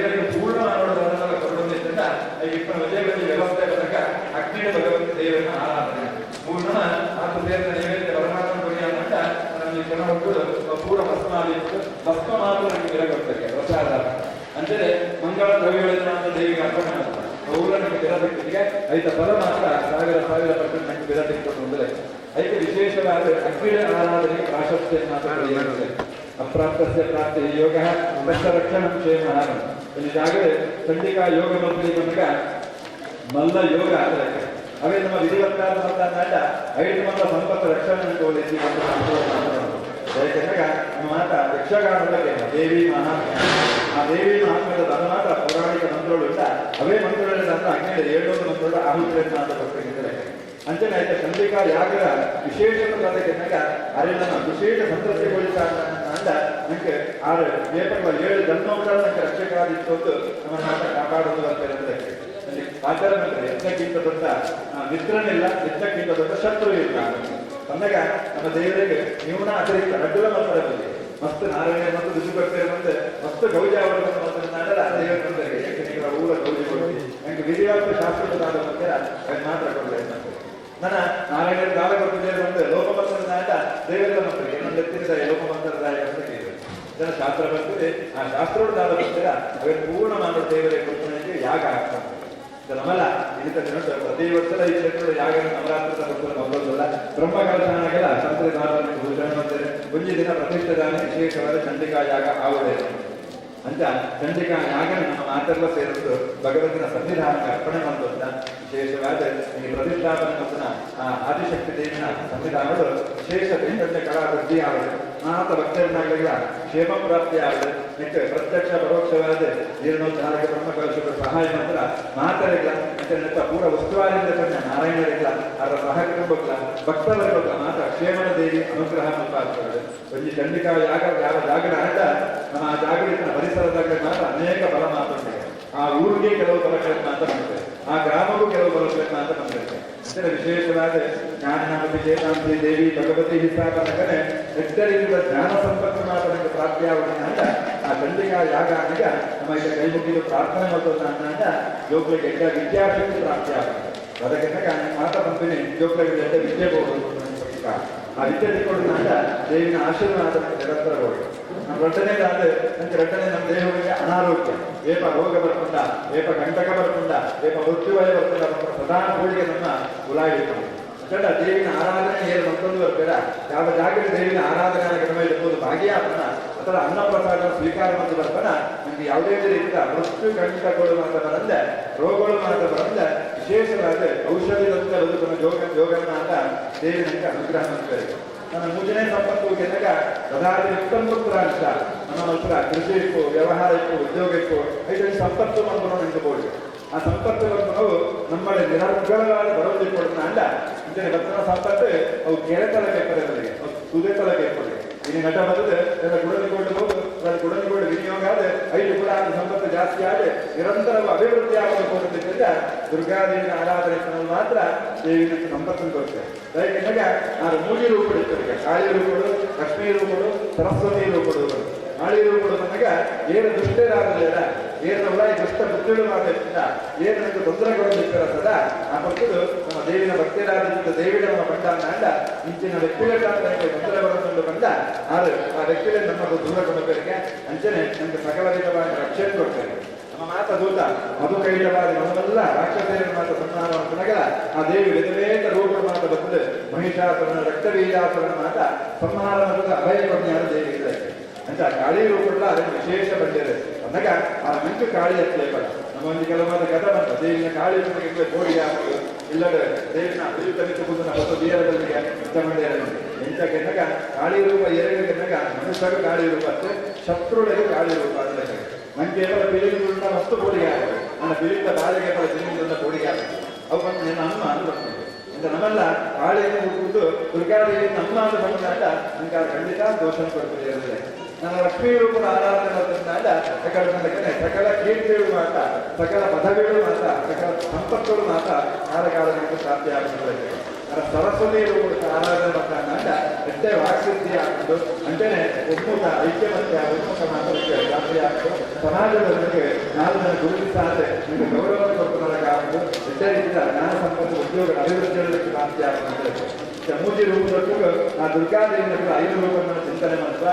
ದೇವರ ಧಾನ್ಯಗಳನ್ನು ದೇವಿಗೆ ಅರ್ಪಣೆ ಮಾಡ್ತಾರೆ. ಅವುಗಳ ನಮಗೆ ಬೆಲೆ ಸಿಕ್ಕಿಗೆ ಐತ ಫಲ ಮಾತ್ರ ಸಾವಿರ ಸಾವಿರ ಪರ್ಸೆಂಟ್ ನಮಗೆ ಬೆಲೆ ಸಿಕ್ಕೊಂಡು ಅಂದರೆ ಐಕೆ ವಿಶೇಷವಾದ ಅಗ್ನಿಯ ಆರಾಧನೆಗೆ ಪ್ರಾಶಸ್ತ್ಯ ಮಾತ್ರ ಪಡೆಯುತ್ತದೆ. ಅಪ್ರಾಪ್ತಸ್ಯ ಪ್ರಾಪ್ತಿ ಯೋಗ ತಸ್ಯ ರಕ್ಷಣಂ ಕ್ಷೇಮ. ಇಲ್ಲಿ ಜಾಗರೆ ಚಂಡಿಕಾ ಯೋಗ ಮಂತ್ರಿ ಬಂದಾಗ ಮಲ್ಲ ಯೋಗ ಆದರೆ ಅವೇ ನಮ್ಮ ವಿಧಿವತ್ತಾದ ಮತ್ತ ಐದು ಮತ ಸಂಪತ್ತು ರಕ್ಷಣೆ ಹೋಲಿಸಿ ಮತ್ತು ಯಾಕೆಂದಾಗ ನಮ್ಮ ಮಾತ ಯಕ್ಷಗಾನದ ದೇವಿ ಮಹಾತ್ಮ್ಯ. ಆ ದೇವಿ ಮಹಾತ್ಮ್ಯದ ಧನ ಮಾತ್ರ ಪೌರಾಣಿಕ ಮಂತ್ರಗಳು ಇಲ್ಲ. ಅವೇ ಮಂತ್ರಗಳಲ್ಲಿ ಅಂತ ಅಗ್ನಿಯ 7 ಮಂತ್ರಗಳ ಆಹುತಿಯನ್ನು ಅಂತ ಕೊಟ್ಟಿದ್ದಾರೆ. ಅಂಚನೆ ಆಯ್ತು ಚಂಡಿಕಾ ಯಾಗದ ವಿಶೇಷ ಕಥೆಗೆ ಅರೆಲ್ಲ ವಿಶೇಷ ಸಂತೃಪ್ತಿಗೊಳಿಸ ಅಂದ ನಂಗೆ ಆರು ವೇಪಗಳ 7 ಜನ್ಮಗಳ ನಂಗೆ ರಕ್ಷಕರಾದಿತ್ತು ನಮ್ಮ ಮಾತ ಕಾಪಾಡೋದು ಅಂತ ಹೇಳಿದ್ರೆ ಆಚಾರ ಮಂತ್ರ ಯಜ್ಞಕ್ಕಿಂತ ದೊಡ್ಡ ಮಿತ್ರನಿಲ್ಲ, ಯಜ್ಞಕ್ಕಿಂತ ದೊಡ್ಡ ಶತ್ರು ಇಲ್ಲ. ಅಂದಾಗ ನಮ್ಮ ದೇವರಿಗೆ ನ್ಯೂನ ಅತಿರಿಕ್ತ ಅಡ್ಡುಲ ಮಾತ್ರ ಬಂದಿದೆ. ಮಸ್ತ್ ನಾರಾಯಣ ಮತ್ತು ದುಷುಭಕ್ತರು ಬಂದು ಮಸ್ತ್ ಗೌಜ ಅವರು ಬಂದು ಮಾತನಾಡಲ್ಲ ದೇವರು ಬಂದರೆ ಯಾಕೆ ಊರ ಗೌಜಿ ಕೊಡ್ತೀವಿ ನಂಗೆ ವಿಧಿವಾದ ಶಾಸ್ತ್ರದ ಬಂದರೆ ಅದನ್ನು ಮಾತ್ರ ಕೊಡಲಿ. ನನ್ನ ನಾರಾಯಣರು ದಾಳ ಕೊಟ್ಟಿದ್ದೇವೆ ಬಂದು ಲೋಕಮಂತ್ರದಾಯ ದೇವರ ಮಂತ್ರ ಏನೊಂದು ಎತ್ತಿದ್ದಾರೆ ಲೋಕಮಂತ್ರದಾಯ ಅಂತ ಕೇಳಿದರು. ಜನ ಶಾಸ್ತ್ರ ಬರ್ತದೆ, ಆ ಶಾಸ್ತ್ರೋಡು ದಾಳ ಬರ್ತೀರ ಅವೇ ಪೂರ್ಣ ಮಾನವ ದೇವರೇ ಕೊಡ್ತಾನೆ ಯಾಗ ಆಗ್ತಾನೆ. ನಮ್ಮಲ್ಲ ಇದಕ್ಕೆ ಪ್ರತಿ ವರ್ಷದ ಈ ಕ್ಷೇತ್ರದ ಯಾಗ ನವರಾತ್ರದ ಮೊದಲಲ್ಲ ಬ್ರಹ್ಮಕಲಶಾನಗೆಲ್ಲ ಶಾಸ್ತ್ರದಾನ ಭೂಷಣ ಮಾಡ್ತಾರೆ. ಒಂದು ದಿನ ಪ್ರತಿಷ್ಠಾನ ವಿಶೇಷವಾದ ಚಂಡಿಕಾ ಯಾಗ ಆಗುತ್ತದೆ ಅಂತ ಚಂಡಿಕಾ ಯಾಗ ನಮ್ಮ ಮಾತೆಲ್ಲ ಸೇರಿದ್ದು ಭಗವಂತನ ಸನ್ನಿಧಾನಕ್ಕೆ ಅರ್ಪಣೆ ಮಾಡುವಂತ ವಿಶೇಷವಾದ ಈ ಪ್ರತಿಷ್ಠಾಪನೆ ಮತ್ತು ಆ ಆದಿಶಕ್ತಿ ದೇವಿನ ಸನ್ನಿಧಾನಗಳು ವಿಶೇಷ ಚೈತನ್ಯ ಕಲಾ ವೃದ್ಧಿ ಆಗಿದೆ. ಮಾತ ಭಕ್ತರನ್ನಾಗಲಿಲ್ಲ ಕ್ಷೇಮ ಪ್ರಾಪ್ತಿ ಆಗಿದೆ. ಮತ್ತು ಪ್ರತ್ಯಕ್ಷ ಪರೋಕ್ಷವಾದ ಜೀರ್ಣೋದ್ಧಾರಕ ಬ್ರಹ್ಮಕಲಶದ ಸಹಾಯ ಮಾತ್ರ ಮಾತರಿಲ್ಲ ಅಂತ ಪೂರ ಉಸ್ತುವಾರಿಯಿಂದ ಕಂಡ ನಾರಾಯಣರಿಲ್ಲ ಅದರ ಸಹಕುಟುಂಬಗಳ ಭಕ್ತವರ್ಗಗಳ ಮಾತ್ರ ಕ್ಷೇಮನ ದೇವಿ ಅನುಗ್ರಹ ಮುಂತಾಗ್ತದೆ. ಒಂದು ಚಂಡಿಕಾ ಯಾಗ ಯಾವ ಜಾಗರ ಆಟ ನಮ್ಮ ಆ ಜಾಗರಿನ ಪರಿಸರದಾಗ ಮಾತ್ರ ಅನೇಕ ಬಲ ಮಾತುಂಟಿದೆ. ಆ ಊರಿಗೆ ಕೆಲವು ಬಲಗಳನ್ನು ಮಾತ್ರ ಬಂದಿದೆ, ಆ ಗ್ರಾಮಕ್ಕೂ ಕೆಲವು ಬಲಗಳನ್ನು ಮಾತ್ರ ಬಂದಿದೆ. ಅಂದರೆ ವಿಶೇಷವಾದ ಜ್ಞಾನನಾಮತಿ ಚೇತಾಂತಿ ದೇವಿ ಭಗವತಿ ಹಿಸಾಬನಗನೆ ಎಚ್ಚರಿಸಿದ ಜ್ಞಾನ ಸಂಪತ್ತು ಮಾತ್ರ ನಮಗೆ ಪ್ರಾಪ್ತಿಯಾಗುವುದನ್ನ ಆ ಚಂಡಿಕಾ ಯಾಗ ಆಗ ನಮ್ಮ ಈಗ ಕೈ ಮುಗಿದು ಪ್ರಾರ್ಥನೆ ಮಾಡೋದನ್ನ ಜೋಗ್ಲಿಗೆ ಎಡ್ಡ ವಿದ್ಯಾಶಕ್ತಿ ಪ್ರಾಪ್ತಿಯಾಗುತ್ತೆ. ಅದಕ್ಕೆ ಮಾತಾ ಬಂತೀನಿ ಜೋಗ್ಲಿಗೆ ಎಡ್ಡ ವಿದ್ಯೆ ಹೋಗೋದು. ಆ ವಿದ್ಯೆ ತಿಳ್ಕೊಂಡಾಗ ದೇವಿನ ಆಶೀರ್ವಾದ ನಿರಂತರ ಹೋಗಿ ನಮ್ಮ ರೊಟ್ಟನೇದಾದ್ರೆ ನಂಗೆ ರೊಟ್ಟನೆ ನಮ್ಮ ದೇಹಕ್ಕೆ ಅನಾರೋಗ್ಯ ಏಪ ರೋಗ ಬರ್ಕೊಂಡ, ಏಪ ಕಂಟಕ ಬರ್ಕೊಂಡ, ಏಪ ಮೃತ್ಯುವಯ ಬರ್ಕೊಂಡ ಸದಾ ಹೋಳಿಗೆ ನಮ್ಮ ಉಲಾಯಿತು. ಅಷ್ಟೇ ದೇವಿನ ಆರಾಧನೆ ಏನು ಮತ್ತೊಂದು ಬರ್ಬೇಡ. ಯಾವ ಜಾಗಕ್ಕೆ ದೇವಿನ ಆರಾಧನೆ ಕ್ರಮ ಇರ್ಬೋದು ಭಾಗಿಯಾತನ ಅಥವಾ ಅನ್ನಪ್ರಸಾದ ಸ್ವೀಕಾರ ಮತ್ತು ಬರ್ತಾನ ನಮ್ಗೆ ಯಾವುದೇ ರೀತಿಯ ಮೃತ್ಯು ಕಂಟಕಗಳು ಮಾತ್ರ ಬರಂದೆ, ರೋಗಗಳು ಮಾತ್ರ ಬರಂದೆ ವಿಶೇಷವಾದ ಔಷಧಿದಂತೆ ಬದುಕನ್ನು ಯೋಗನ ಅಂತ ದೇವಿನಂತೆ ಅನುಗ್ರಹ ಮಾಡ್ತಾರೆ. ನನ್ನ ಮೂರನೇ ಸಂಪತ್ತು ಗೆದ್ದಾಗ ಪ್ರಧಾನ ಉತ್ತಮ ನಮ್ಮ ಮಾತ್ರ ಕೃಷಿ ಇತ್ತು, ವ್ಯವಹಾರ ಇತ್ತು, ಉದ್ಯೋಗ ಇತ್ತು, ಐದು ಸಂಪತ್ತು ಬಂದು ನಿಂತುಕೊಳ್ಳಿ. ಆ ಸಂಪತ್ತು ಬಂದು ನಮ್ಮಲ್ಲಿ ನಿರರ್ಗಳವಾದ ಬರೋದು ಕೊಡೋಣ ಅಲ್ಲ. ಇಂದಿನ ಭಕ್ತನ ಸಂಪತ್ತು ಅವು ಕೆರೆ ತಲಕ್ಕೆ ಪಡೆದವರಿಗೆ ಸುದೆ ತಲಕ್ಕೆ ಕೊಡಿ. ಇಲ್ಲಿ ನಟ ಬರ್ತದೆ ಎಲ್ಲ ಗುಡನಿಕೊಂಡು ಹೋಗು, ಗುಡನಿಕೊಂಡು ವಿನಿಯೋಗ ಆದರೆ ಐದು ಕೂಡ ಸಂಪತ್ತು ಜಾಸ್ತಿ ಆದರೆ ನಿರಂತರ ಅಭಿವೃದ್ಧಿ ಆಗುವ ಕೊಡುತ್ತಿದ್ದ ದುರ್ಗಾದೇವಿನ ಆರಾಧನೆ ಮಾತ್ರ ದೇವಿನ ಸಂಪತ್ತನ್ನು ಕೊಡುತ್ತೆ. ದಯವಿಟ್ಟಾಗ ನಾನು ಮೂಜಿ ರೂಪಗಳು ಇರ್ತದೆ, ಕಾಳಿ ರೂಪಗಳು, ಲಕ್ಷ್ಮೀ ರೂಪಗಳು, ಸರಸ್ವತಿ ರೂಪಗಳು. ಕಾಳಿ ರೂಪಗಳು ಬಂದಾಗ ಏನು ದುಷ್ಟರಾಗಲಿಲ್ಲ, ಏನು ಉಳಾಯಿ ದುಷ್ಟ ಬುದ್ಧಿಗಳು ಮಾತಾಡ್ತಿದ್ದ, ಏನು ನನಗೆ ತೊಂದರೆಗಳು ಇರ್ತಾರ ಸದಾ ಆ ಭಕ್ತರು ನಮ್ಮ ದೇವಿನ ಭಕ್ತರಾದ ದೇವಿನ ನಮ್ಮ ಬಂಡ ಅಂದ ಇಂಚಿನ ವ್ಯಕ್ತಿಗಳ ತೊಂದರೆ ಬರೋದೊಂದು ಬಂದ ಆದರೆ ಆ ವ್ಯಕ್ತಿಗಳೇ ನಮ್ಮ ದೂರ ಕೊಡಬೇಕೆ ಅಂಚನೆ ನಮಗೆ ಸಕಲ ವಿಧವಾದ ರಕ್ಷಣೆ ಕೊಡ್ತಾರೆ. ನಮ್ಮ ಮಾತ ದೂತ ಮಧು ಕೈಲವಾದ ನಮ್ಮೆಲ್ಲ ರಾಕ್ಷಸರ ಮಾತ ಸಂಹಾರ ನಗರ ಆ ದೇವಿ ವೇದವೇದ ರೂಪ ಮಾತ ಬರ್ತದೆ. ಮಹಿಷಾಸುರನ ರಕ್ತಬೀಜಾಸುರನ ಮಾತ ಸಂಹಾರ ಅಭಯ ಕೊಡ್ನೆಯಾದ ದೇವಿ ಅಂತ ಕಾಳಿ ರೂಪಗಳ ಅದನ್ನು ವಿಶೇಷ ಬಂದಿದೆ. ಅಂದಾಗ ಆ ಮಂಚು ಕಾಳಿ ಅಂತ ನಮ್ಮ ಒಂದು ಕೆಲವಾದ ಕಥೆ ಬಂತ ದೇವಿನ ಕಾಳಿ ರೂಪಕ್ಕೆ ಕೋಡಿ ಹಾಕುದು ಇಲ್ಲದೆ ದೇವಿನ ಅಭಿಯುತ ಕೂದನ ಹೊಸ ಬೀರದಲ್ಲಿ ಎಂತ ಕೆನ್ನಾಗ ಕಾಳಿ ರೂಪ ಎರಡು ಕೆನ್ನಾಗ ಮನುಷ್ಯರು ಕಾಳಿ ರೂಪ ಅಷ್ಟೇ, ಶತ್ರುಗಳಿಗೆ ಕಾಳಿ ರೂಪ ಅಂತ ನಂಗೆ ಕೇವಲ ಬಿಳಿಯಿಂದ ವಸ್ತು ಕೋಡಿಗೆ ಹಾಕೋದು, ನನ್ನ ಬಿಳಿತ ಬಾಳಿಗೆ ಕೇವಲ ಬಿಳಿಯಿಂದ ಕೋಡಿಗೆ ಹಾಕೋದು ಅವು ಬಂದು ನನ್ನ ಅಮ್ಮ ಅಂತ ಬರ್ತದೆ. ಅಂತ ನಮ್ಮೆಲ್ಲ ಕಾಳಿಯನ್ನು ಹುಟ್ಟುವುದು ದುರ್ಗಾದೇವಿ ನಮ್ಮ ಅಂತ ಬಂದಾಗ ನಂಗೆ ಖಂಡಿತ ದೋಷ ಕೊಡ್ತದೆ ಅಂದರೆ ನನ್ನ ಲಕ್ಷ್ಮೀ ರೂಪದ ಆರಾಧನೆ ಮಾಡ್ತಂದಾಗ ಸಕಲ ಕೀರ್ತಿಗಳು ಮಾತ್ರ, ಸಕಲ ಪದವಿಗಳು ಮಾತ್ರ, ಸಕಲ ಸಂಪತ್ತುಗಳು ಮಾತ್ರ ಕಾಲಕಾಲಕ್ಕೆ ಪ್ರಾಪ್ತಿ ಆಗುತ್ತದೆ. ಅದರ ಸರಸ್ವತಿ ರೂಪದ ಆರಾಧನೆ ಮಾಡ್ತಾಗ ಎಷ್ಟೇ ವಾಕ್ಸಿದ್ಧಿ ಆಗ್ತದೆ ಅಂತಾನೆ ಒಮ್ಮುಖ ಐಕ್ಯಮತ್ಯ ಒಮ್ಮುಖ ಮಾತ್ರ ಪ್ರಾಪ್ತಿ ಆಗ್ತದೆ. ಸಮಾಜದ ನಾಲ್ಕು ಜನ ಗುರುತಿಸಾದ್ರೆ ನಿಮಗೆ ಗೌರವ ಕೊಡ್ತಾರೆ. ಎಷ್ಟೇ ರೀತಿಯ ಜ್ಞಾನ ಸಂಪತ್ತು ಉದ್ಯೋಗ ಅಭಿವೃದ್ಧಿಯಲ್ಲಿ ಪ್ರಾಪ್ತಿ ಆಗ್ತದೆ. ಮೂಜಿ ರೂಪದೊಟ್ಟಿಗೆ ಆ ದುರ್ಗಾದೇವಿನ ಕೂಡ ಐದು ರೂಪವನ್ನು ಚಿಂತನೆ ಮಾಡ್ತಾ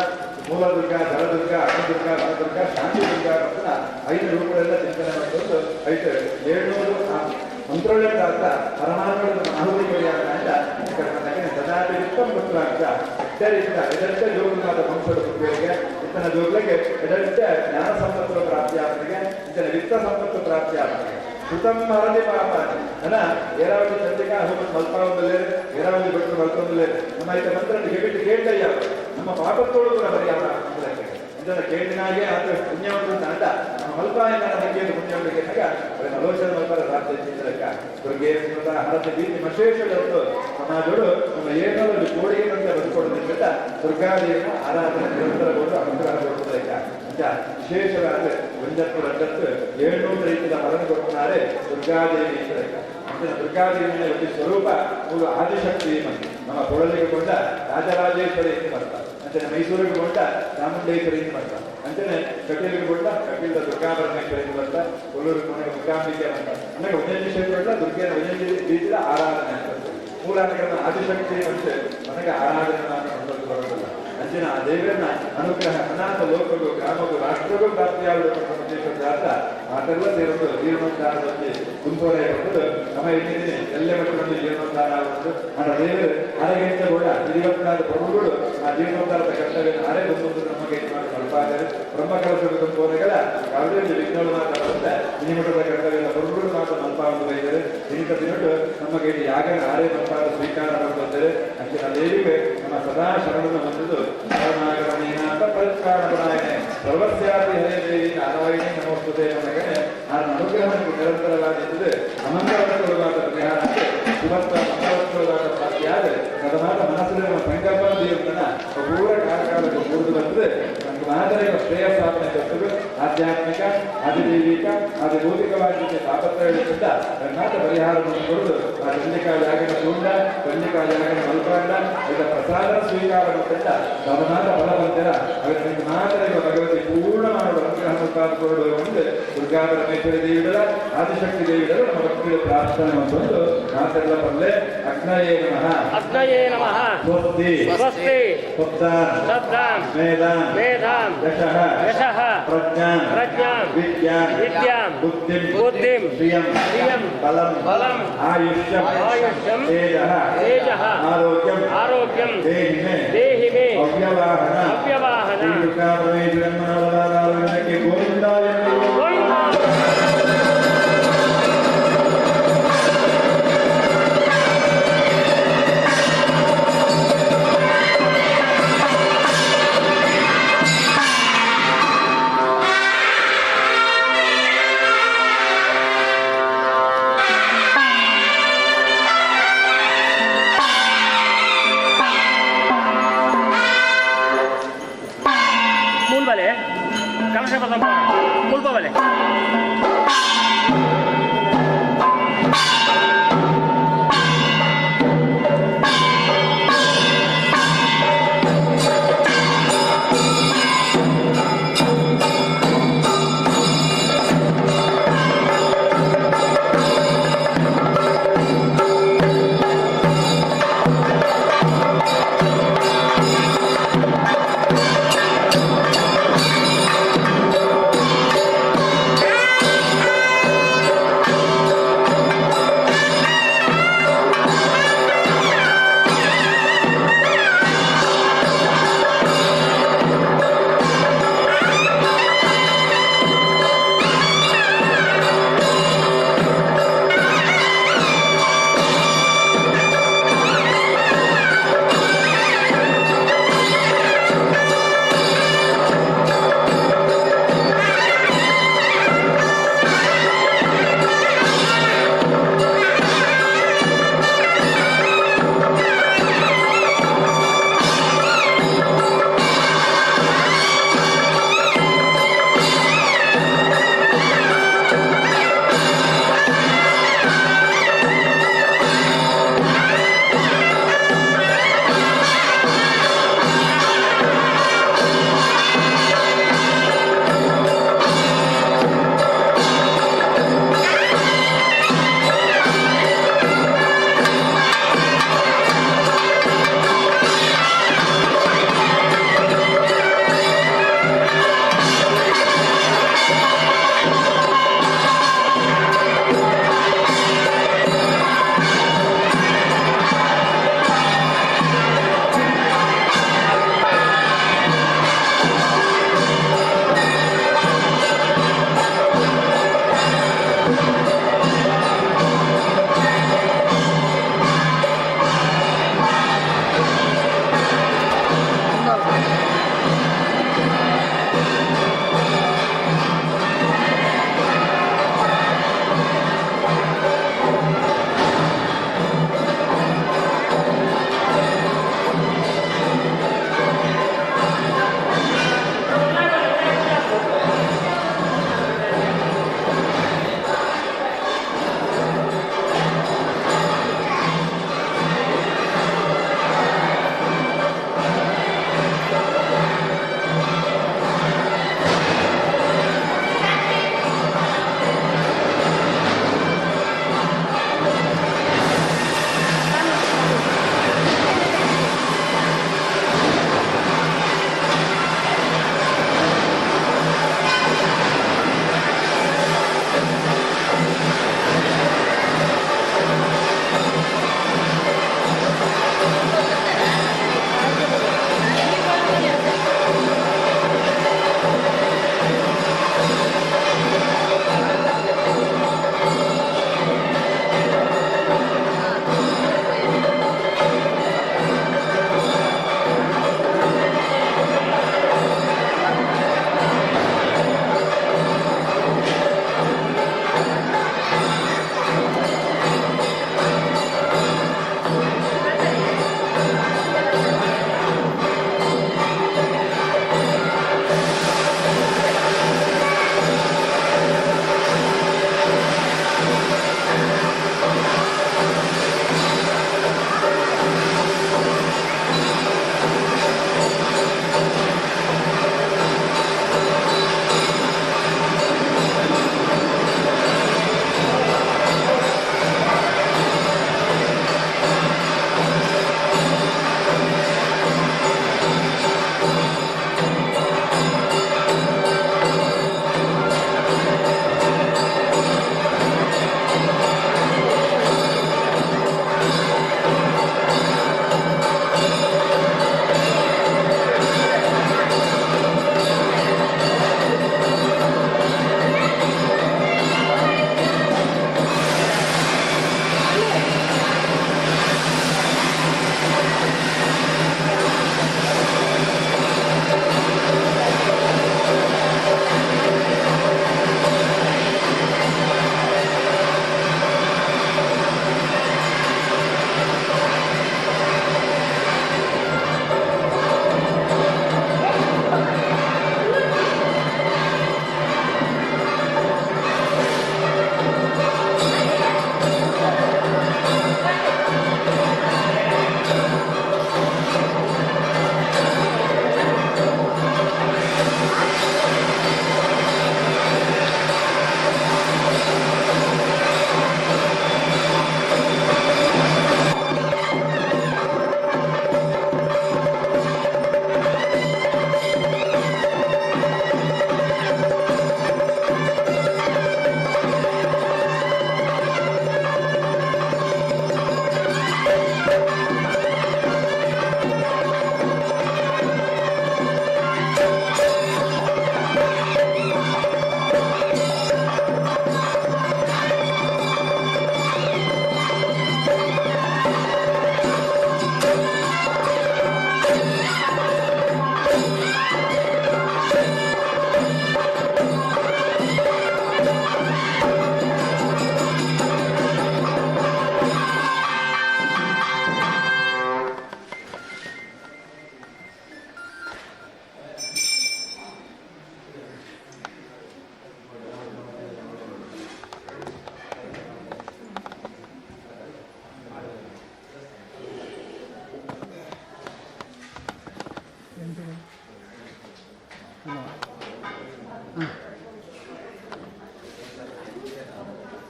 ಮೂಲದುರ್ಗ, ಜಲದುರ್ಗ, ಅಗ್ನಿದುರ್ಗ, ವನದುರ್ಗ, ಶಾಂತಿ ದುರ್ಗ ಪಂಪಿನ 5 ರೂಪಗಳೆಲ್ಲ ಚಿಂತನೆ ಮಾಡಿಕೊಂಡು ಐತೆ 700 ಮಂತ್ರೋಳ್ಳೆದಾದ ಪರಮಾತ್ಮನ ಆಹುತಿ ಪರಿಹಾರ ಸದಾಪಿ ಉತ್ತಮ ಪುತ್ರಾಂಶ ಎಡ್ಡರಿಂದ ಎಡೆಡ್ಡ ಜೋಗುನಾದ ವಂಶದ ಪುತ್ರಿಗೆ ಇತನ ಜೋಗ್ಲಿಗೆ ಎಡೆಡ್ಡ ಜ್ಞಾನ ಸಂಪತ್ತು ಪ್ರಾಪ್ತಿಯಾಪನಿಗೆ ಇತನ ವಿತ್ತ ಸಂಪತ್ತು ಪ್ರಾಪ್ತಿಯಾಪನಿಗೆ ಸುತಂ ಹರದಿ ಪಾಪಾನಿ ಅನ ಏರಾವತಿ ಚಂದ್ರಿಕಾ ಹೋಮ ಮಲ್ಪಾವಂದಲೇರು ಏರಾವತಿ ಭಟ್ರು ಮಲ್ಕೊಂದಲೇರು ನಮ್ಮ ಐತ ಮಂತ್ರ ಗೆಬಿಟ್ಟು ಕೇಳ್ದಯ್ಯ ನಮ್ಮ ಪಾಪತ್ತೋಳು ಕೂಡ ಪರಿಹಾರ ಆಗ್ತದೆ. ಇದನ್ನ ಕೇಳಿನಾಗೆ ಆತ ಪುಣ್ಯವಂತರು ಅಂತ ಅಂದ ನಮ್ಮ ಮಲ್ಪಾಯನ ಬಗ್ಗೆ ಪುಣ್ಯವಂತರಿಗೆ ಅವರ ಆಲೋಚನೆ ಮಲ್ಪಾರ ಸಾಧ್ಯ ಚಿತ್ರಕ್ಕ ದುರ್ಗೆ ಸ್ಮೃತ ಹರತಿ ಭೀತಿ ಮಶೇಷಗಳಂತೂ ಸಮಾಜಗಳು ನಮ್ಮ ಏನಾದರೂ ಕೋಡಿಗೆನಂತೆ ಬದುಕೊಡೋದ್ರಿಂದ ದುರ್ಗಾದೇವಿಯ ಆರಾಧನೆ ನಿರಂತರಗೊಂಡು ಅನುಗ್ರಹ ಕೊಡುವುದಕ್ಕ ಅಂತ ವಿಶೇಷವಾದ ಒಂದತ್ತು ಎರಡತ್ತು 700 ರೀತಿಯ ಫಲನ ಕೊಡ್ತಾರೆ ದುರ್ಗಾದೇವಿ ಅಂತ. ಅಂದ್ರೆ ದುರ್ಗಾದೇವಿಯ ಒಂದು ಸ್ವರೂಪ ಮೂರು ಆದಿಶಕ್ತಿ ಮತ್ತು ನಮ್ಮ ಕೊಡಲಿಗೆ ಕೊಂಡ ರಾಜರಾಜೇಶ್ವರಿ ಅಂತ ಬರ್ತಾರೆ. ಅಂಚನೆ ಮೈಸೂರಿಗೆ ಕೊಂಡ ಚಾಮುಂಡೇಶ್ವರಿ ಅಂತ ಬರ್ತಾರೆ. ಅಂಚನೆ ಕಟೀಲಿಗೆ ಕೊಂಡ ಕಟೀಲದ ದುರ್ಗಾ ಪರಮೇಶ್ವರಿ ಅಂತ ಬರ್ತಾರೆ. ಕೊಲ್ಲೂರಿಗೆ ಕೊಂಡ ಮೂಕಾಂಬಿಕೆ ಅಂತ. ಅಂದ್ರೆ ಒಂದೊಂದು ಕ್ಷೇತ್ರಗಳ ದುರ್ಗೆಯ ಒಂದೊಂದು ರೀತಿಯ ಆರಾಧನೆ ಅಂತ. ಮೂಲಾನಗರದ ಆದಿಶಕ್ತಿ ಅಂತ ನನಗೆ ಆರಾಧನೆ ಮಾತ್ರ ಬರೋದಿಲ್ಲ. ಅಂಚಿನ ಆ ದೇವರನ್ನ ಅನುಗ್ರಹ ಅನಾಥ ಲೋಕಗೂ ಗ್ರಾಮಗೂ ರಾಷ್ಟ್ರಗೂ ಪ್ರಾಪ್ತಿಯಾಗುವ ಉದ್ದೇಶದ ಅರ್ಥ ಮಾತೆಲ್ಲ ಸೇರಿದ್ದು ಜೀರ್ಣೋದ್ಧಾರದಲ್ಲಿ ಕುಂತೋರೆ ಬಂದು ನಮ್ಮ ಎಲ್ಲಿದ್ದೀನಿ ಎಲ್ಲೇ ಮಟ್ಟದಲ್ಲಿ ಜೀರ್ಣೋದ್ಧಾರ ಆಗುವುದು. ಆ ದೇವರು ಅರೆಗಿಂತ ಕೂಡ ಇರುವತ್ತಾದ ಪ್ರಭುಗಳು ಆ ಜೀರ್ಣೋದ್ಧಾರದ ಕರ್ತವ್ಯ ಅರೆ ಬಂದು ನಮಗೆ ಇದು ಮಾಡಿ ಮಲ್ಪಾದರೆ ಬ್ರಹ್ಮ ಕಲಶದ ತುಂಬೋನೆಗಳ ಯಾವುದೇ ಒಂದು ವಿಘ್ನಗಳು ಮಾತ್ರ ಬರುತ್ತೆ. ಇನಿಮಠದ ಕರ್ತವ್ಯ ಪ್ರಭುಗಳು ಮಾತ್ರ ಮಲ್ಪಾವುದು ಇದ್ದಾರೆ. ಇಂಥ ದಿನಟ್ಟು ನಮಗೆ ಇಲ್ಲಿ ಯಾಗ ಆರೆ ಮಲ್ಪಾದ ಸ್ವೀಕಾರ ಬಂದರೆ ಅಂಚಿನ ದೇವಿಗೆ ನಮ್ಮ ಸದಾ ಶರಣನ್ನು ಬಂದಿದ್ದು ಶರಣಾಗರಣೀನಾಥ ಪರಿತ್ರಾಣಪರಾಯಣೆ ಸರ್ವಸ್ಯಾಪಿ ಹರೇ ದೇವಿ ನಾರಾಯಣಿ ನಮೋಸ್ತುತೆ ನಮಗೆ ನಾನು ಅನುಗ್ರಹವನ್ನು ನಿರಂತರವಾಗಿದ್ದರೆ ಅಮಂಗಳವಾದ ಪರಿಹಾರ ಇವತ್ತ ಮಂಗಳವಾದ ಪ್ರಾಪ್ತಿಯಾದರೆ ಸದಮಾನ ಮನಸ್ಸಿನ ನಮ್ಮ ಸಂಕಲ್ಪ ದೇವರನ್ನ ಪೂರ ಕಾಲಕಾಲಕ್ಕೆ ಕೂಡಿದು ಬಂದರೆ ನಮ್ಗೆ ಮಾದರಿಯ ಶ್ರೇಯಸ್ಥಾಪನೆ ಕರ್ತವ್ಯ ಆಧ್ಯಾತ್ಮಿಕ ಆದಿದೈವಿಕ ಆದಿಭೌತಿಕವಾಗಿ ತಾಪತ್ರಯಗಳಿಂದ ಕರ್ನಾಟ ಪರಿಹಾರವನ್ನು ಕೊಡುದು ಆ ಚಂಡಿಕಾ ಯಾಗನ ತುಂಡ ಚಂಡಿಕಾ ಯಾಗನ ಮಲ್ಪಾಂಡ ಇದರ ಪ್ರಸಾದ ಸ್ವೀಕಾರ ಮಂಡ ಸದಮಾನ ಫಲವಂತರ ಅವರಿಗೆ ಮಾತ್ರ ಭಗವತಿ ಪೂರ್ಣ ಮಾಡುವ ಅನುಗ್ರಹ ಮುಖಾಂತರ ಒಂದು ದುರ್ಗಾ ಪರಮೇಶ್ವರಿ ದೇವಿಗಳ ಆದಿಶಕ್ತಿ ದೇವಿಗಳು ನಮ್ಮ ಭಕ್ತಿಗಳ ಪ್ರಾರ್ಥನೆ ಒಂದು ಮಾತೆಲ್ಲ ಪಲ್ಲೆ. ಅಗ್ನಯೇ ನಮಃ. ಅಗ್ನಯೇ ನಮಃ. ಸ್ವಸ್ತಿ. ಸ್ವಸ್ತಿ. ಸಪ್ತಾಂ. ಸಪ್ತಾಂ. ಮೇಧಾಂ. ಮೇಧಾಂ. ಯಶಃ. ಯಶಃ. ಪ್ರಜ್ಞಾಂ. ಪ್ರಜ್ಞಾಂ. ವಿದ್ಯಾಂ. ವಿದ್ಯಾಂ. ಬುದ್ಧಿಂ. ಬುದ್ಧಿಂ. ಶ್ರಿಯಂ. ಶ್ರಿಯಂ. ಬಲಂ. ಬಲಂ. ಆಯುಷ್ಯಂ. ಆಯುಷ್ಯಂ. ತೇಜಃ. ತೇಜಃ. ಆರೋಗ್ಯಂ. ಆರೋಗ್ಯಂ. ದೇಹಿ ಮೇ. ದೇಹಿ ಮೇ. ಅವ್ಯವಾಹನ. ಅವ್ಯವಾಹನ. ಶ್ರೀ ದುರ್ಗಾ ಪರಮೇಶ್ವರಮ್ಮನವರ ಗೋವಿಂದಾಯ ಗೋವಿಂದ. ಮೂಲ್ಬಲೆ ಕಲಶ ಪದ ಮುಲ್ಪಬಲೆ.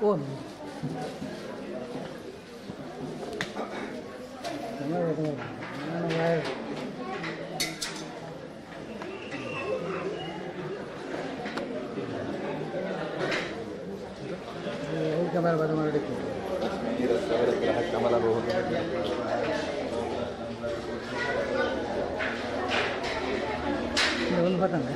ಓ ಕ್ಯಾಮರಾ ಬದ ಮಾಡಲಿಕ್ಕೆ. ಒಂದು ಬರ್ತಂಗೆ.